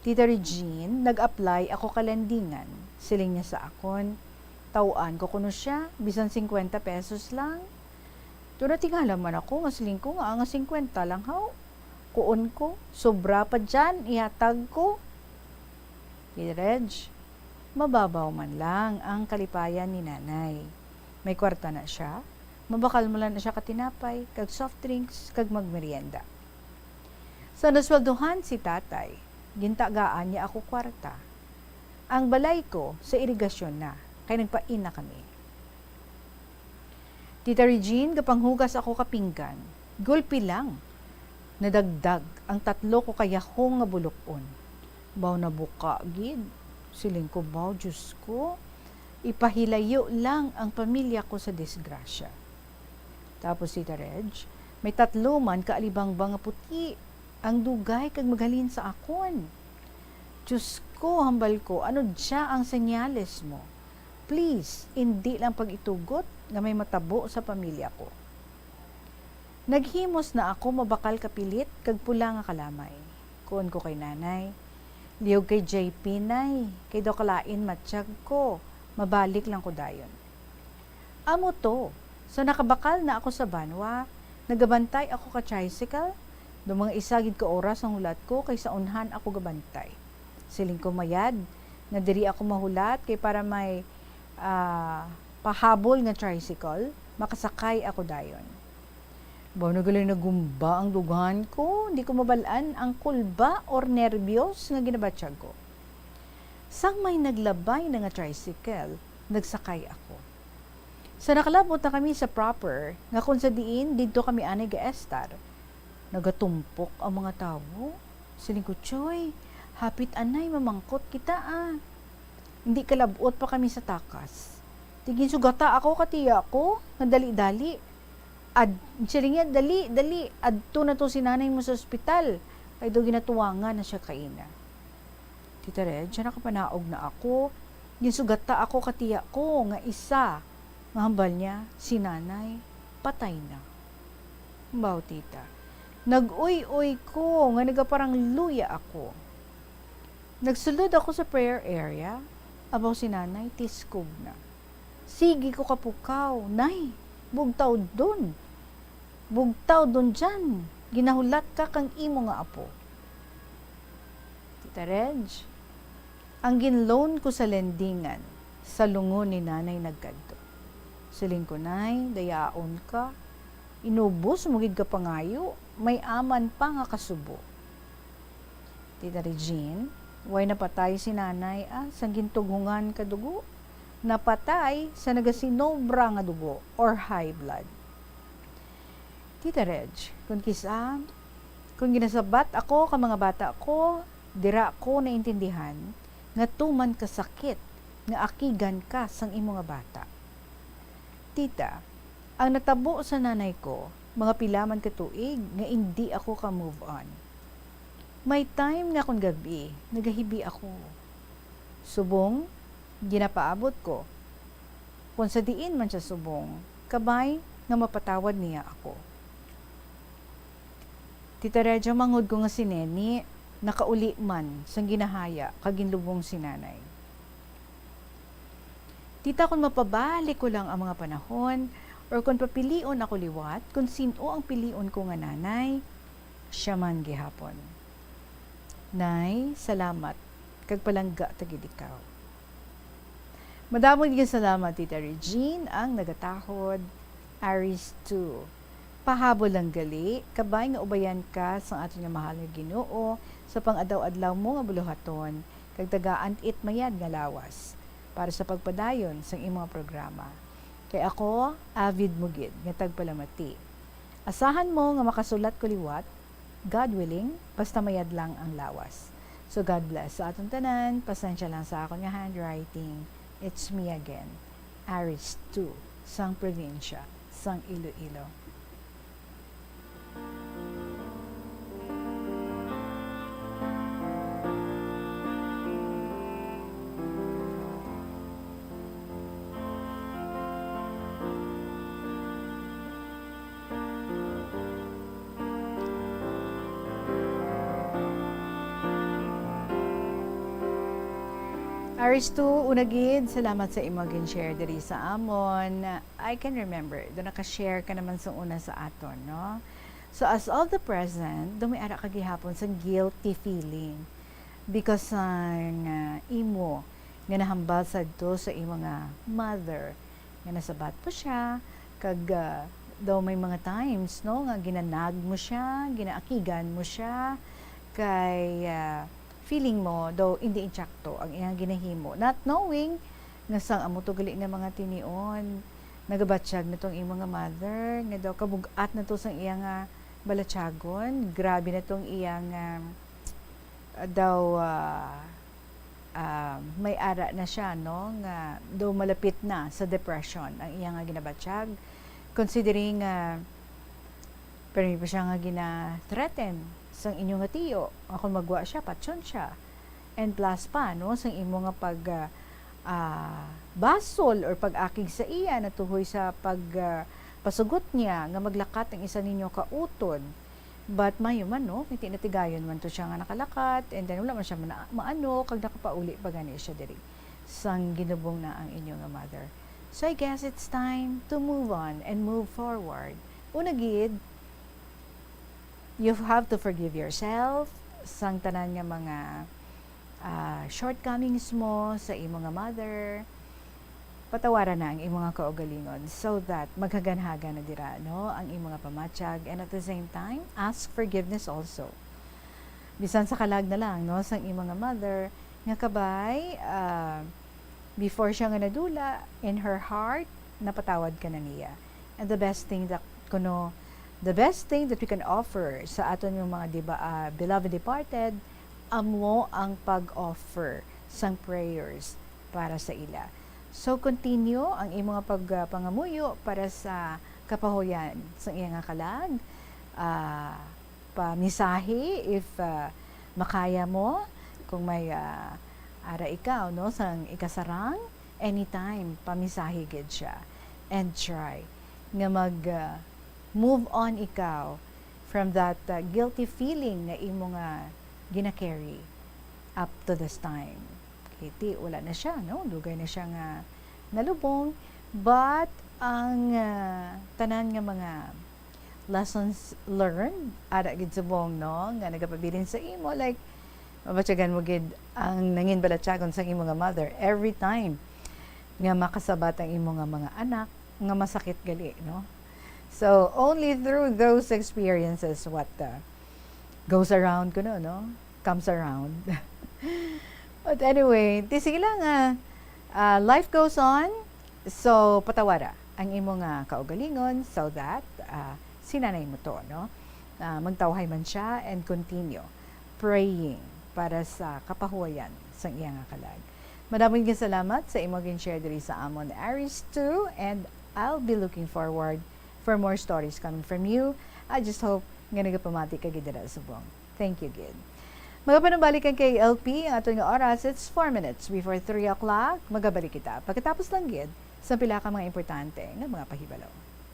Tita Regine, nag-apply ako ka landingan. Siling niya sa akon, taw-an ko kuno siya, bisan singkwenta pesos lang. Tuna tingala man ako nga siling ko nga, nga singkwenta lang, haw. Kuon ko, sobra pa dyan, ihatag ko. Tita Reg, mababaw man lang ang kalipayan ni nanay. May kwarta na siya, mabakal mo lang na siya katinapay, kag soft drinks, kag magmerienda. Sa nasweldohan si tatay, gintagaan niya ako kwarta. Ang balay ko sa irigasyon na, kay nagpain na kami. Tita Regine, gapanghugas ako ka pinggan. Gulpi lang, nadagdag ang tatlo ko ka yahong nga bulok-on. Baw nabuka gid. Siling ko, baw, Diyos ko, ipahilayo lang ang pamilya ko sa disgrasya. Tapos, Tita Reg, may tatlo man ka alibangbang nga puti ang dugay kag maghalin sa akon. Diyos ko, hambal ko, ano dya ang senyales mo? Please, indi lang pag-itugot nga may matabo sa pamilya ko. Naghimos na ako mabakal ka pilit kag pula nga kalamay. Kuon ko kay nanay, "Lihog kay J P, nay, kay daw kalain matiyag ko, mabalik lang ko dayon." Amo to, sa nakabakal na ako sa banwa, nagabantay ako ka tricycle, daw mga isa gid ka oras ang hulat ko kay sa unhan ako gabantay. Siling ko, "Mayad nga diri ako mahulat kay para may, ah, pahabol nga tricycle, makasakay ako dayon." Baw na gali nagumba ang dughan ko, di ko mabal-an ang kulba or nerbyos nga ginabatyag ko. Sang may naglabay na nga tricycle, nagsakay ako. Sa nakalabot na kami sa proper, nga kung sa diin didto kami anay gaestar, nagatumpok ang mga tawo. Siling ko, "Choy, hapit anay mamangkot kita, ah." Hindi kalab-ot pa kami sa takas. Ti ginsugata ako ka tiya ko, nga dali-dali. Ad-, siling niya, "Dali, dali, adto na to si nanay mo sa ospital." Kay daw ginatuwangan na siya kaina. Tita Reg, siya nakapanaog na ako. Ginsugata ako ka tiya ko nga isa, nga hambal niya, si nanay, patay na. Baw, tita, nag-uy-uy ko nga nagaparangluya ako. Nagsulod ako sa prayer area, abaw si nanay, tiskog na. Sige ko kapukaw, "Nay, bugtaw dun. Bugtaw dun dyan. Ginahulat ka kang imo nga apo." Tita Reg, Ang gin-loan ko sa lendingan, sa lungon ni Nanay nagkadto. Siling ko, "Nay, dayaon ka. Inubos mo gid ka pangayo, may aman pa nga kasubo." Tita Regine, way napatay si Nanay, ah, sang gintughungan ka dugo. Napatay sa nagasinobra nga dugo or high blood. Tita Reg, kung kisa, kung ginasabat ako ka mga bata ko, dira ko naintindihan nga tuman ka sakit nga akigan ka sang imo nga bata. Tita, ang natabo sa nanay ko, mga pila man ka tuig nga indi ako ka move on. May time nga kon gab-i, nagahibi ako. Subong, ginapaabot ko. Kung sa diin man siya subong, kabay nga mapatawad niya ako. Tita Regia, mangod ko nga si Neni nakauli man sang ginahaya kag ginlubong si Nanay. Tita, kon mapabalik ko lang ang mga panahon, or kon papilion ako liwat, kon sin-o ang pilion ko nga nanay, siya man gihapon. Nay, salamat, kag palangga ta gid ikaw. Madamo nga salamat, Tita Regine, ang nagatahod, Aris two. Pahabol lang gali, kabay nga ubayan ka sang aton nga mahal nga Ginoo sa pang-adlaw-adlaw mo nga buluhaton, kag tagaan it mayad nga lawas para sa pagpadayon sang imong programa. Kay ako, avid mo gid nga tagpalamati. Asahan mo nga makasulat ko liwat, God willing, basta mayad lang ang lawas. So God bless sa aton tanan. Pasensya lang sa akon nga handwriting. It's me again, Aris two, sang probinsya sang Iloilo. Aristo, una gid, salamat sa imo gin-share diri sa amon. I can remember, do naka-share ka naman sa una sa aton, no? So, as of the present, do may ara ka gihapon sa guilty feeling because sang, ah, imo nga nahambal sadto sa imo nga mother, nga nasabat pa siya, kag, ah, daw may mga times, no, nga ginanag mo siya, ginaakigan mo siya, kay, ah, feeling mo daw hindi insakto ang iyang ginahimo, not knowing nga sang amo to gali nga mga tinion, nagabatyag na tong imo nga mother, nga daw kabug-at na to sang iya nga balatyagon, grabe na tong iyang, ah, daw, ah, ah, may ara na siya, no, nga daw malapit na sa depression ang iya nga ginabatyag, considering nga permi pa siya nga gina-threaten sang inyo nga tiyo, nga kung magwa siya, patyon siya. And plus pa, no, sang imo nga pag, ah, ah, basol or pag-akig sa iya natuhoy sa pag, ah, pasugot niya nga maglakat ang isa ninyo ka utod. But mayo man, no, kay natigayon man to siya nga nakalakat, and then wala man siya mana-, maano, kag nakapauli pa gani siya diri sang ginubong na ang inyo nga mother. So I guess it's time to move on and move forward. Una gid, you have to forgive yourself sang tanan nga mga, ah, shortcomings mo sa imo nga mother. Patawaran na ang imo nga kaugalingon so that maghaganhagan na dira, no, ang imo nga pamatyag, and at the same time, ask forgiveness also. Bisan sa kalag na lang, no, sang imo nga mother, nga kabay, ah, before siya nga nadula, in her heart, napatawad ka na niya. And the best thing that, kuno, the best thing that we can offer sa aton nga mga, di ba, ah, beloved departed, amo ang pag-offer sang prayers para sa ila. So, continue ang imo nga pag-, ah, pangamuyo para sa kapahuyan sang iya nga kalag. Ah, pamisahi if, ah, makaya mo. Kung may, ah, ara ikaw, no, sang ikasarang, anytime, pamisahi gid siya. And try nga mag, ah, move on ikaw from that, ah, guilty feeling nga imo nga gina-carry up to this time. Kay ti, wala na siya, no? Dugay na siya nga nalubong. But ang, ah, tanan nga mga lessons learned, ara gid subong, no, nga nagapabilin sa imo, like, Mabatyagan mo gid ang nangin balatyagon sang imo nga mother every time nga makasabat ang imo nga mga anak nga masakit gali, no? So, only through those experiences what, uh, goes around kuno, no? Comes around. But anyway, ti sige lang, ah, ah, life goes on. So, patawara ang imo nga kaugalingon so that, ah, si nanay mo to, no? Ah, magtawhay man siya and continue praying para sa kapahuwayan sang iya nga kalag. Madamo nga salamat sa imo gin-share diri sa amon, Aris two, and I'll be looking forward for more stories coming from you. I just hope nga nagapamati ka gid dira subong. Thank you gid. Magapanumbalik ang K L P, ang aton nga oras, it's four minutes before three o'clock. Magabalik kita pagkatapos lang gid sa pila ka mga importante nga mga pahibalo.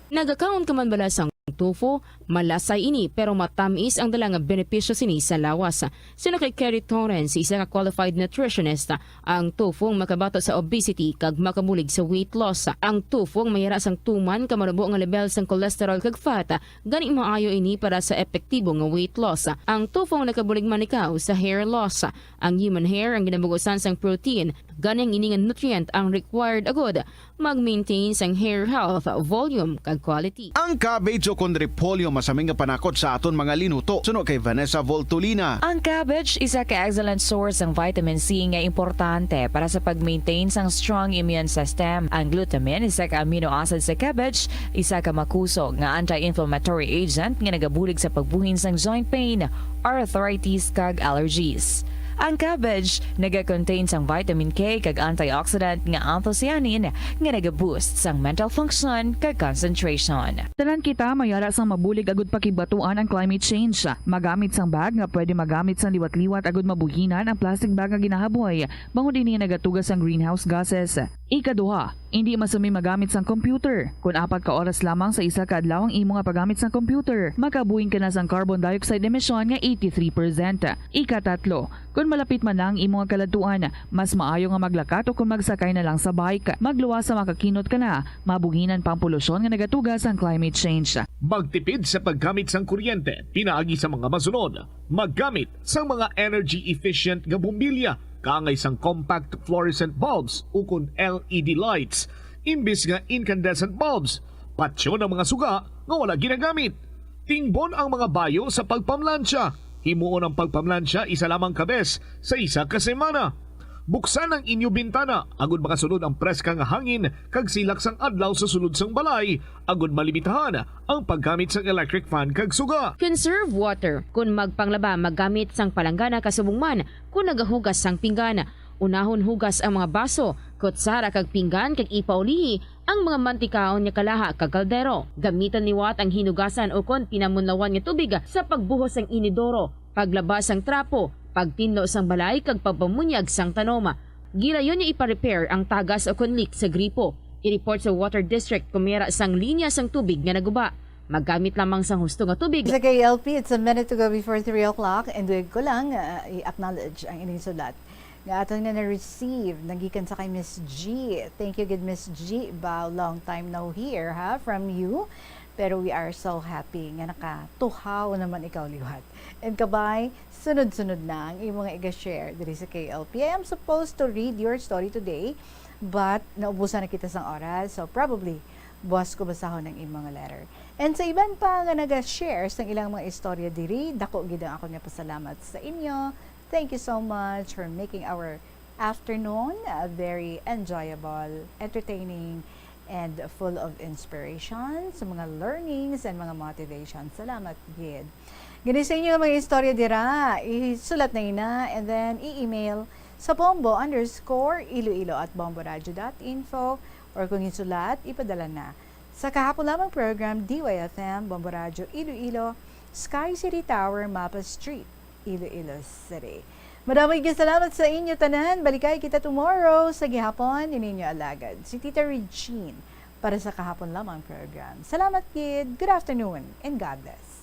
Nagakaon ka man bala sang tofu? Malasay ini, pero matamis ang dala nga benepisyo sini sa lawas. Suno kay Kerry Torrens, isa ka qualified nutritionist, ang tofu ang makabato sa obesity kag makabulig sa weight loss. Ang tofu ang mayara sang tuman ka manubo nga level sang cholesterol kag fat, gani maayo ini para sa epektibo nga weight loss. Ang tofu ang nakabulig man ikaw sa hair loss. Ang human hair ang ginabugusan sang protein, gani ang ini nga nutrient ang required agud mag-maintain sang hair health, volume, kag quality. Ang cabbage ukon repolyo masami nga panakot sa aton mga linuto, suno kay Vanessa Voltolina. Ang cabbage isa ka excellent source sang vitamin C nga importante para sa pag-maintain sang strong immune system. Ang glutamine, isa ka amino acid sa cabbage, isa ka makusog nga anti-inflammatory agent nga nagabulig sa pagbuhin sang joint pain, arthritis, kag allergies. Ang cabbage naga-contain sang vitamin K kag antioxidant nga anthocyanin nga naga-boost sang mental function kag concentration. Tanan kita mayara sang mabulig agud pakigbatuan ang climate change. Magamit sang bag nga pwede magamit sang liwat-liwat agud mabuhinan ang plastic bag nga ginahaboy, bangod ini nagatuga sang greenhouse gases. Ikaduha, indi masami magamit sang computer. Kon apat ka oras lamang sa isa ka adlaw ang imo nga paggamit sang computer, makabuhin ka na sang carbon dioxide emission nga eighty-three percent. Ikatatlo, kon malapit man na ang imo nga kaladtuan, mas maayo nga maglakat o kon magsakay na lang sa bike. Magluwas sa makakinot ka na, mabuhinan pa ang polusyon nga nagatuga sang climate change. Magtipid sa paggamit sang kuryente pinaagi sa mga masunod. Maggamit sang mga energy efficient nga bombilya, kaangay sang compact fluorescent bulbs ukon L E D lights, imbis nga incandescent bulbs. Patyon ang mga suga nga wala ginagamit. Tingbon ang mga bayo sa pagpamlansya. Himuon ang pagpamlansya isa lamang ka bes sa isa ka semana. Buksan ang inyo bintana agud makasulod ang preska nga hangin kag silak sang adlaw sa sulod sang balay, agud malimitahan ang paggamit sang electric fan kag suga. Conserve water. Kon magpanglaba, maggamit sang palanggana kasubong man kon nagahugas sang pinggan. Unahon hugas ang mga baso, kutsara kag pinggan kag ipaulihi ang mga mantikaon nga kalaha kag kaldero. Gamiton liwat ang hinugasan ukon pinamunlawan nga tubig sa pagbuhos sang inidoro, paglaba sang trapo, pagtinlo sang balay kag pagpamunyag sang tanom. Gilayon nga ipa-repair ang tagas ukon leak sa gripo. I-report sa water district kon may ara sang linya sang tubig nga naguba. Maggamit lamang sang husto nga tubig. Sa K L P, it's a minute to go before three o'clock, and duyag ko lang, uh, i-acknowledge ang ining sulat nga aton nga na-receive, nagikan sa kay Miss G. Thank you gid, Miss G. Bao, long time no hear, ha, from you. Pero we are so happy nga nakatuhaw naman ikaw liwat. And kabay, sunod-sunod na ang imo nga iga-share diri sa K L P. I am supposed to read your story today, but naubusan na kita sang oras, so probably buwas ko basahon ang imo nga letter. And sa iban pa nga naga-share sang ilang mga istorya diri, dako gid ang akon nga pasalamat sa inyo. Thank you so much for making our afternoon, uh, very enjoyable, entertaining, and full of inspiration, sa mga learnings and mga motivation. Salamat gid. Gani sa inyo nga mga istorya dira, isulat na ina and then i-email sa bombo underscore iloilo at bomboradio dot info, or kung isulat, ipadala na sa Kahapon Lamang Program, D Y F M, Bombo Radyo Iloilo, Sky City Tower, Mapa Street, Iloilo City. Madamo gid salamat sa inyo tanan. Balikay kita tomorrow sa gihapon, ini inyo alagad, si Tita Regine, para sa Kahapon Lamang Program. Salamat gid. Good afternoon and God bless.